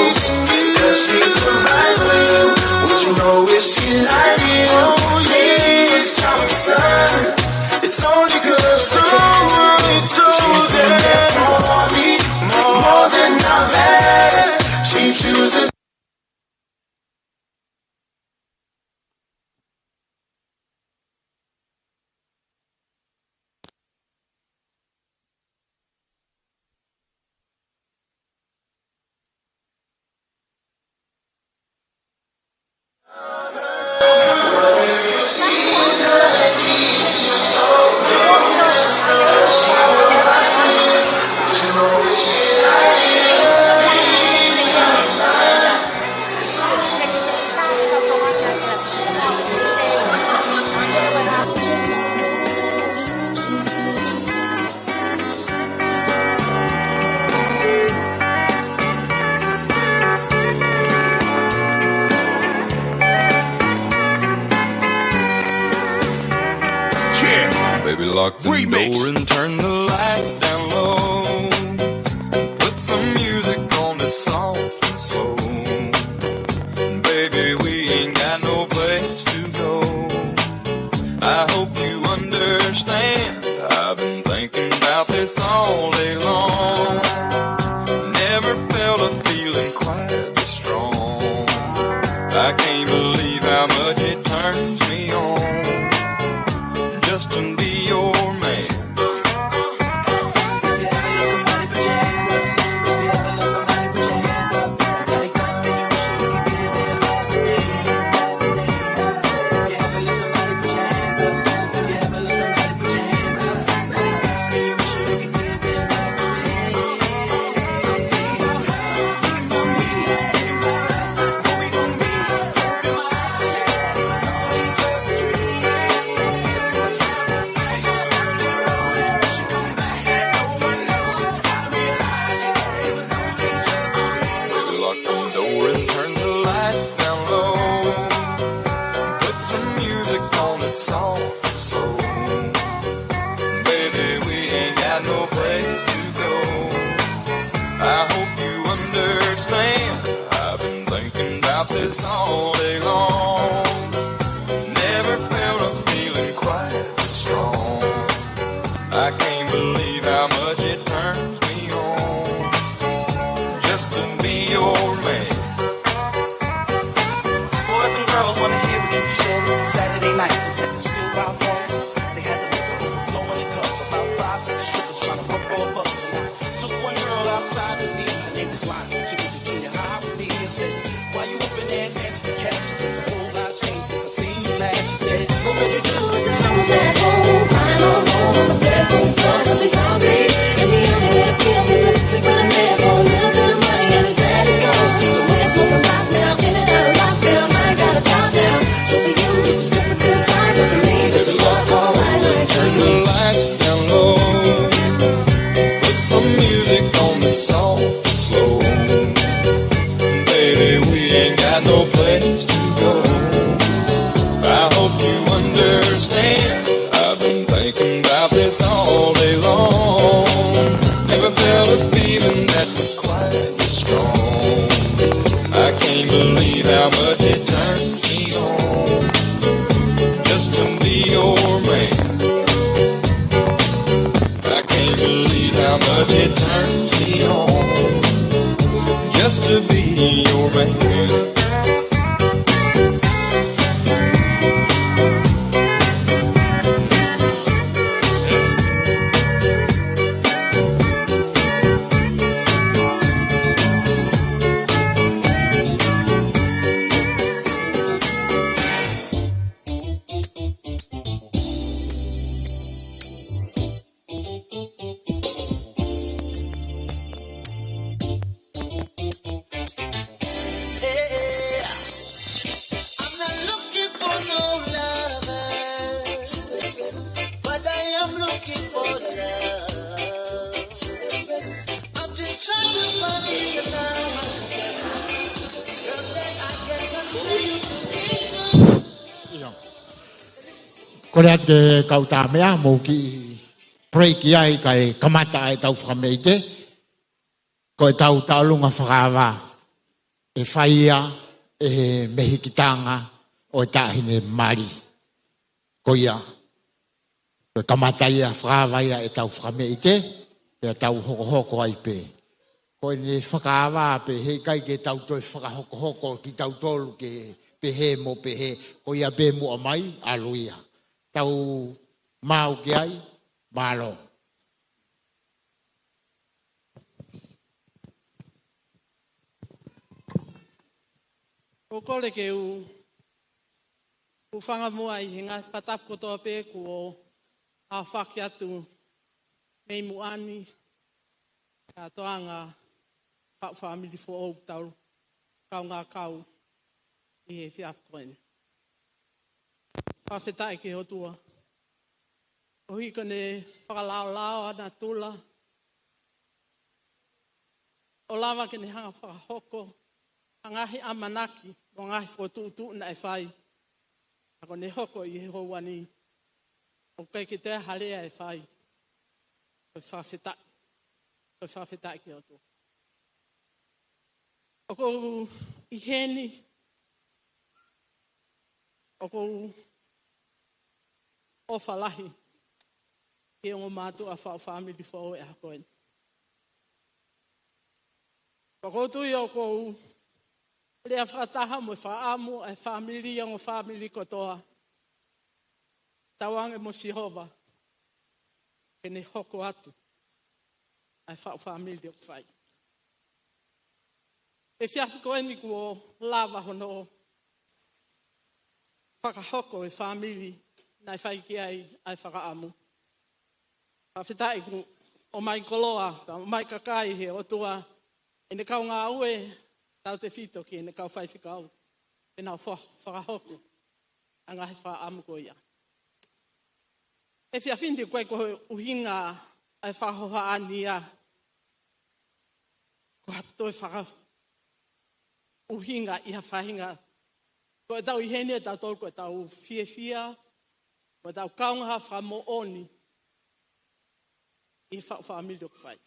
Does she provide for you? Would you know if she lied to you? Oh, yes, I'm sorry. It's only 'cause someone told her. She's been there for me more than I've asked. She chooses. Yeah. Baby, lock the door and turn the light down low. Put some music on that's soft and slow. I can't believe how much it turns me on just to be your man. Lock the door and turn the lights down low. Put some music on that's soft and slow. Baby, we ain't got no place to go. I hope you understand. I've been thinking about this all day long. Never felt a feeling quite this strong. I can't believe how much it turns me on just to be your man. Boys and girls wanna hear what you said. Saturday night was at the Spill Bar Bar. They had the liquor overflowing in cups, about five, six strippers trying to work for a buck. Took one girl outside with me, her name was Lonnie. She went to junior high with me and said, "Why you up in there and dancing for cash? There's a whole lot changed since I seen you last." She said, "What would you do if someone's at home, crying all alone on the bedroom floor? They'll be hungry, and the only way to feel is lipstick with a man for a little bit of money and his daddy gone. So we're smoking rock now, in and out of lockdown. I ain't got a job now. So for you, this is just a good time, but for me, this is love all night long." Turn the lights down low. Put some music on the soft and slow. Baby, we ain't got no place to go. I hope you understand. I've been thinking about this all day long. Never felt a feeling that was quite this strong. I can't believe how much it turns me on just to be your man. I can't believe how much it turns me on just to be your man. Yeah. I'm not looking for no lover, but I am looking for love. I'm just trying to find me a lover, girl, that I can come to you. ʻIo. Kole atu ke kau tā meʻa, mou kiʻi break ai kae kamata ʻetau fakameʻite. Ko ʻetau tauʻolunga fakaava ʻe fai ia ʻe he mehikitanga ʻo e taʻahine mali. Ko ia, ko e kamata ia fakaava ia ʻetau fakameʻite, pea tau hokohoko ai pē. Ko ʻene fakaava pē, heʻikai ke tau toe fakahokohoko kitautolu ke pehē mo pehē, ko ia pē muʻa mai, ʻalu ia. Tau maʻu ki ai, mālō. ʻOku ou kole ke u, u hūfanga muʻa ʻi he ngaahi fakatapu kotoa pē kuo aofaki atu mei muʻa ni, kātoanga faʻu fāmili foʻou tau kaungā kau ʻi he efiafi ko eni. Fakafetaʻi ki he ʻOtua. ʻOku ʻi heʻene fakalaolao ʻa natula, ʻo lava ke ne hanga fakahoko ʻa e ngaahi ʻamanaki mo e ngaahi fokotuʻutuʻu naʻe fai. Ka kuo ne hoko ʻi he houa ni, ʻoku ʻikai ke toe ha lea ʻe fai. Ko e fakafetaʻi. Ko e fakafetaʻi ki he ʻOtua. ʻOku ou ʻi heni, ʻoku ou ʻofa lahi ki he ongo mātuʻa faʻu fāmili foʻou ʻo e ʻaho ko eni. ʻOku ou tui ʻoku ou lea fakataha mo e fakaʻamu ʻa e fāmili, ongo fāmili kotoa. Tauange mo Sihova ke ne hoko atu ʻa e faʻu fāmili ʻoku fai. Efiafi ko eni kuo lava hono fakahoko e fāmili naʻe fai ki ai ʻa e fakaʻamu. Fakafetaʻi kuo ʻomai koloa, ka ʻomai kakai he ʻOtua, ʻene kau ngāue tautefito ki heʻene kau faifekau, ʻenau fa-, fakahoko ʻa e ngaahi fakaʻamu ko ia. Efiafi ni ko e, ko e ʻuhinga ʻa e fakahohaʻa ni ia, ko ha toe fakaʻuhinga ʻi ha faʻahinga. Ko ʻetau ʻi heni ʻe tautolu ko ʻetau fiefia, ko ʻetau kaungā fakamoʻoni ʻi he faʻu fāmili ʻoku fai.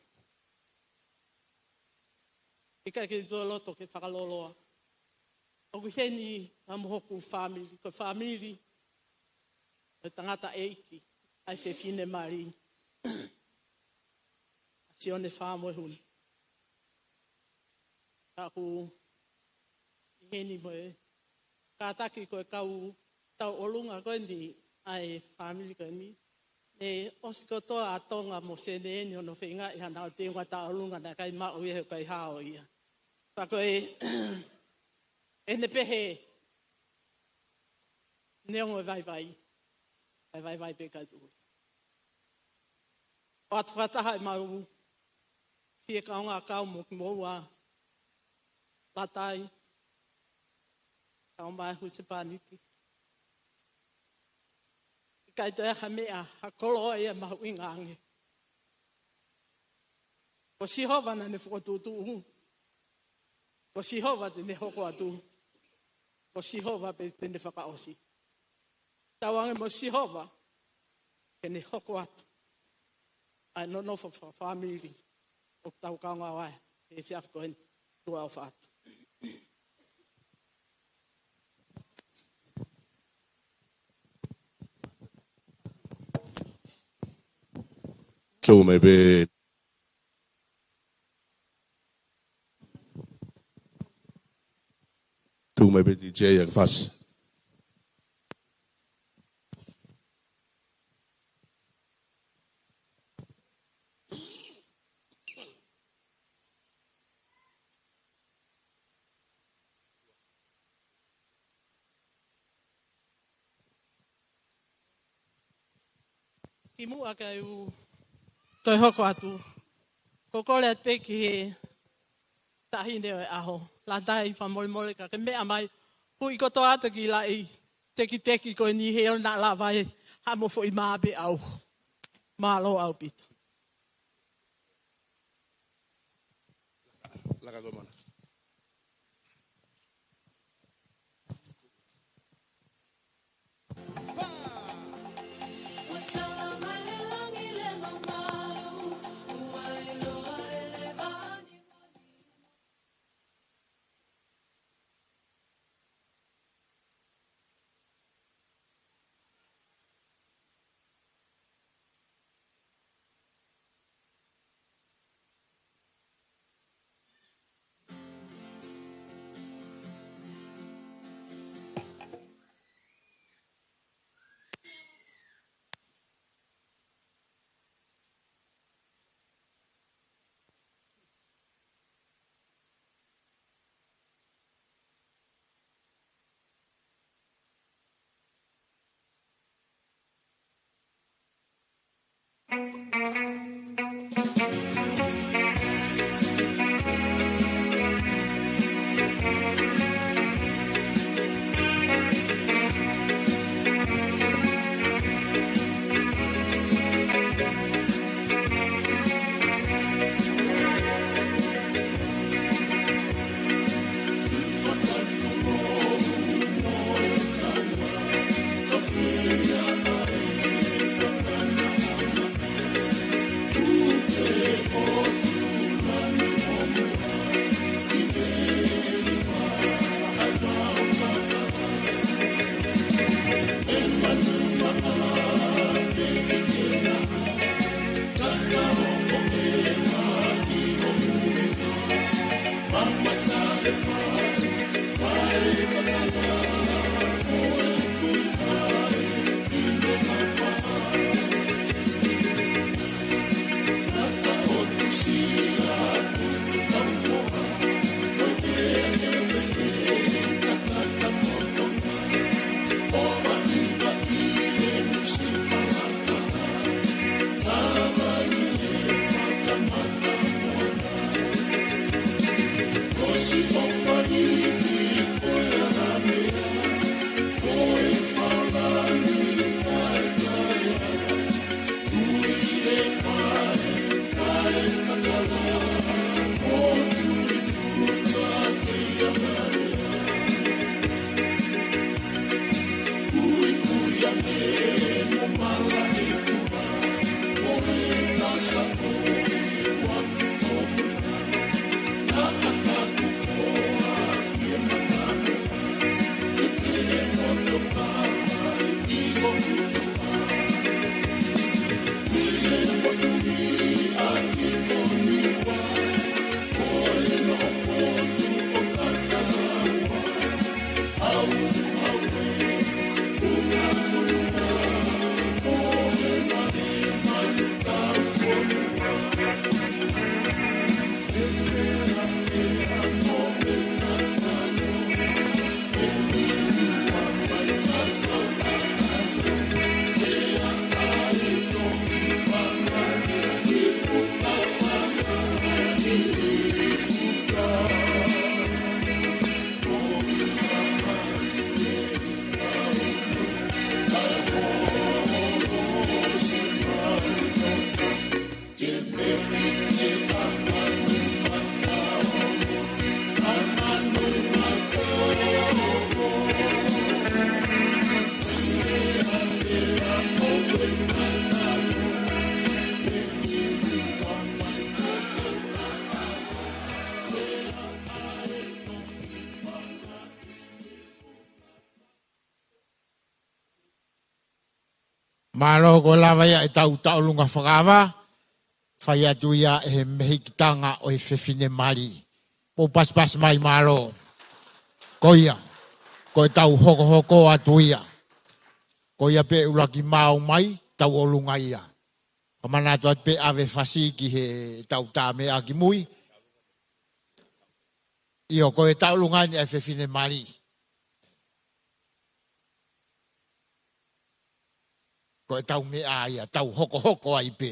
ʻIkai ke toe loto ke fakaloloa. ʻOku ʻi heni pea mo hoku fāmili, ko e fāmili ʻo e tangataʻeiki, ʻa e fefine mali, ʻa Sione Fāmoehuni. Ka ʻoku ʻi heni mo e kātaki ko e kau tauʻolunga ko eni ʻa e fāmili ko eni. Ne ʻosi kotoa ʻa Tonga mo Senē ni hono feingaʻi haʻanau teunga tauʻolunga, naʻe ʻikai maʻu ia he ʻikai hao ia. Pea ko e, ʻene pehē, neongo e vaivai, ʻe vaivai pē kae tuʻu. ʻOatu fakataha ʻemau fie kaungā kau mo kimoua, Latai, kau mai husepāniti. ʻIkai toe ʻi ai ha meʻa, ha koloa ia mahuʻinga ange. Ko Sihova naʻa ne fokotuʻutuʻu. Ko Sihova te ne hoko atu. Ko Sihova pē te ne fakaʻosi. Tauange mo Sihova ke ne hoko atu ʻa e nonofo fa-, fāmili ʻoku tau kaungā ʻauha he efiafi ko eni. Tuʻa ʻofa atu. Tuʻu mai pē. Tuʻu mai pē D J ʻa e fasi. Kimuʻa ke u toe hoko atu, ko e kole atu pē ki he taʻahine ʻo e ʻaho, Latai, fakamolemole ka ke meʻa mai, hui kotoa atu ki he laʻi tekiteki ko eni he ʻoua naʻa lava ʻe ha mo foʻi mā pē au. Mālō ʻaupito. Laka koe mana. Mālō, ko e lava ia ʻetau tauʻolunga fakaava, fai atu ia ʻe he mehikitanga ʻo e fefine mali. Mou pasipasi mai, mālō. Ko ia, ko ʻetau hokohoko atu ia. Ko ia pē ʻuluaki maau mai, tauʻolunga ia. Ka manatu atu pē ʻave fasi ki heʻetau tā meʻa ki mui. ʻIo, ko e tauʻolunga eni ʻa e fefine mali. Ko ʻetau meʻa ia, tau hokohoko ai pē.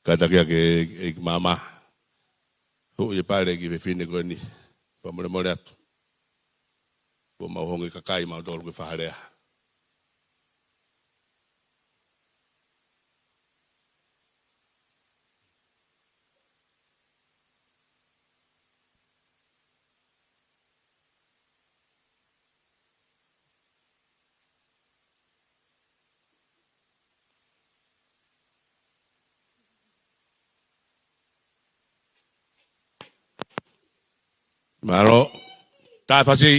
Kātaki ake ʻEiki Māmā. Hū ʻi he pale ki he fefine ko eni. Fakamolemole atu. Kuo mau honge kakai mau tolu ke fakalea. Mālō. Tāfasi.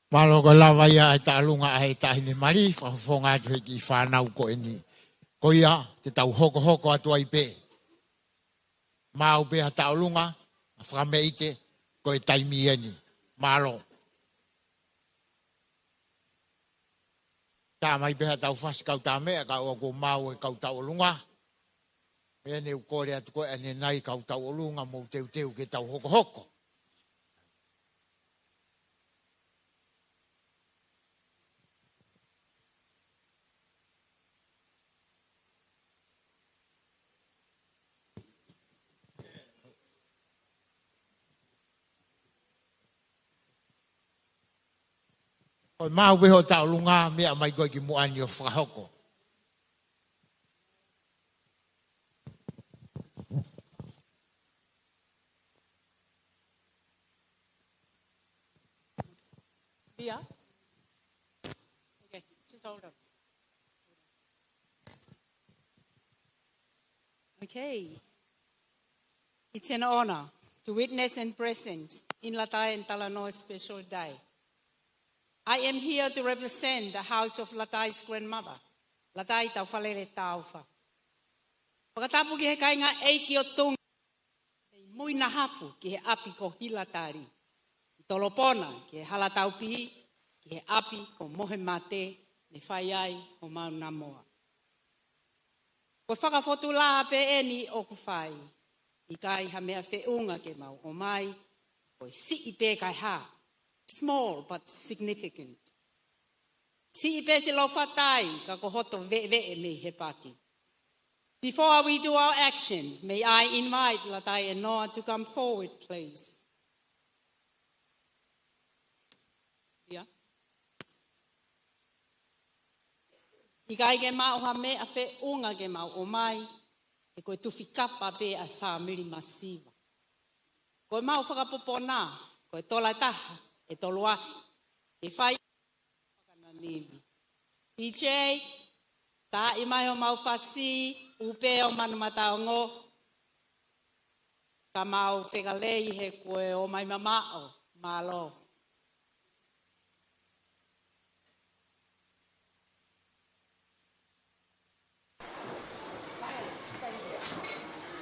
Mālō. Ko e lava ia ʻa e tauʻolunga ʻa e taʻahine mali, fakafofonga atu he kiʻi fānau ko eni. Ko ia, te tau hokohoko atu ai pē. Maʻu pē ha tauʻolunga, ʻa fakameʻite, ko e taimi eni. Mālō. Tā mai pē ha tau fasi kau tā meʻa, ka ʻoku maʻu e kau tauʻolunga. Pea ne u kole atu ko ē ʻanenai kau tauʻolunga mou teuteu ke tau hokohoko. Ko e maʻu pē hoʻo tauʻolunga, meʻa mai koe ki muʻa ni ʻo fakahoko. Just hold on. Okay. It's an honor to witness and present in Latai and Talanoa special day. I am here to represent the house of Latai's grandmother, Latai Taufalele Taufa. Fakatapu ki he kāinga ʻeiki ʻo Tonga, mei Muinahafu ki he ʻapi ko Hilatali, ki Tolopona ki he Hala Taupī, ki he ʻapi ko Mohemate, ne fai ai homau namoa. Ko e fakafotulā pē eni ʻoku fai, ʻikai ha meʻa feʻunga ke mau ʻomai, ko e siʻi pē kae hā, small but significant. Siʻi pē siʻi lau fatai ka ko hoto veʻeveʻe mei he paki. Before we do our action, may I invite Latai and Noa to come forward, please. Yeah. ʻIkai ke maʻu ha meʻa feʻunga ke mau ʻomai, he ko e tufi kapa pē ʻa e fāmili masiva. Ko e mau fakapopona, ko e tola taha ʻe tolu afe, ʻe fai makananivi. P J, taaʻi mai homau fasi, ʻupē ʻo Manu Mataongo, ka mau fekalei he ko e ʻomai mamaʻo, mālō.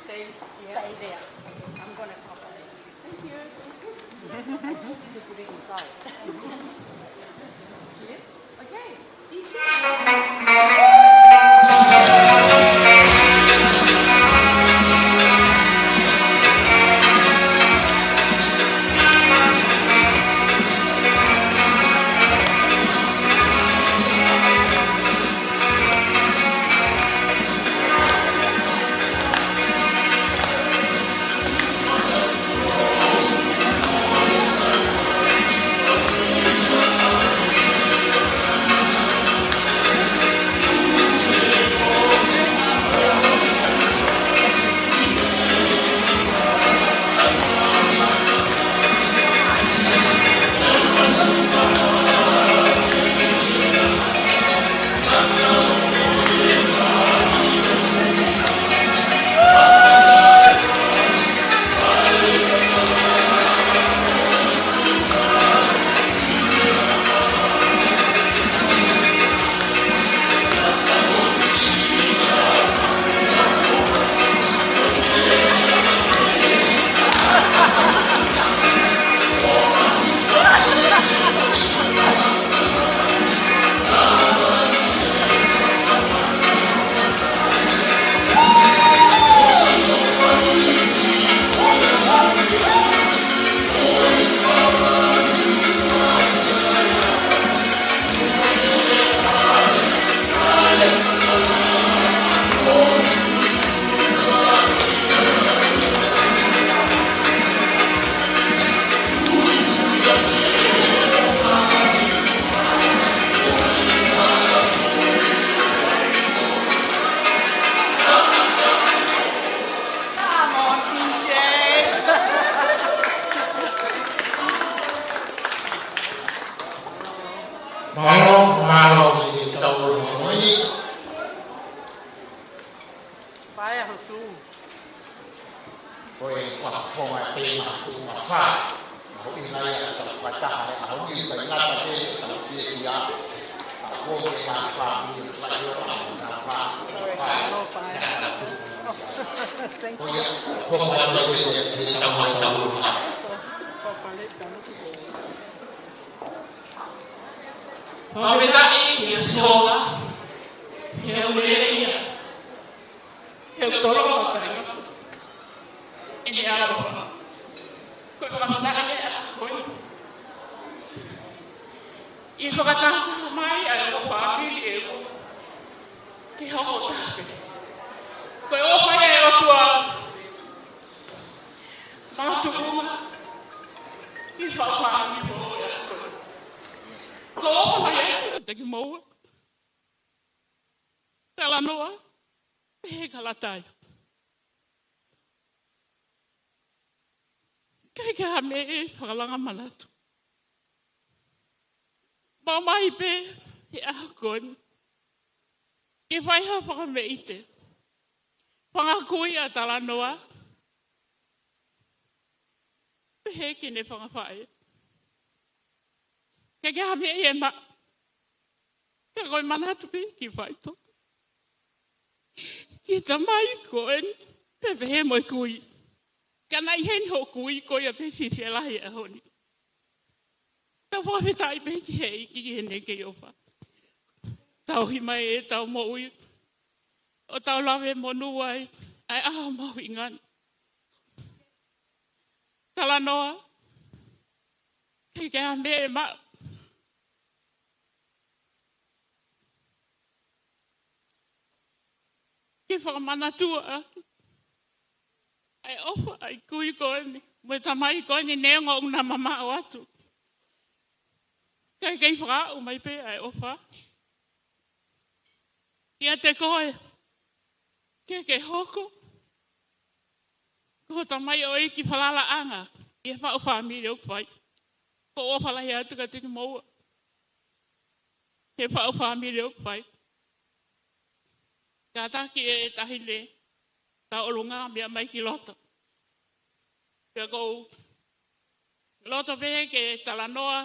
Stay, stay there. I'm gonna pop on it. Thank you. I think you should put it inside. Yes? Okay. Thank you. Come on, P J. Mālō, mālō ʻi he tau moʻui. Pae aho sū. Ko e fakafofonga pē ʻi he tuʻunga fā. Ko e ʻuhinga ia ʻetau fakataha he ʻaho ni, ʻikai ngata pē ʻetau fiefia. Ka ko e ngaahi fāmili fai ʻo ʻaho na pā, fai, na na tu. Ko ia, ko e ngaahi fāmili ʻi he tau mai tau ʻaho. Fakafetaʻi ki he Sihova, he ʻoku lelei ia. He ʻoku tolonga ʻo taʻengata ʻene ʻaloʻofa. Ko e fakafetaʻi ʻa koe. ʻI he fakatahataha mai ʻa e ongo fāmili ʻe ua ke hoko taha pē. Ko e ʻofa ia ʻa e ʻOtua. Mātuʻunga ki he fāmili ʻo e ʻOtua. Ko e ʻofa ia ʻa e ʻOtua kiate kimoua. Talanoa, pehē kia Latai. ʻIkai ke ʻi ai ha meʻa ʻe fakalanga manatu. Mau ō mai pē he ʻaho ko eni. Ke fai ha fakameʻite. Fanga kui ʻa Talanoa. Pehē ki heʻene fanga faʻē. Ke ke hame e ma. Ka ko e manatu pē ki faito. Ki he tamai ko eni. Pea pehē mo e kui. Ka naʻe ʻi heni hoʻo kui ko ia pē fifia lahi ʻaho ni. Tau fakafetaʻi pē ki he ʻEiki ki heʻene kei ʻofa. Tauhi mai ʻetau moʻui. ʻO tau lave monū ai. ʻA e ʻaho mahuʻinga ni. Talanoa. Ke ke hame e ma. Ke fakamanatua ʻa e ʻofa ʻa e kui ko eni, mo e tamai ko eni neongo ʻoku na mamaʻo atu. Ka ʻe kei fakaaʻu mai pē ʻa e ʻofa. ʻIate koe, ke ke hoko ko e tamaioʻeiki falalaʻanga ʻi he faʻu fāmili ʻoku fai. Ko e ʻofa lahi atu kiate kimoua. He faʻu fāmili ʻoku fai. Kātaki e taʻahine Tauʻolunga meʻa mai ki loto. Pea ʻoku ou loto pē ke Talanoa,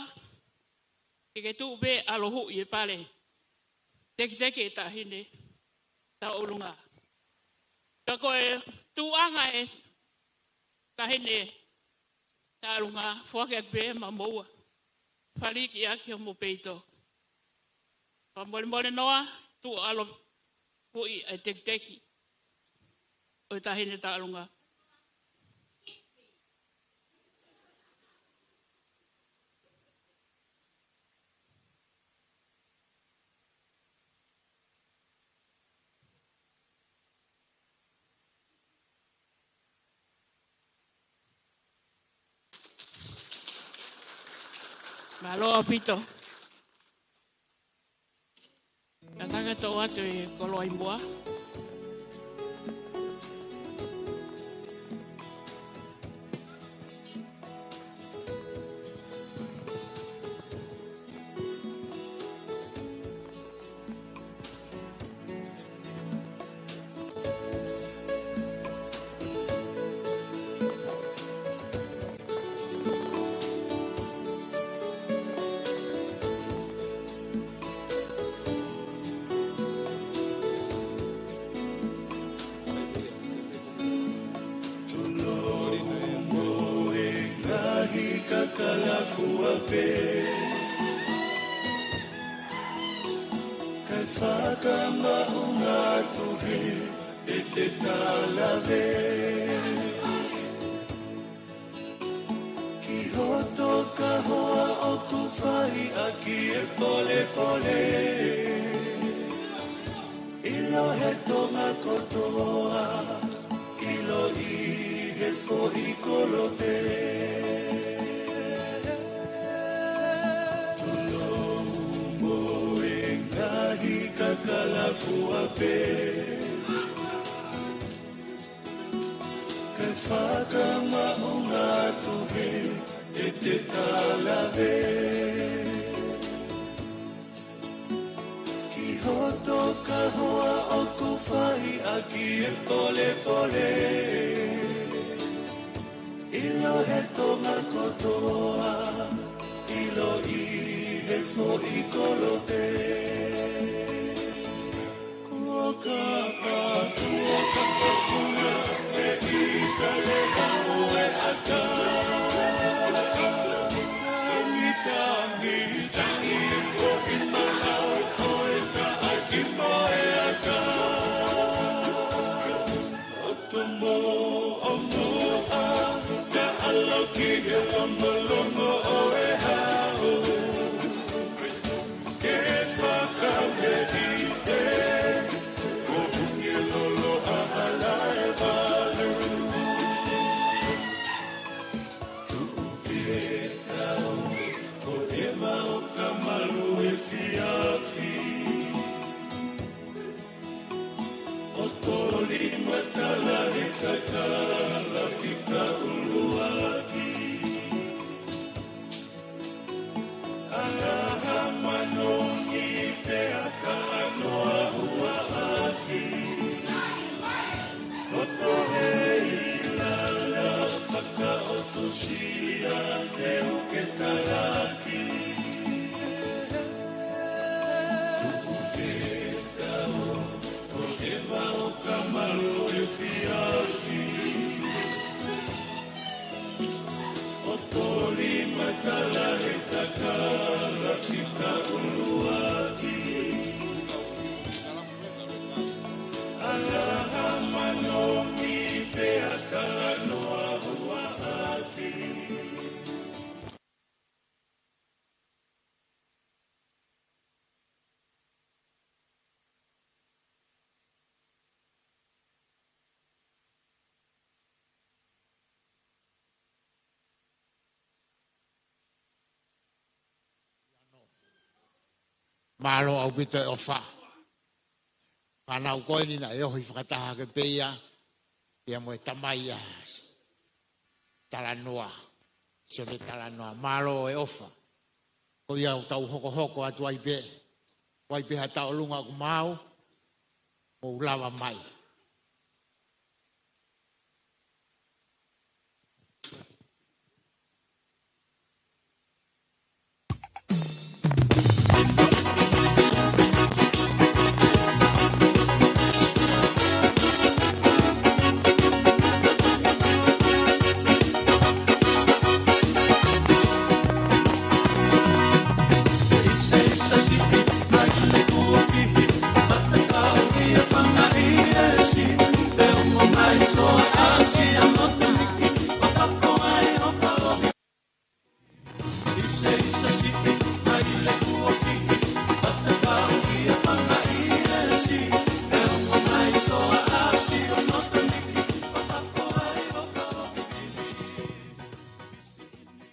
ke ke tuʻu pē ʻalu ʻo huʻi e pale. Tekiteki e taʻahine Tauʻolunga. Pea ko e tuʻunga e taʻahine Tauʻolunga, foaki atu pē maʻamoua. Fāliki ʻaki homo peito. Fakamolemole Noa, tuʻu ʻalu ʻo huʻi e tekiteki ʻo e taʻahine Tauʻolunga. Mālō ʻaupito. Kātaki toʻo atu e koloa ʻi muʻa. Tulou mo e ngaahi kakala fua pē. Kae fakamaʻunga atu he ʻete talave. Ki hoto kahoa ʻoku fai ʻaki e polepole. ʻIlo he Tonga kotoa, ʻilo ʻi he foʻi kolote. Tulou mo e ngaahi kakala fua pē. Kae fakamaʻunga atu he ʻete talave. Ki hoto kahoa ʻoku fai ʻaki e polepole. ʻIlo he Tonga kotoa, ʻilo ʻi he foʻi kolote. Kuo ka pa, kuo ka pa kuna, e ʻita le hau e ʻata. Tangi, tangi, tangi, foʻi malau, ʻo e taʻaki mo e ʻata. ʻOtu mo o mua, ka ʻalu ki he longolongo ʻo e hau. Ke fakameʻite, ko Hungi Lolo ʻa Halaevalu. Mālō ʻaupito e ʻofa. Fānau ko eni naʻe ohi fakataha hake pē ia, ia mo e tamai ʻa Talanoa, Sione Talanoa. Mālō e ʻofa. Ko ia ʻoku tau hokohoko atu ai pē. Ko ai pē ha tauʻolunga ʻoku maau, mou lava mai.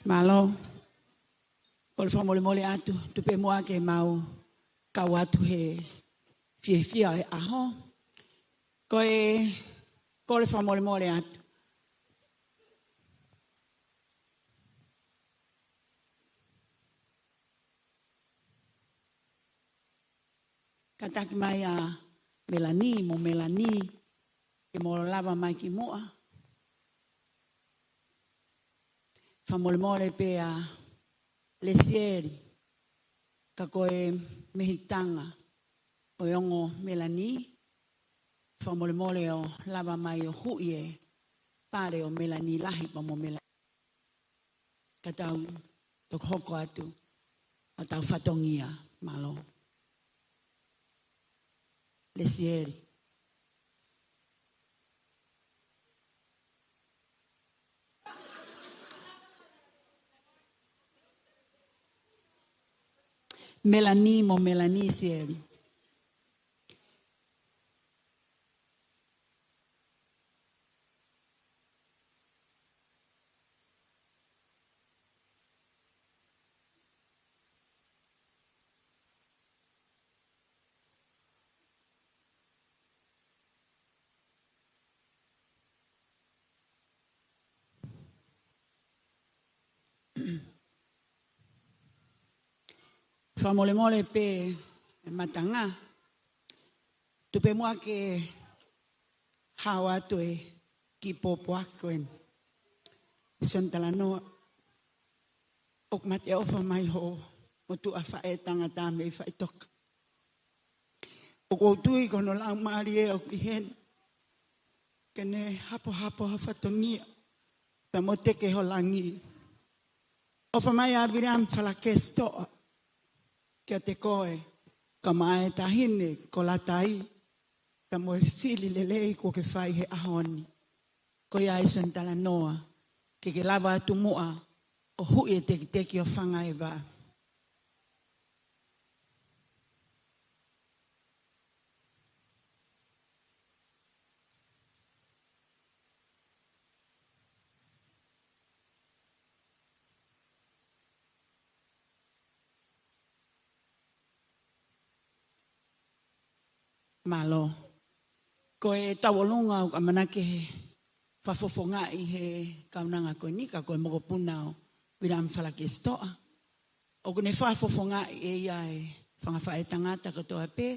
Mālō. Kole fakamolemole atu, tuku pē muʻa ke mau kau atu he fiefia e ʻaho. Ko e kole fakamolemole atu. Kātaki mai ʻa Melanie, mo Melanie, ke mo lava mai ki muʻa. Fakamolemole pē ʻa Lesieli, ka ko e mehikitanga ʻo e ongo Melanie, fakamolemole ʻo lava mai ʻo huʻi e pale ʻo Melanie lahi pea mo Melanie. Ka tau toki hoko atu ʻa ʻetau fatongia. Mālō. Lesieli. Melanie mo Melanie Sieli. Fakamolemole pē e matanga. Tuku pē muʻa ke hao atu e kiʻi pōpoaki ko eni. Sione Talanoa, ʻoku mate ʻofa mai hoʻo motuʻa faʻētangata mei Faʻitoka. ʻOku ou tui ko hono laumālie ʻoku ʻi heni ke ne hapohapo ha fatongia pea mo teke ho langi. ʻOfa mai ʻa Viliami Falakesitoa kiate koe, kae ʻumaʻā e taʻahine ko Latai, pea mo e fili lelei kuo ke fai he ʻaho ni. Ko ia ai Sione Talanoa, ke ke lava atu muʻa ʻo huʻi e tekiteki ʻo Fanga ʻEva. Mālō. Ko e tauʻolunga ʻoku ʻamanaki ke fakafofongaʻi he kaunanga ko eni, ka ko e mokopuna ʻo Viliami Falakesitoa. ʻOku ne fakafofongaʻi ʻe ia e fanga faʻētangata kotoa pē,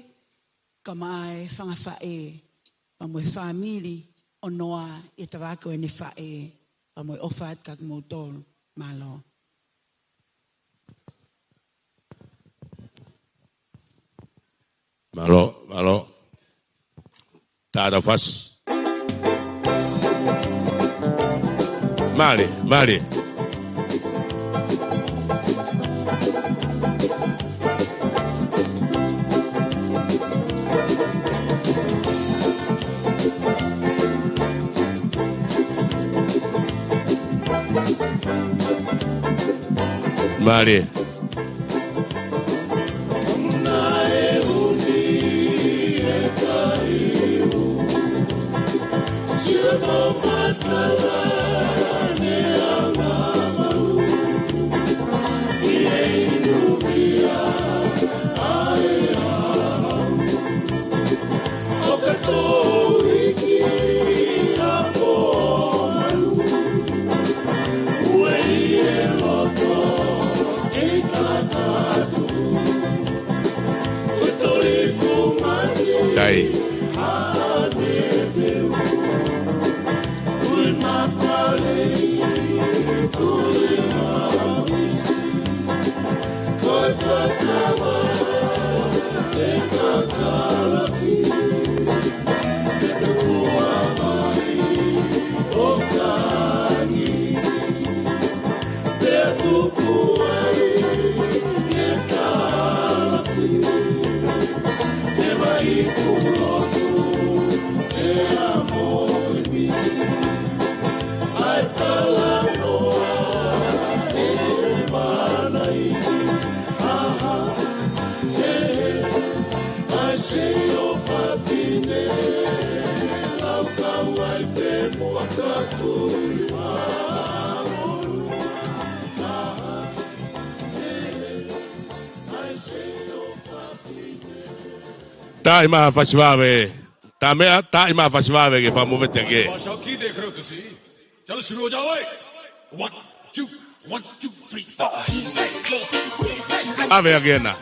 kae ʻumaʻā e fanga faʻē, pea mo e fāmili ʻo Noa, ʻi he tafaʻaki ʻo ʻene faʻē, pea mo e ʻofa atu kiate kimoutolu. Mālō. Mālō, mālō. Tātā fasi. Mālie, mālie. Mālie. Ei. Taʻi maʻa fasi vave. Taʻamea, taʻi maʻa fasi vave ke fakamovete ke. One, two, one, two, three, four. Vave ʻaki ena.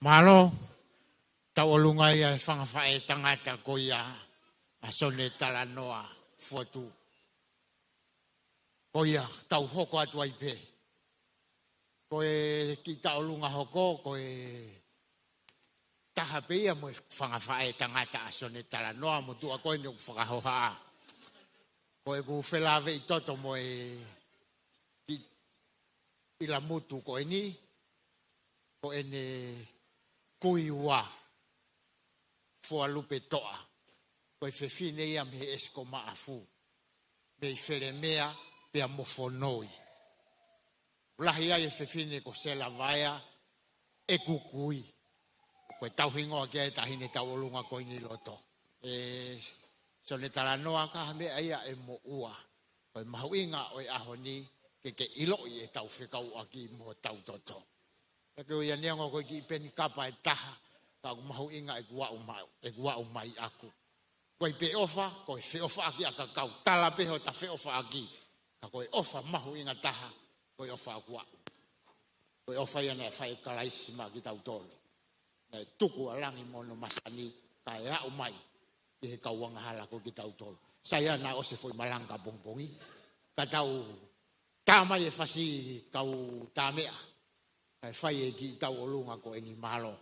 Mālō, tauʻolunga ia e fanga faʻētangata ko ia ʻa Sone Talanoa Fotu. Ko ia tau hoko atu ai pē. Ko e kiʻi tauʻolunga hoko, ko e taha pē ia mo e fanga faʻētangata ʻa Sone Talanoa mo tuʻa ko eni ʻoku fakahohaʻa. Ko ʻeku felāveʻi toto mo e kiʻi ʻilamutu ko eni, ko ʻene kui ua, Fualupe Toʻa. Ko e fefine ia mei he ʻEsiko Maʻafu, mei Felemea pea mo Fonoi. Lahi ai e fefine ko Sela Vaea, ʻeku kui. Ko e tauhingoa ki ai e taʻahine tauʻolunga ko eni ʻi loto. ʻE Sone Talanoa, ka ha meʻa ia ʻe moʻua. Ko e mahuʻinga ʻo e ʻaho ni ke ke ʻiloʻi ʻetau fekauʻaki mo hotau toto. Pea ke ui ʻa e neongo ko e kiʻi peni kapa ʻe taha, ka ʻoku mahuʻinga ʻeku aʻu ma-, ʻeku aʻu mai ʻaku. Ko e pē ʻofa, ko e feʻofaʻaki ʻa e kakai, tala pē hota feʻofaʻaki. Ka ko e ʻofa mahuʻinga taha, ko e ʻofa ʻoku aʻu. Ko e ʻofa ia naʻe fai ʻe Kalaisi maʻa kitautolu. Naʻe tuku ʻa langi mo hono masani, kae aʻu mai ki he kau angahala ko kitautolu. Sai, naʻe ʻosi e foʻi malanga pongipongi. Ka tau tā mai e fasi kau Taʻamea. Kae fai e kiʻi tauʻolunga ko eni, mālō.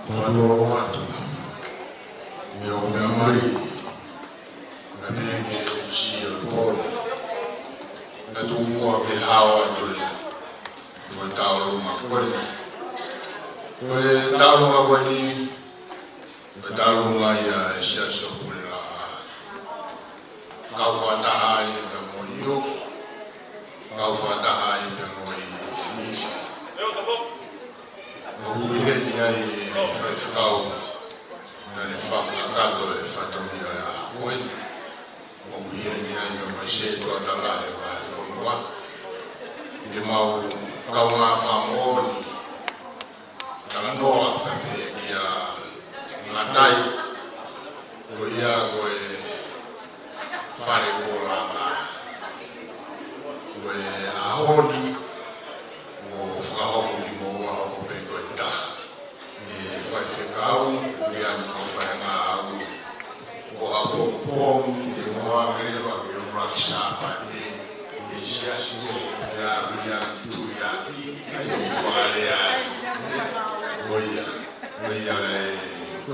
Fakatōlonga atu. Mea o mea mali. Mea mea ke sio pole. Mea tuku muʻa ke hao atu e. Ko e taulunga ko eni. Ko e taulunga ko eni. Ko e taulunga ia e Siasi ʻo Pulelaʻā. Kau fakataha ai pea mo Io. Kau fakataha ai pea mo Ifiifi. ʻOku ʻi heni ai e faifekau naʻa ne fakakakato e fatongia ʻo e ʻaho ko eni. ʻOku ʻi heni ai pea mo e sētuata lahi ʻo e fonua. ʻI heʻemau kaungā fakamoʻoni. Talanoa pē kia Latai, ko ia ko e fale kuo langa. Ko e ʻaho ni, ʻoku fakahoko kimoua hoko pē ko e taha. ʻE faifekau, ʻi he ʻaho ni ko e faingataʻa ʻo ʻApongipongi, ʻi he moa leva, ʻi he ʻuluaki Sāpate, ʻi he siasi ko ia, ʻi he Tuiaki, ʻi he fale atu. Ko ia, ko ia, ē,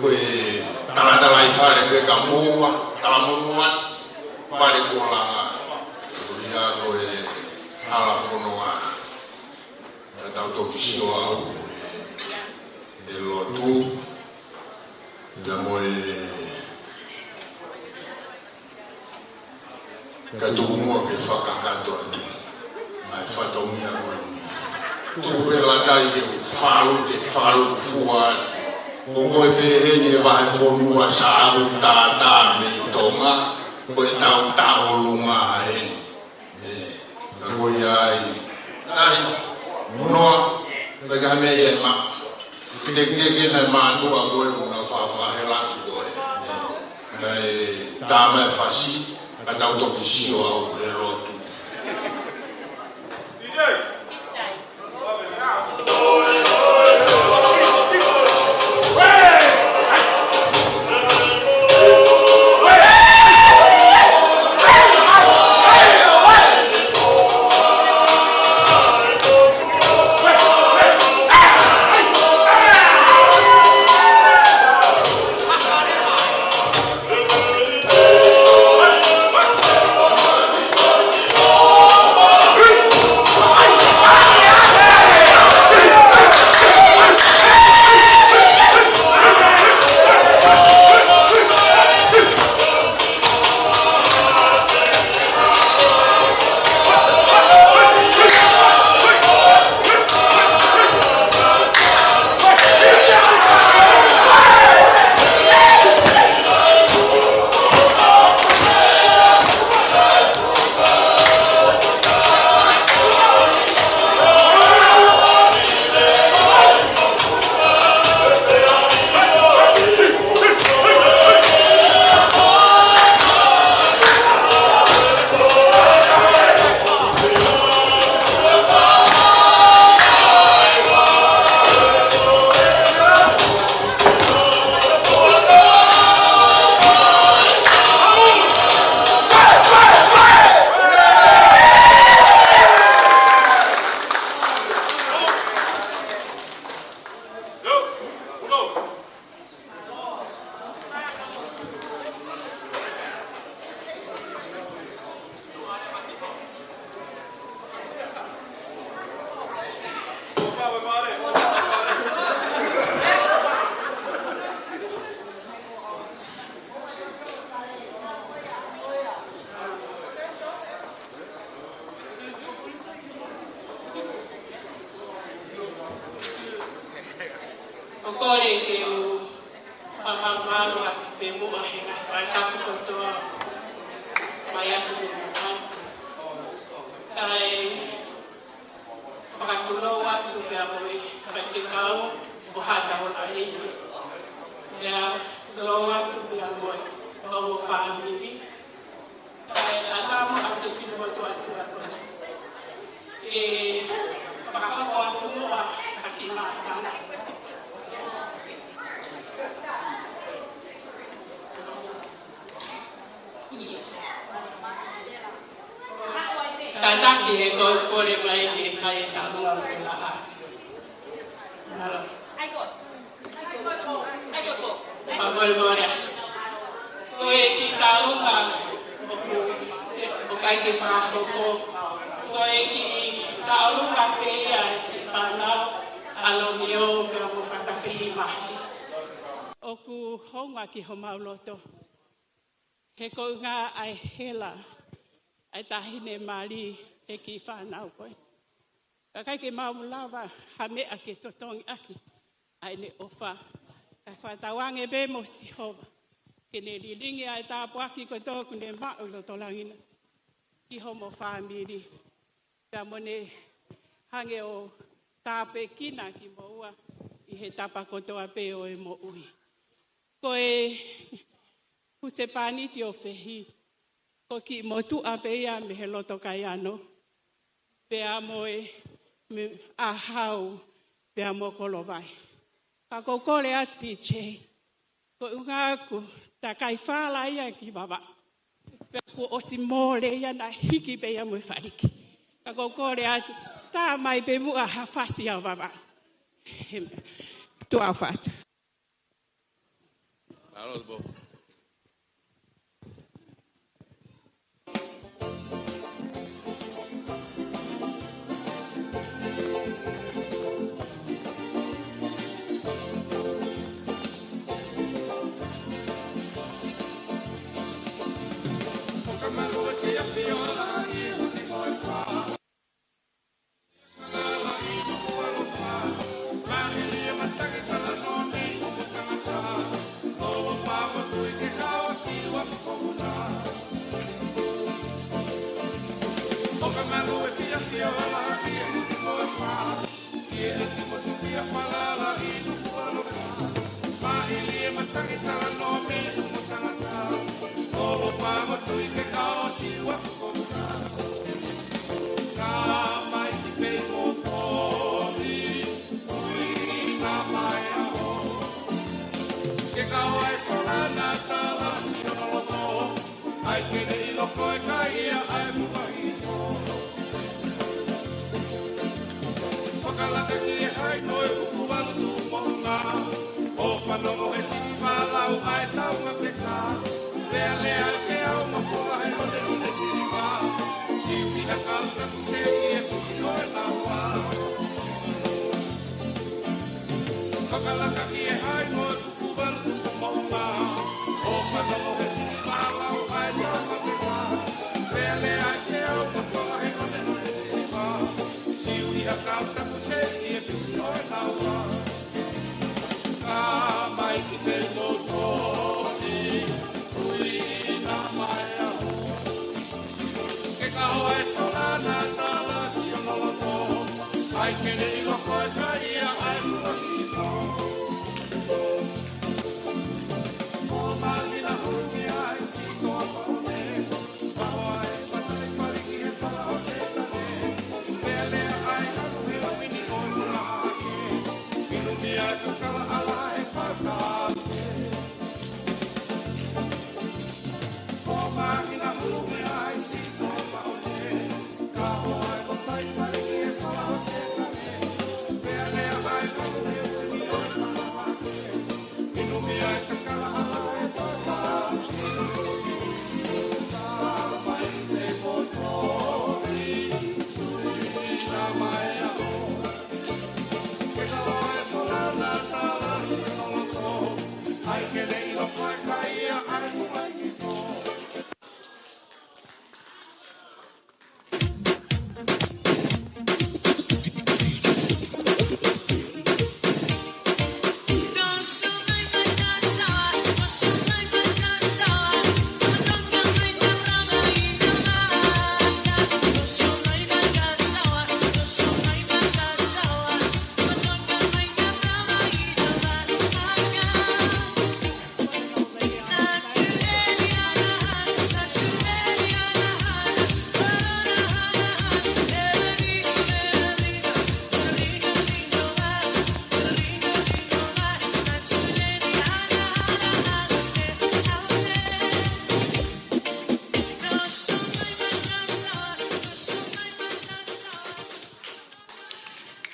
ko e talatalaifale pē ka moua, talamonū atu, fale kuo langa. Ko ia ko e hala fononga. Ka tau toki sio au, ē, ʻe lotu, pea mo e, ka tuku muʻa ke fakakakato atu. Mai fatongia ko eni. Tuku pē Latai ke falu, ke falu fua. Ko koe pē heni e vahefonua Sāʻau Tātā mei Tonga, ko e tau taulunga heni. ʻE, ka ko ia ai. Nai, noa, ka ka me e ma. Teketeke nai mātuʻa ko e una fafahela ko e. Nai, tama e fasi, ka tau toki sio au he lotu. ʻOku ou kole ke u fakamalumalu atu pē muʻa he ngaahi fakatapu kotoa mai atu mo muʻa. Kae fakatulou atu pea mo e faifekau ʻo Haʻa Tauʻolunga ʻEiki. Pea tulou atu pea mo e, mo e fāmili. Kae ʻatā mo ʻete fili mo tuʻa tuʻa ko ē. ʻE fakahoko atu muʻa ʻaki mātana. Tataki he ko e kole mai ke fai e taʻu lau ke laha. Mālō. Ko e mole atu. Ko e kiʻi taʻolunga ʻoku, ʻoku ʻikai ke fakahoko. Ko e kiʻi taʻolunga pē ia ʻa e kiʻi fānau ʻa Lomio pea mo Fatafihi Mafi. ʻOku hounga ki homau loto. He ko e ʻuhinga ʻa e hela ʻa e taʻahine mali ʻa e kiʻi fānau ko ē. Ka ʻikai ke mau lava ha meʻa ke totongi ʻaki ʻa ʻene ʻofa. Kae fakatauange pē mo Sihova ke ne lilingi ʻa e tāpuaki kotoa ʻoku ne maʻu ʻi loto langi na ki homo fāmili. Pea mo ne hanga ʻo tāpuekina kimoua ʻi he tapa kotoa pē ʻo e moʻui. Ko e husepāniti ʻo Fehi, ko e kiʻi motuʻa pē ia mei he loto Kaiano, pea mo e, mei ʻAhau, pea mo Kolovai. Ka ʻoku ou kole atu, T J, ko e ʻuhinga ʻoku takai fala ia ki Vavaʻu. Pea kuo ʻosi mole ia, naʻe hiki pē ia mo e faliki. Ka ʻoku ou kole atu, tā mai pē muʻa ha fasi ʻa Vavaʻu. Tuʻa ʻofa atu. Mālō, Tupou. ʻAi ke ne ʻilo ko e kai ia ʻa e fuʻu hifo. Fakalaka ki he hai mo e kuku valu tuʻu moʻunga. ʻO fanongo he siʻi pālau ʻa e taunga peka. Lea lea ke au mafola he ʻoneʻone siliva. Siu ʻi ha kau taku se ʻi he fusi ʻo e naua. Fakalaka ki he hai mo e kuku valu tuʻu moʻunga. ʻO fanongo he siʻi pālau ʻa e taunga peka. Lea lea ke au mafola he ʻoneʻone siliva. Siu ʻi ha kau taku se ʻi he fusi ʻo e naua. Ka mai ki te moutoni, ui na mai aho. Ke kaho e sola na tala si o loloto. ʻAi ke ne ʻilo ko e kai ia ʻa e fuʻu hifo. ʻO māhina hulu ki ai si toa paone.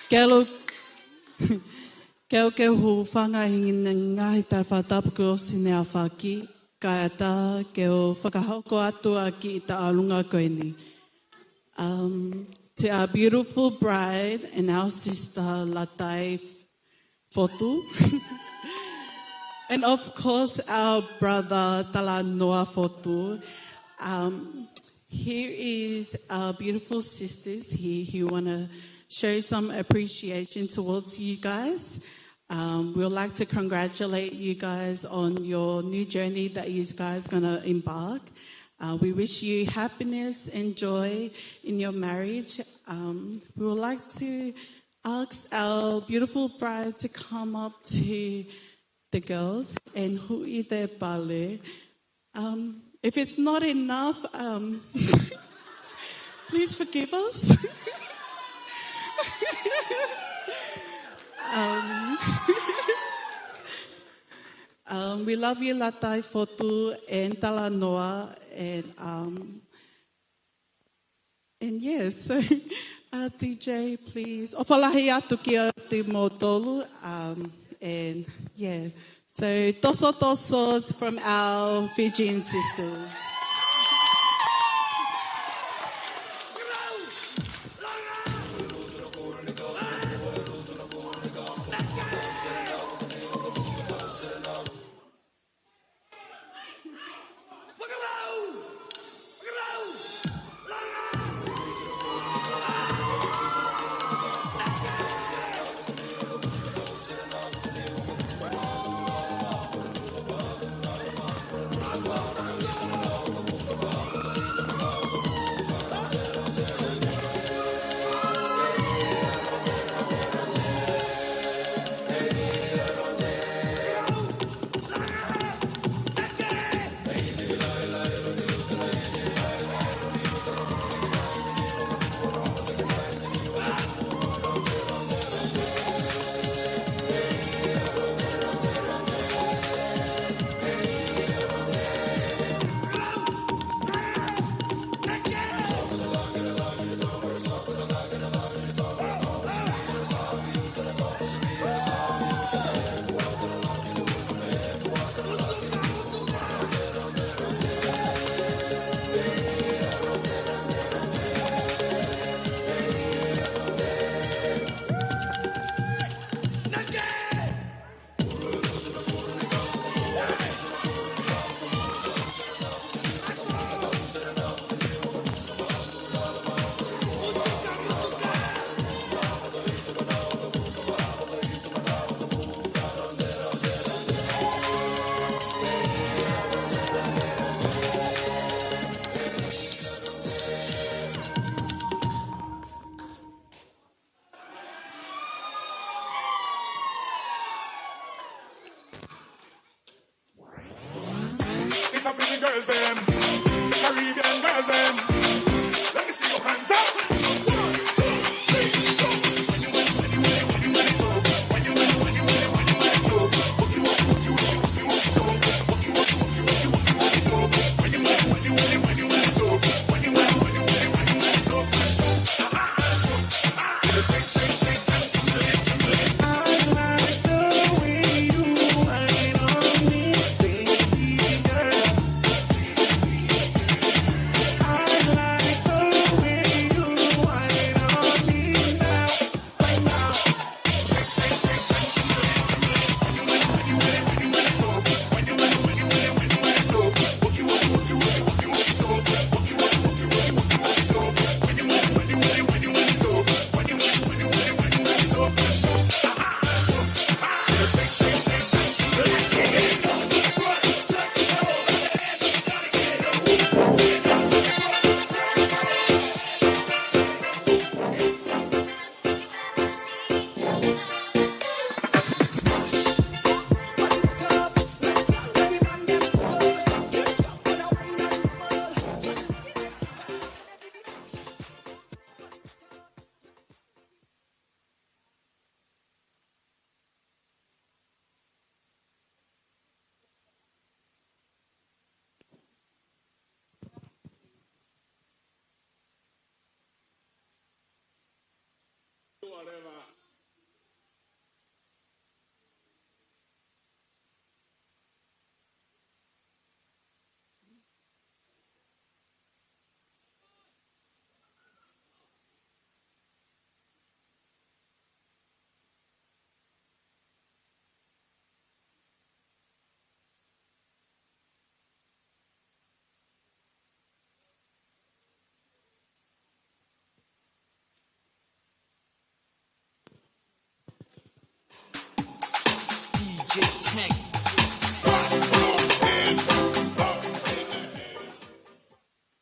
Kelo. Ke u ke hūfanga ʻi he ngaahi talafakatapu kuo ʻosi ne aofaki, kae ʻatā ke u fakahoko atu ʻa e kiʻi tauʻolunga ko eni. Um, to our beautiful bride and our sister Latai Fotu. And of course, our brother Talanoa Fotu. Um, here is our beautiful sisters here who want to show some appreciation towards you guys. Um, we would like to congratulate you guys on your new journey that you guys are going to embark. Uh, we wish you happiness and joy in your marriage. Um, we would like to ask our beautiful bride to come up to the girls and hui their pale. Um, if it's not enough, um, please forgive us. Um, um, we love you, Latai Fotu and Talanoa, and, um, and yes, so, uh, D J, please. ʻOfa lahi atu kiate kimoutolu, um, and yeah. So, toso toso from our Fijian sisters. It's a pretty girls them, Caribbean girls them. Let me see your hands up. One, two, three, four.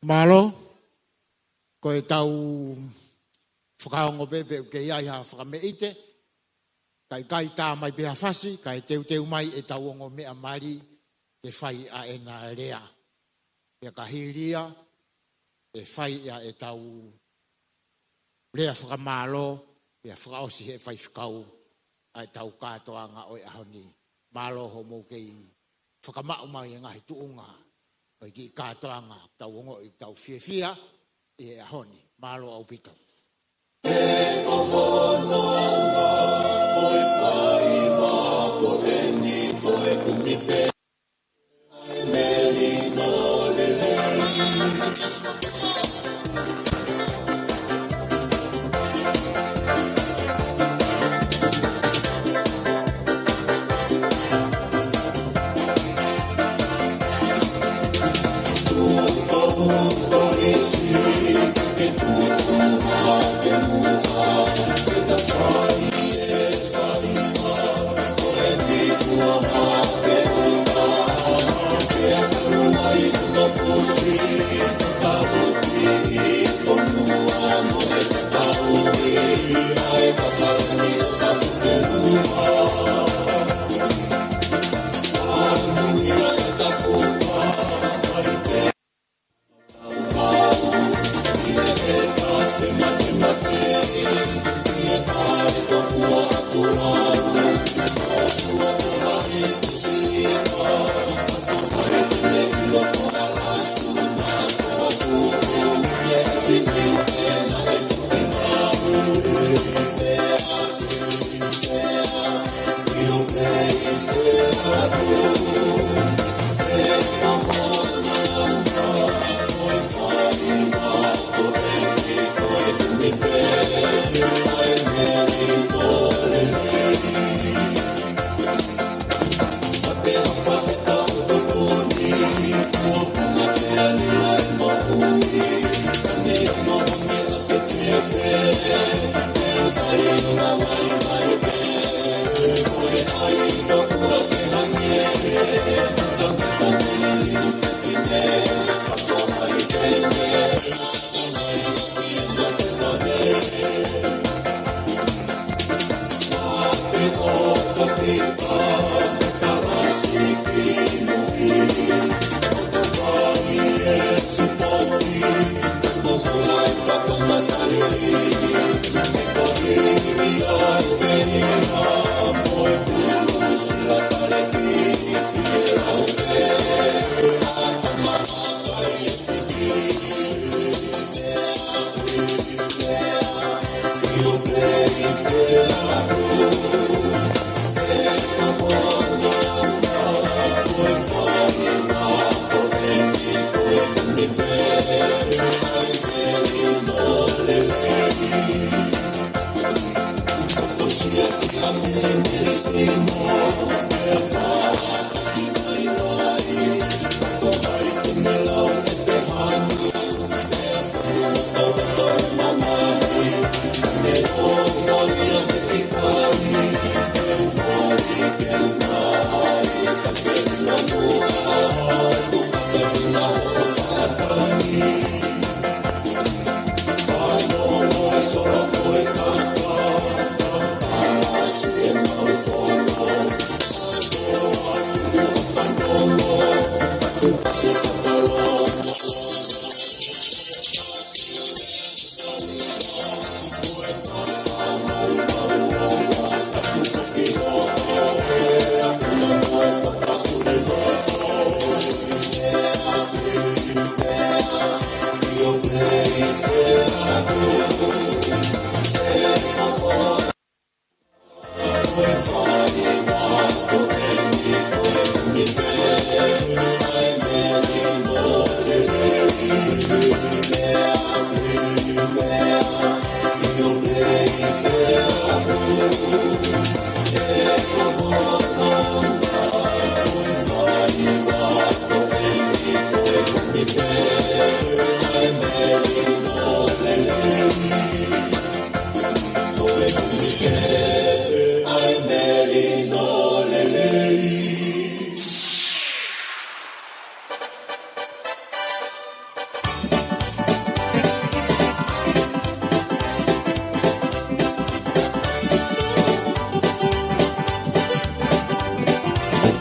Mālō, ko ʻetau fakaongo pē pe ʻoku kei ʻi ai ha fakameʻite, ka ʻikai tā mai pē ha fasi, kae teuteu mai ʻetau ongo meʻa mali ke fai ʻa ʻena lea. Pea ka hili ia, ʻe fai ia ʻetau lea fakamālō, pea fakaʻosi he faifekau ʻa ʻetau kātoanga ʻo e ʻaho ni. Mālō hoʻomou kei fakamaʻu mai e ngaahi tuʻunga ʻo e kiʻi kātoanga, tau ongoʻi ʻoku tau fiefia ʻi he ʻaho ni. Mālō ʻaupito.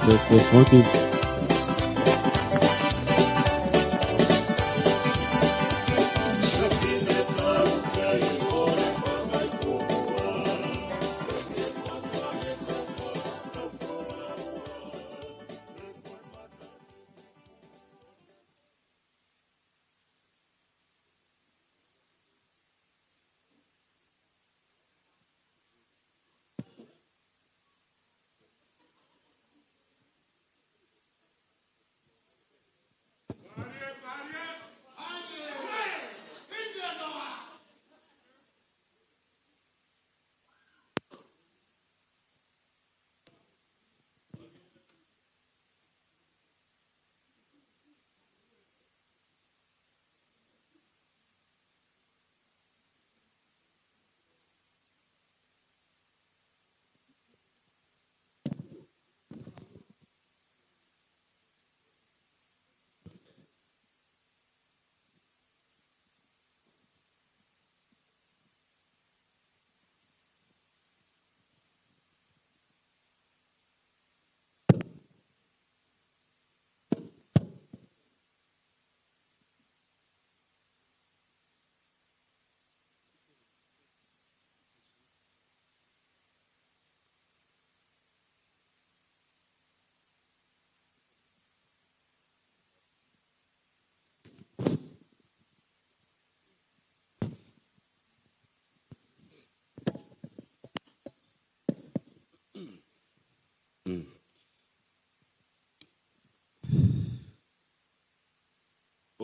Test, test, one, two.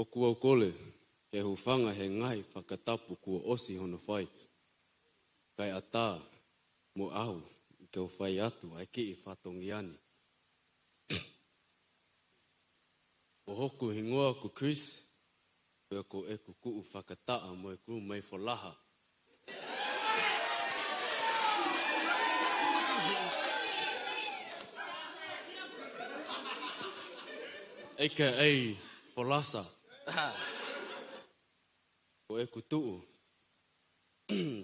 ʻOku ou kole ke u hūfanga he ngaahi fakatapu kuo ʻosi hono fai, kae ʻatā mo au ke u fai atu ʻa e kiʻi fatongia ni. Ko hoku hingoa ko Chris, pea ko ʻeku kuʻu fakataʻa mo e kulu mai Folaha. A K A Folasa. Ko ʻeku tuʻu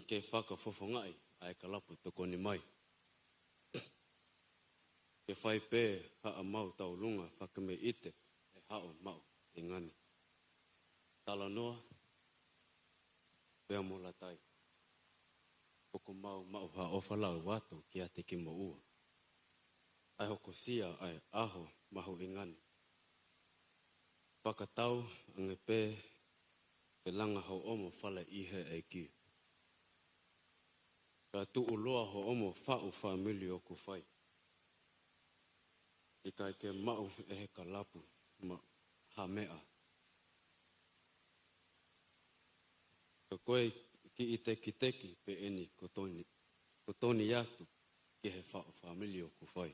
ke fakafofongaʻi ʻa e kalapu Tokoni Mai. Ke fai pē haʻamau tauʻolunga fakameʻite ʻe haʻo maʻu ʻi ngani. Talanoa pea mo Latai. ʻOku mau maʻu ha ʻofa lau atu kiate kimoua. ʻA e hokosia ʻa e ʻaho mahuʻinga ni. Fakatau ange pē ke langa hoʻomo fale ʻi he ʻEiki. Ka tuʻuloa hoʻomo faʻu fāmili ʻoku fai. ʻIkai ke maʻu ʻe he kalapu ma ha meʻa. Ka ko e kiʻi tekiteki pē eni ko Toni, ko Toni atu ki he faʻu fāmili ʻoku fai.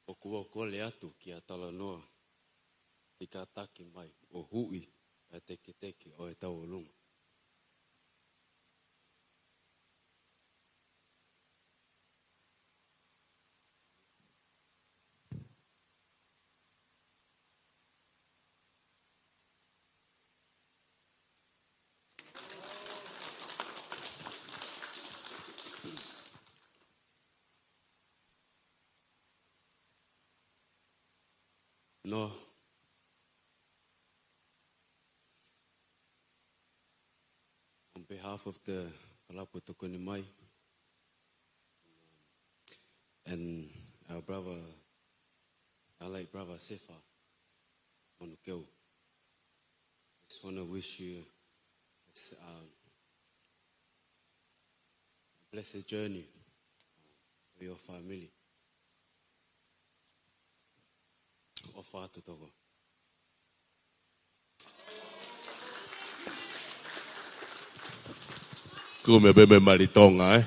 ʻOku ou kole atu kia Talanoa ke kātaki mai ʻo huʻi ʻa e tekiteki ʻo e tauʻolunga. No. On behalf of the Kalapu Tokoni Mai and our brother, our late brother Sefa Monukeu, just want to wish you this, um, blessed journey, uh, for your family. ʻOfa atu toko. Kumi pē mei Malitonga, eh?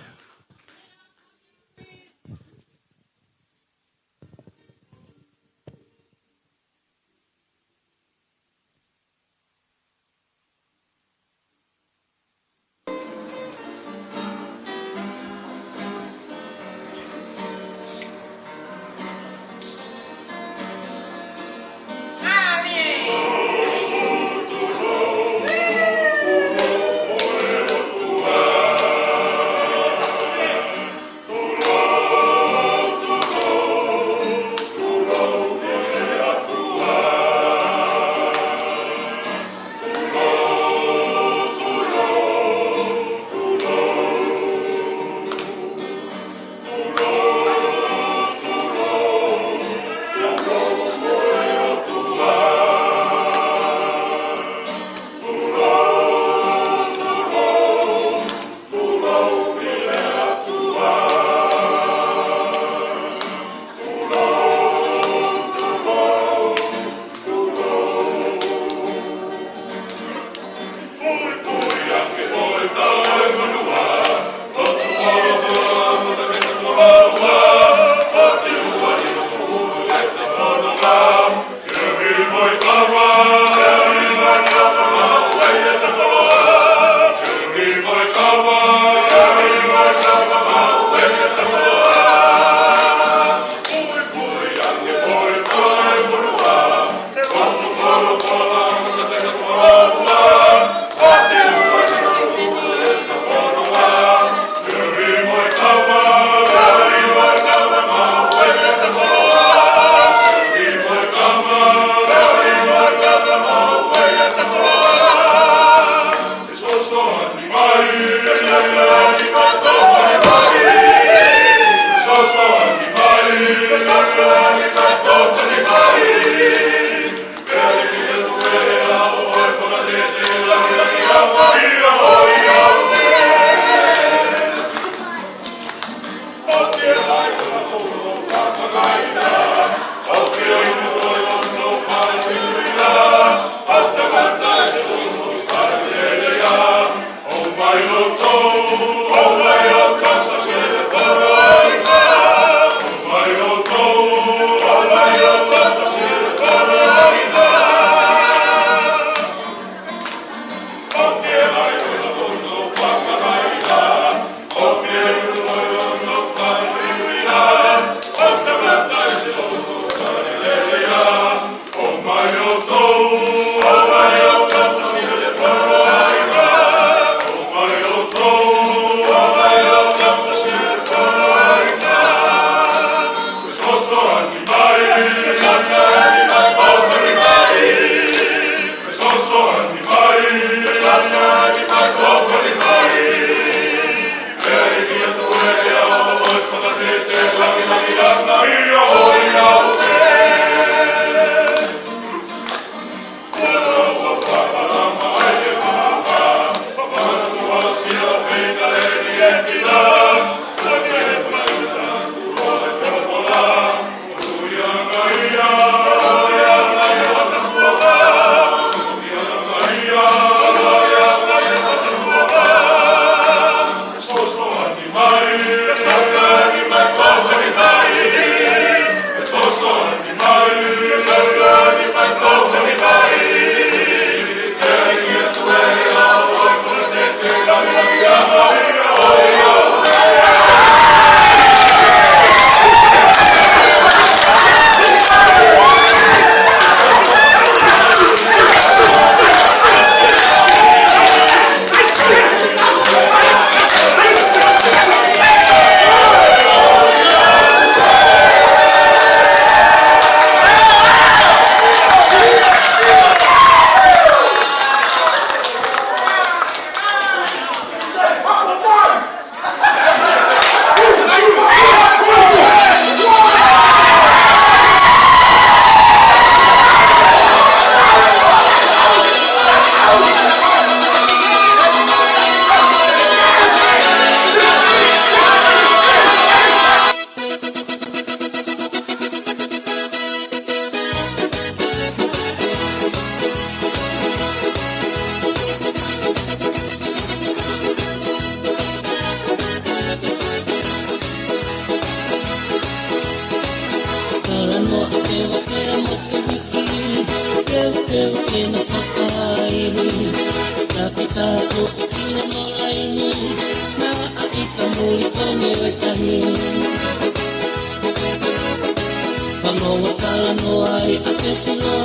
Ano ai a te sila,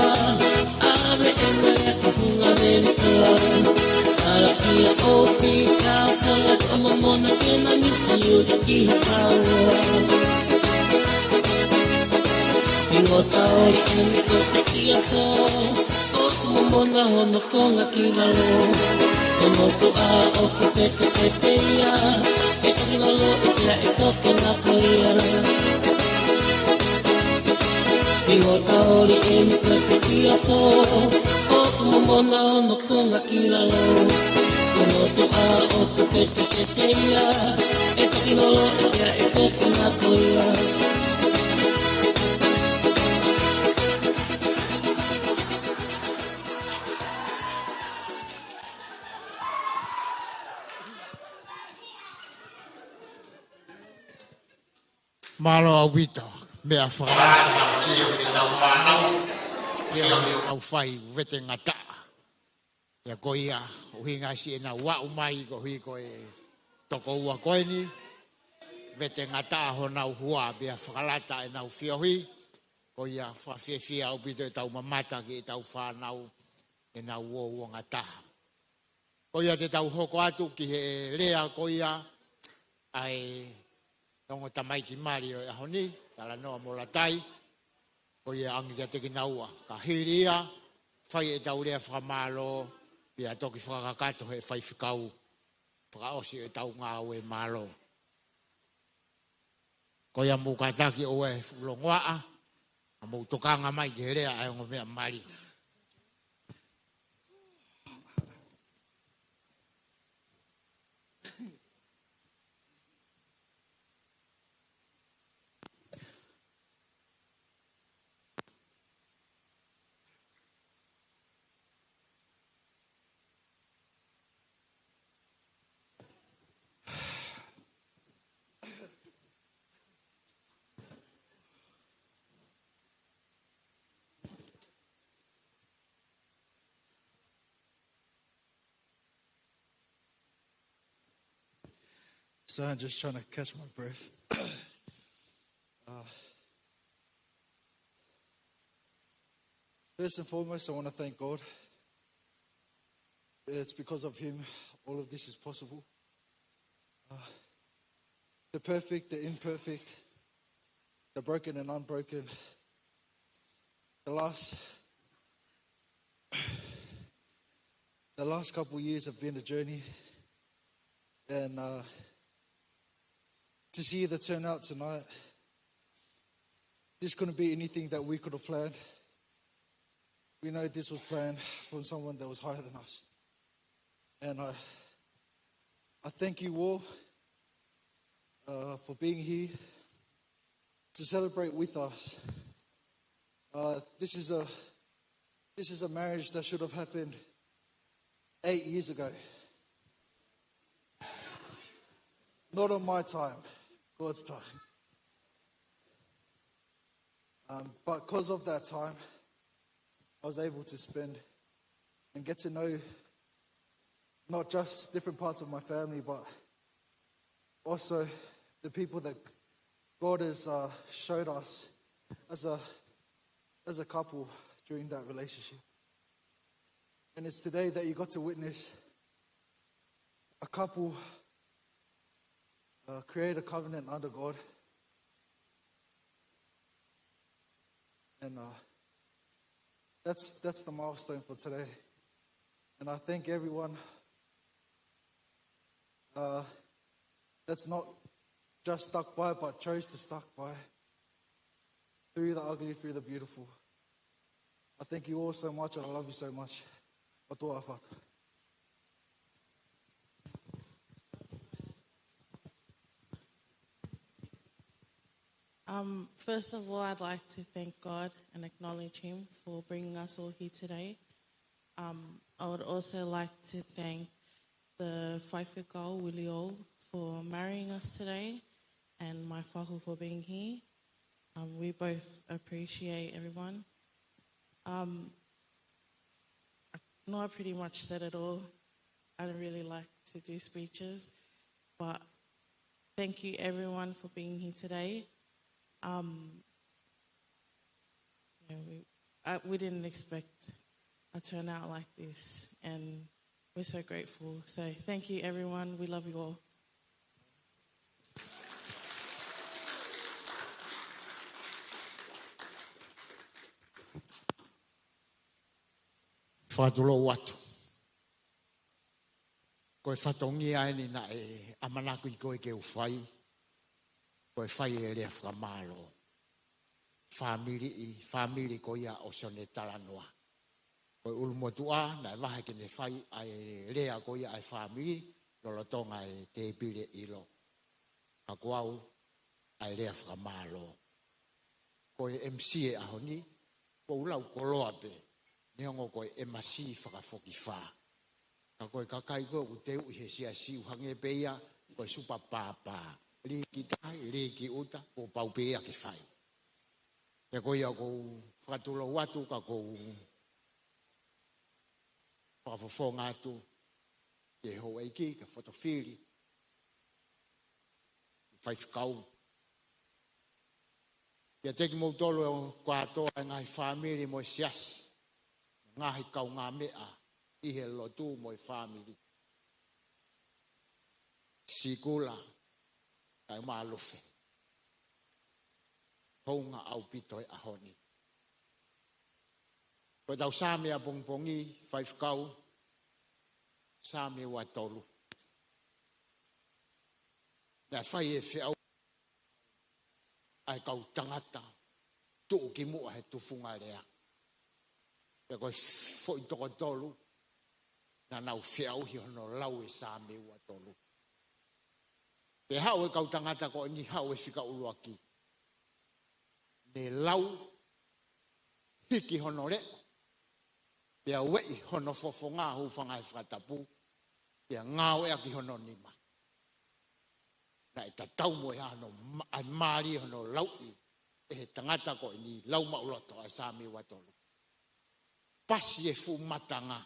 ave e mele kuhunga mele kula. Ala kia o pika, kala ka mamona ke na misi o ki ha kaua. Pingo taori e ni ko te kia po, o mamona hono konga ki lalo. Hono toʻa ʻoku pepepepe ia, ʻe toki lalo ʻe pea ʻe toki na ko ia. Pingo taori e ni ko te kia po, ʻoku momona hono konga ki lalo. Hono toʻa ʻoku pepepepe ia, ʻe toki lalo ʻe pea ʻe toki na ko ia. Mālō ʻaupito, meʻa fakalata, sio ki heʻetau fānau, sio ki heʻetau fai vetengataʻa. ʻIa ko ia, ʻuhinga siʻenau aʻu mai, koeʻuhi ko e toko ua ko eni, vetengataʻa honau hua, meʻa fakalata ʻenau feohi, ko ia fakafiefia ʻaupito ʻetau mamata ki heʻetau fānau, ʻenau uouanga taha. Ko ia te tau hoko atu ki he lea ko ia ʻa e ongo tamaiki mali ʻo e ʻaho ni, Talanoa mo Latai. Ko ia ʻange kiate kinaua. Ka hili ia, fai ʻetau lea fakamālō, pea toki fakakakato he faifekau fakaʻosi ʻetau ngāue mālō. Ko ia mou kātaki ʻo e fuʻu longoaʻa, ʻa mou tokanga mai ki he lea ʻa e ongo meʻa mali. So I'm just trying to catch my breath. Uh, first and foremost, I want to thank God. It's because of him all of this is possible. Uh, the perfect, the imperfect, the broken and unbroken. The last, the last couple of years have been a journey, and, uh, to see the turnout tonight, this couldn't be anything that we could have planned. We know this was planned from someone that was higher than us. And I, I thank you all, uh, for being here to celebrate with us. Uh, this is a, this is a marriage that should have happened eight years ago. Not on my time, God's time. Um, but 'cause of that time, I was able to spend and get to know not just different parts of my family, but also the people that God has, uh, showed us as a, as a couple during that relationship. And it's today that you got to witness a couple, uh, create a covenant under God. And, uh, that's, that's the milestone for today. And I thank everyone, uh, that's not just stuck by, but chose to stuck by through the ugly, through the beautiful. I thank you all so much, and I love you so much. ʻOtua ʻofa atu. Um, first of all, I'd like to thank God and acknowledge him for bringing us all here today. Um, I would also like to thank the faifekau, Willie O, for marrying us today, and my fahu for being here. Um, we both appreciate everyone. Um, I know I pretty much said it all. I don't really like to do speeches, but thank you everyone for being here today. Um, Yeah, we, I, we didn't expect a turnout like this, and we're so grateful. So thank you, everyone. We love you all. Fakatulou atu. Ko e fatongia eni naʻe ʻamanaki ko ē ke u fai, ko e fai e lea fakamālō. Fāmili ʻi, fāmili ko ia ʻo Sione Talanoa. Ko e ʻulumotuʻa naʻe vahe ke ne fai ʻa e lea ko ia ʻa e fāmili, lolotonga e tēpile ʻilo. Ka ko au ʻa e lea fakamālō. Ko e M C e ʻaho ni, ko u lau koloa pē, neongo ko e M C fakafokifā. Ka ko e kakai ko ē ʻoku teuʻi he siasi ʻoku hangē pē ia ko e Supa Pāpā. Liki tahi, liki ʻuta, kuo pau pē ia ke fai. Pea ko ia ʻoku ou fakatulou atu ka ʻoku ou fakafofonga atu ki he houʻeiki, ki he fotofili, ki he faifekau. Kiate kimoutolu kātoa e ngaahi fāmili mo e siasi, ngaahi kaungāmeʻa ʻi he lotu mo e fāmili. Sikula, kae ʻumaʻā Lufe. Hounga ʻaupito e ʻaho ni. Ko ʻetau Saame ʻapongipongi, faifekau, Saame ua tolu. Naʻe fai e feʻau ʻa e kau tangata tuʻukimuʻa he tufunga lea. Pea ko e foʻi toko tolu naʻa nau feʻauhi hono lau e Saame ua tolu. Pea haʻu e kau tangata ko eni, haʻu e fika ʻuluaki. Ne lau, hiki hono leʻo, pea ueʻi hono fofonga, hūfanga he fakatapu, pea ngāueʻaki hono nima. Naʻe tatau mo e hā hono ma-, ʻa e mālie hono lauʻi ʻe he tangata ko eni, lau maʻuloto ʻa e Saame ua tolu. Pasi e fuʻu matanga.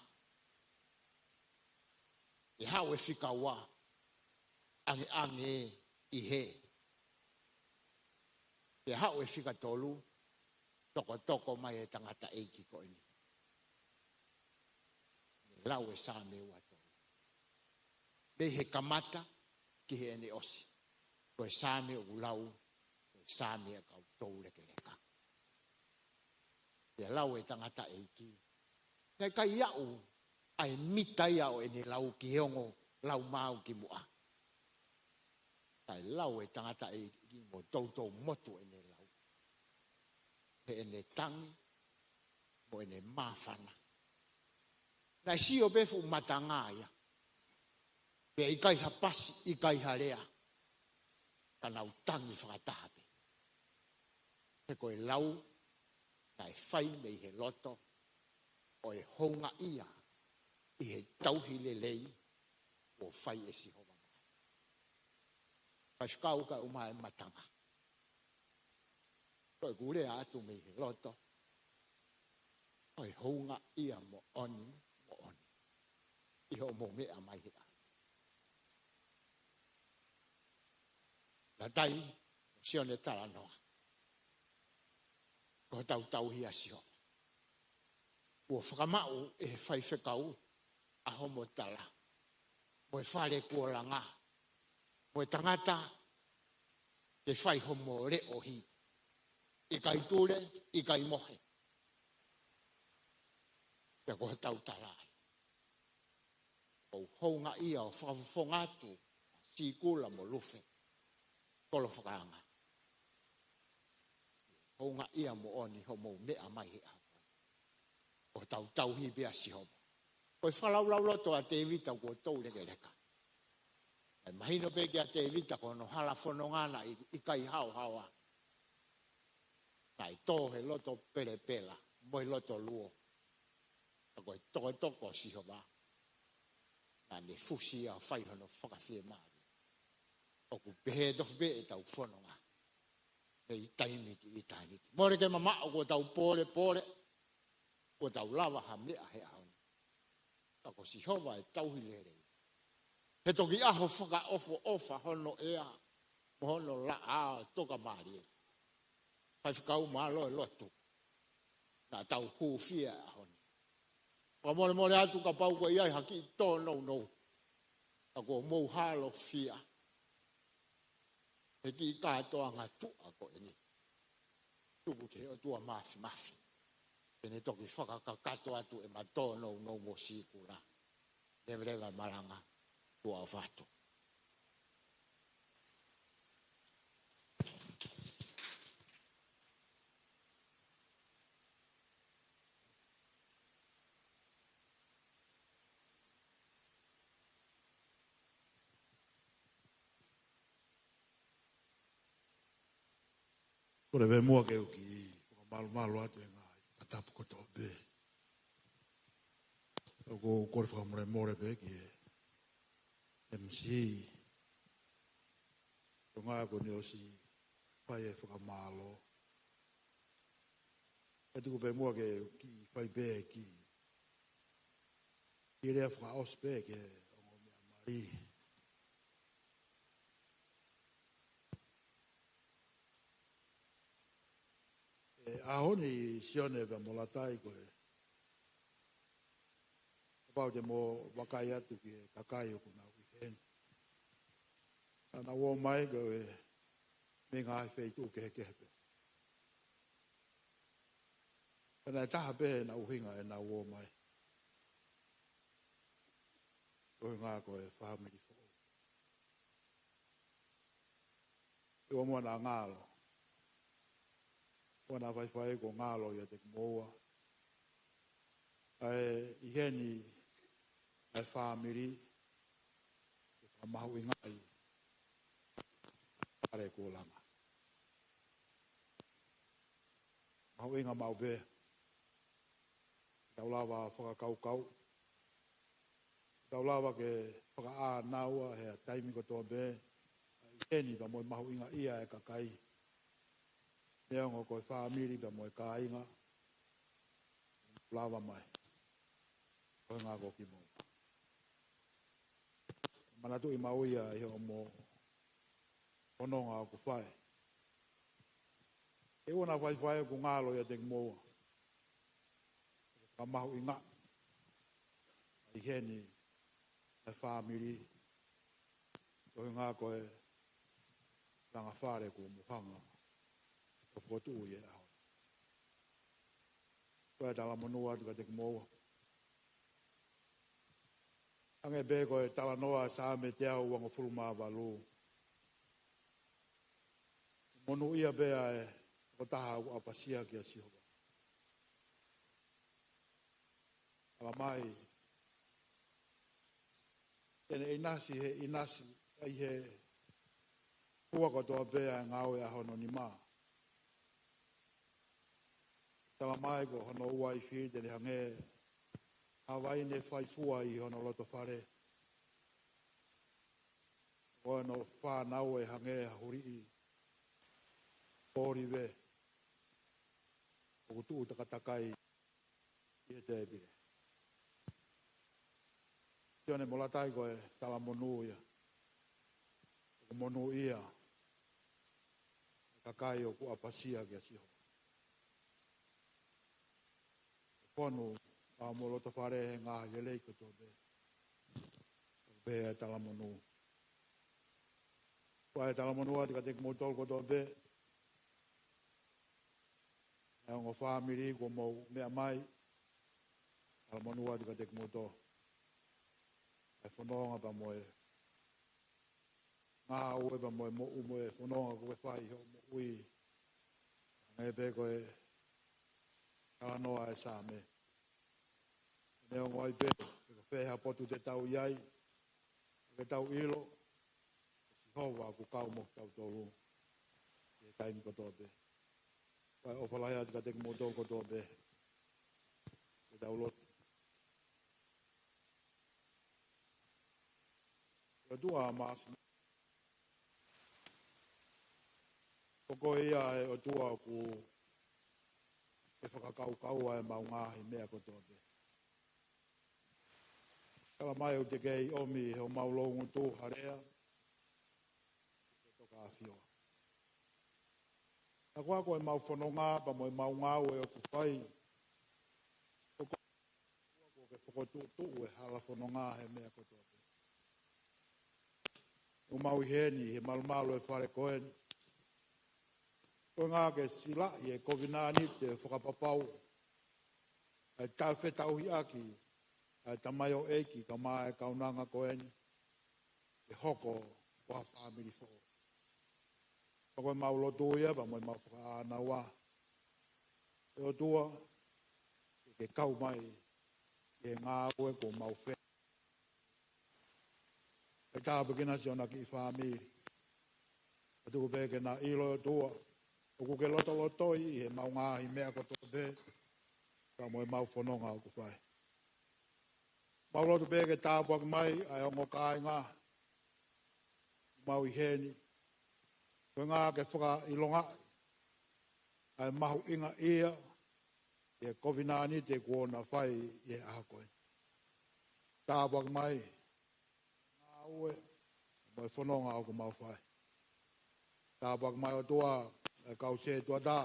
Pea haʻu e fika ua, ʻangeʻange ʻi hē. Pea haʻu e fika tolu, tokotoko mai e tangataʻeiki ko eni. Ne lau e Saame ua tolu. Mei he kamata ki heʻene ʻosi. Ko e Saame ʻoku lau, ko e Saame ʻa e kau toulekeleka. Pea lau e tangataʻeiki. Naʻe ʻikai aʻu ʻa e mita ia ʻo ʻene lau ki he ongo lau maau kimuʻa. Kae lau e tangataʻeiki mo toutou motu ʻene lau. Heʻene tangi mo ʻene māfana. Naʻe sio pē fuʻu matanga ia. Pea ʻikai ha pasi, ʻikai ha lea. Ka nau tangi fakataha pē. He ko e lau naʻe fai mei he loto ʻo e houngaʻia ʻi he tauhi lelei kuo fai ʻe Sihova maʻana. Faifekau, kae ʻumaʻā e matanga. Ko ʻeku lea atu mei he loto ʻo e houngaʻia moʻoni, moʻoni ʻi hoʻomou meʻa mai he ʻaho. Latai mo Sione Talanoa. Ko hotau tauhi ʻa Sihova. Kuo fakamaʻu ʻe he faifekau ʻa homo tala. Mo e fale kuo langa. Mo e tangata ke fai homo leʻohi. ʻIkai tule, ʻikai mohe. Pea ko hotau tala ai. ʻOku ou houngaʻia ʻo fakafofonga atu ʻa Sikula mo Lufe. Kolo Fakaanga. Houngaʻia moʻoni hoʻomou meʻa mai he ʻaho ko eni. Ko hotau tauhi pē ʻa Sihova. Ko e fakalaulauloto ʻa Tēvita kuo toulekeleka. Naʻe mahino pē kia Tēvita ko hono hala fononga naʻe ʻikai haohaoa. Naʻe tō he loto pelepela, mo e loto luo. Ka ko e tokotoko ʻo Sihova. Naʻa ne fusi ia ʻo fai hono fakafiemālie. ʻOku pehē tofu pē ʻetau fononga. Mei taimi ki ʻitāniti. Mole ke mamaʻo kuo tau pōlepole. Kuo tau lava ha meʻa he ʻaho ni. Ka ko Sihova e tauhi lelei. He toki ʻaho fakaʻofoʻofa hono ʻea. Mo hono laʻā ʻo tokamālie. Faifekau, mālō e lotu. Ka tau hūfia he ʻaho ni. Fakamolemole atu kapau ko ia ʻi ha kiʻi tōnounou. Ka kuo mou halofia he kiʻi kātoanga tuʻa ko eni. Tuku ki he ʻOtua Māfimafi ke ne toki fakakakato atu ʻema tōnounou mo sīkula. Leveleva malanga, tuʻa ʻofa atu. Kole pē muʻa ke u kiʻi fakamalumalu atu he ngaahi fakatapu kotoa pē. ʻOku ou kole fakamolemole pē ki he M C, ko e ʻuhinga kuo ne ʻosi fai e fakamālō. Ka tuku pē muʻa ke u kiʻi fai pē kiʻi, kiʻi lea fakaʻosi pē ki he ongo meʻa mali. ʻE, ʻaho ni Sione pea mo Latai ko e, kapau te mou vakai atu ki he kakai ʻoku nau ʻi heni. Naʻa nau ō mai ko e mei he ngaahi feituʻu kehekehe pē. Pea naʻe taha pē ʻena ʻuhinga ʻenau ō mai. Ko e ʻuhinga ko e fāmili foʻou. ʻE ua muʻa naʻa ngalo. Ua naʻa faifai kuo ngalo ʻiate kimoua ʻa e ʻi heni ʻa e fāmili ke fakamahuʻingaʻi ʻa e fale kūlanga. Mahuʻinga maʻu pē. Tau lava fakakaukau. Tau lava ke fakaʻānaua he taimi kotoa pē ʻa e ʻi heni pea mo e mahuʻingaʻia e kakai. Neongo ko e fāmili pea mo e kāinga. Lava mai. Ko e ʻuhinga ko kimoua. Manatuʻi maʻu ia ʻi hoʻomou fononga ʻoku fai. ʻE ua naʻa faifai kuo ngalo ʻiate kimoua ʻa e fakamahuʻinga ʻa e ʻi heni ʻa e fāmili. Ko e ʻuhinga ko e langa fale kuo mou hanga ʻo fokotuʻu ʻi he ʻaho ni. Ko e talamonū atu kiate kimoua. Hangē pē ko e talanoa Saame teau uangofulu mā valu. Monūʻia pē ʻa e tokotaha ʻoku ʻapasia kia Sihova. Talamai te ne ʻinasi he ʻinasi, ʻa e hā fua kotoa pē ʻa e ngāue ʻa hono nima. Talamai ko hono uaifi te ne hangē ha vaine faifua ʻi hono loto fale. Ko hono fānau ʻe hangē ha huliʻi ʻōlive ʻoku tuʻu takatakai ʻi he tēpile. Sione mo Latai ko e talamonū ia. ʻOku monūʻia e kakai ʻoku ʻapasia kia Sihova. Fonu ʻa mo loto fale he ngaahi lelei kotoa pē. Pea talamonū. Ko e talamonū atu kiate kimoutolu kotoa pē. ʻA e ongo fāmili kuo mou meʻa mai. Talamonū atu kiate kimoutolu. ʻA e fononga pea mo e ngāue pea mo e moʻui mo e fononga kuo ke fai hoʻo moʻui. Hangē pē ko e talanoa ʻa e Saame. Neongo ai pē pe ko fē ha potu te tau ʻi ai, ke tau ʻilo ko Sihova ʻoku kau mo kitautolu ʻi he taimi kotoa pē. Ko e ʻofa lahi atu kiate kimoutolu kotoa pē. Ke tau lotu. ʻOtua Māfimafi, ko koe ia ʻa e ʻOtua ʻoku ke fakakaukau ʻa e mau ngaahi meʻa kotoa pē. Talamai ʻoku te kei ʻomi ʻi homau loungutu ha lea ke toka ʻafioʻi. Ka ko e ako ʻemau fononga pea mo ʻemau ngāue ʻoku fai, ʻoku tuʻutuʻu e hala fononga he meʻa kotoa pē. ʻOku mau ʻi heni he malumalu e fale ko eni, ko e ʻuhinga ke silaʻi e kovinānite fakapapau ʻa e taufetauhiʻaki ʻa e tamaioʻeiki kae ʻumaʻā e kaunanga ko eni ke hoko ko ha fāmili foʻou. Pea ko e mau lotu ia pea mo e mau fakaʻānaua, ʻe ʻOtua, ke ke kau mai ʻi he ngāue kuo mau fai. Ke tāpuekina siʻona kiʻi fāmili. Ka tuku pē ke na ʻilo ʻOtua ʻoku ke lotolotoi ʻi he mau ngaahi meʻa kotoa pē, pea mo e mau fononga ʻoku fai. Mau lotu pē ke tāpuaki mai ʻa e ongo kāinga ʻoku mau ʻi heni, ko e ʻuhinga ke fakaʻilongaʻi ʻa e mahuʻinga ia ʻi he kovinānite kuo na fai ʻi he ʻaho ko eni. Tāpuaki mai ngāue mo e fononga ʻoku mau fai. Tāpuaki mai ʻOtua e kau sētuata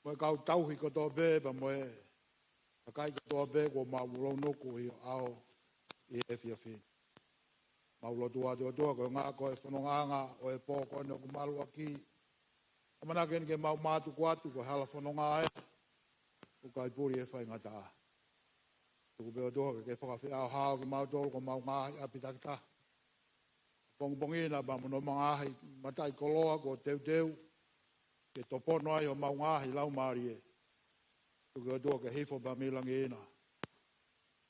mo e kau tauhi kotoa pē pea mo e kakai kotoa pē kuo mau lounuku ʻi ho ʻao ʻi he efiafi ni. Mau lotu atu ʻOtua ko e ʻuhinga ko e fonongaʻanga ʻo e pō ko eni ʻoku malu ʻaki, ʻamanaki eni ke mau mātuku atu ko e hala fononga ē, ʻoku ʻikai puli e faingataʻa. Tuku pē ʻOtua ke ke fakafeʻao hao kimautolu ko e mau ngaahi ʻapi takitaha. Pongipongi na pea mo hono ngaahi mataʻikoloa kuo teuteu ke topono ai ho mau ngaahi laumālie. Tuku ʻOtua ke hifo pea mei langi na,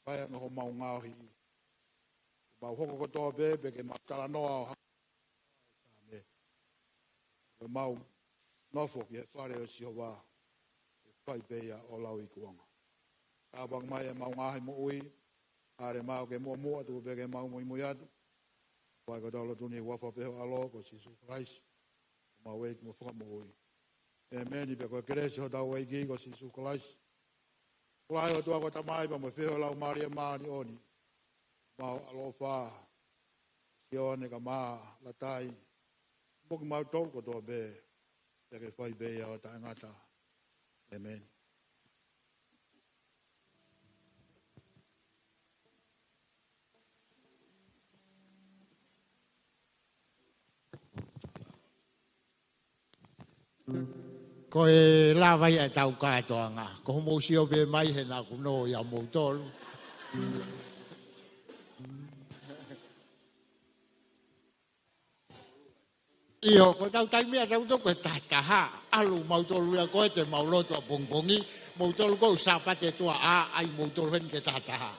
fai ange ho mau ngaohi. Mau hoko kotoa pē pea ke mau talanoa ʻo ha- Same. Ke mau nofo ki he fale ʻo Sihova, ke fai pē ia ʻo lauikuonga. Tāpuaki mai e mau ngaahi moʻui, ʻa e mau ke muʻomuʻa tuku pē ke mau muimui atu. Fai ko ʻetau lotu ni ʻi he huafa pē ho ʻAlo ko Sīsū Kalaisi, ko homau ʻEiki mo Fakamoʻui. ʻEmeni. Pea ko e kelesi hotau ʻEiki ko Sīsū Kalaisi, ʻofa ʻa e ʻOtua ko e Tamai pea mo e feohi ʻa e Laumālie Māʻoniʻoni, mo e ʻaloʻofa ʻa Sione kae ʻumaʻā ʻa Latai, mo kimautolu kotoa pē, pea ke fai pē ia ʻo taʻengata. ʻEmeni. Ko e lava ia ʻetau kātoanga. Ko hoʻomou sio pē mai he naʻa ku nō ia moutolu. ʻIo, ko ʻetau taimi ia ʻatautolu ko e taha taha. ʻAlu mautolu ia ko ē te mau lotu ʻapongipongi. Moutolu ko ē ʻoku Sāpate tuʻa ʻā, ʻai moutolu heni ke taha taha.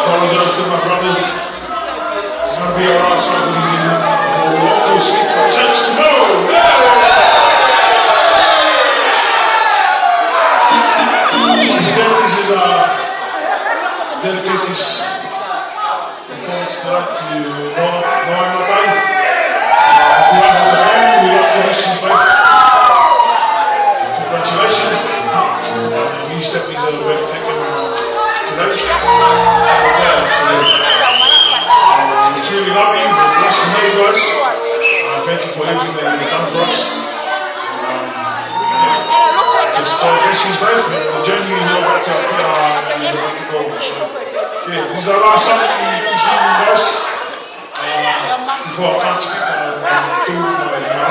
Apologize to my brothers. It's gonna be our last song for this evening. We'll all go sleep for church tomorrow. Once again, this is, uh, dedicate this performance tonight to Noah, Noah Matai. On behalf of the band, we'd like to wish you both congratulations. Uh, you step into the way taken today. And, uh, today. Uh, we truly love you. We're blessed to know you guys. Uh, thank you for everything that you've done for us. Um, just, uh, bless you both. And the journey you know about to, uh, is about to go. So, yeah, this is our last song this evening, guys. Uh, before I can't speak, uh, to my, my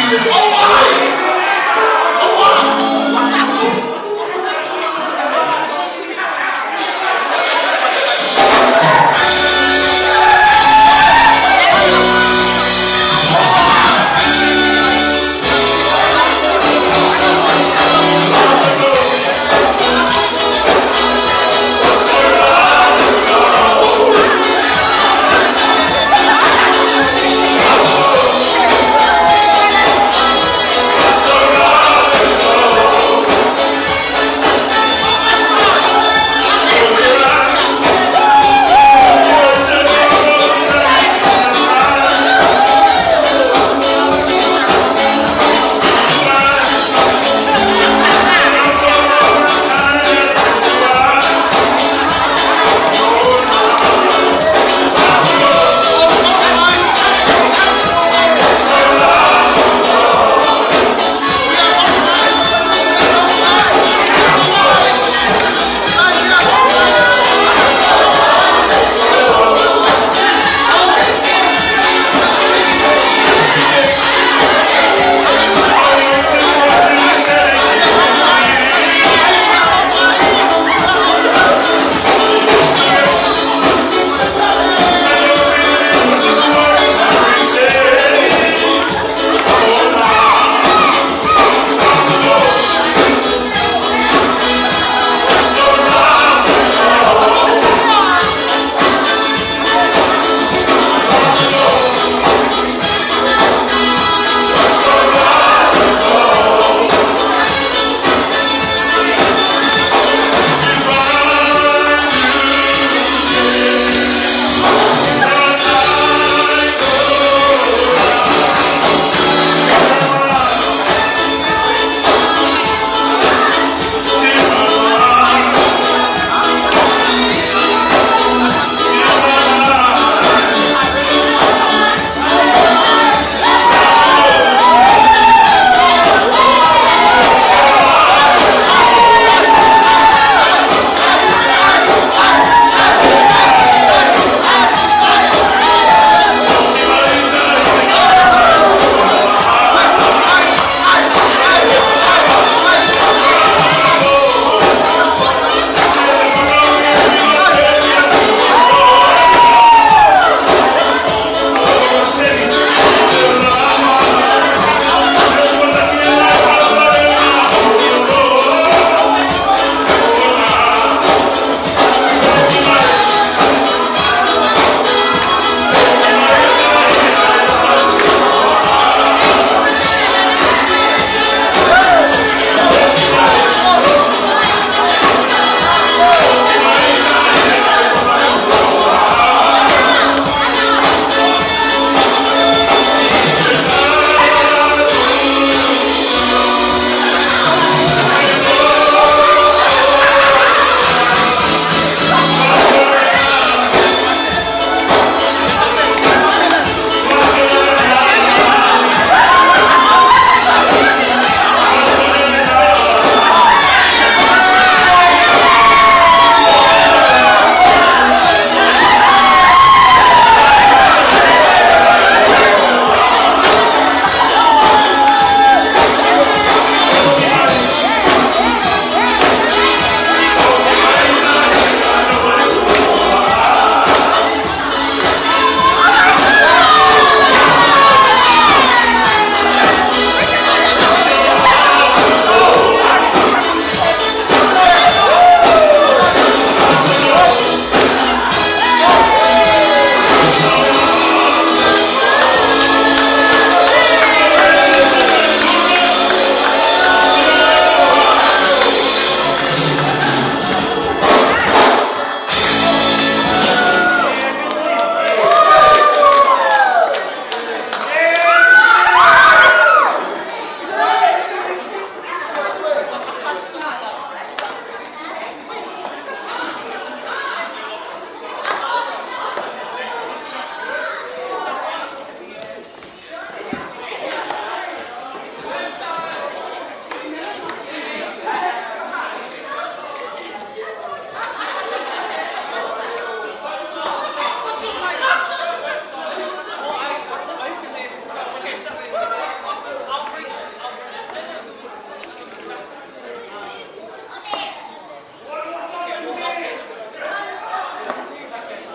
ʻOua! ʻOua!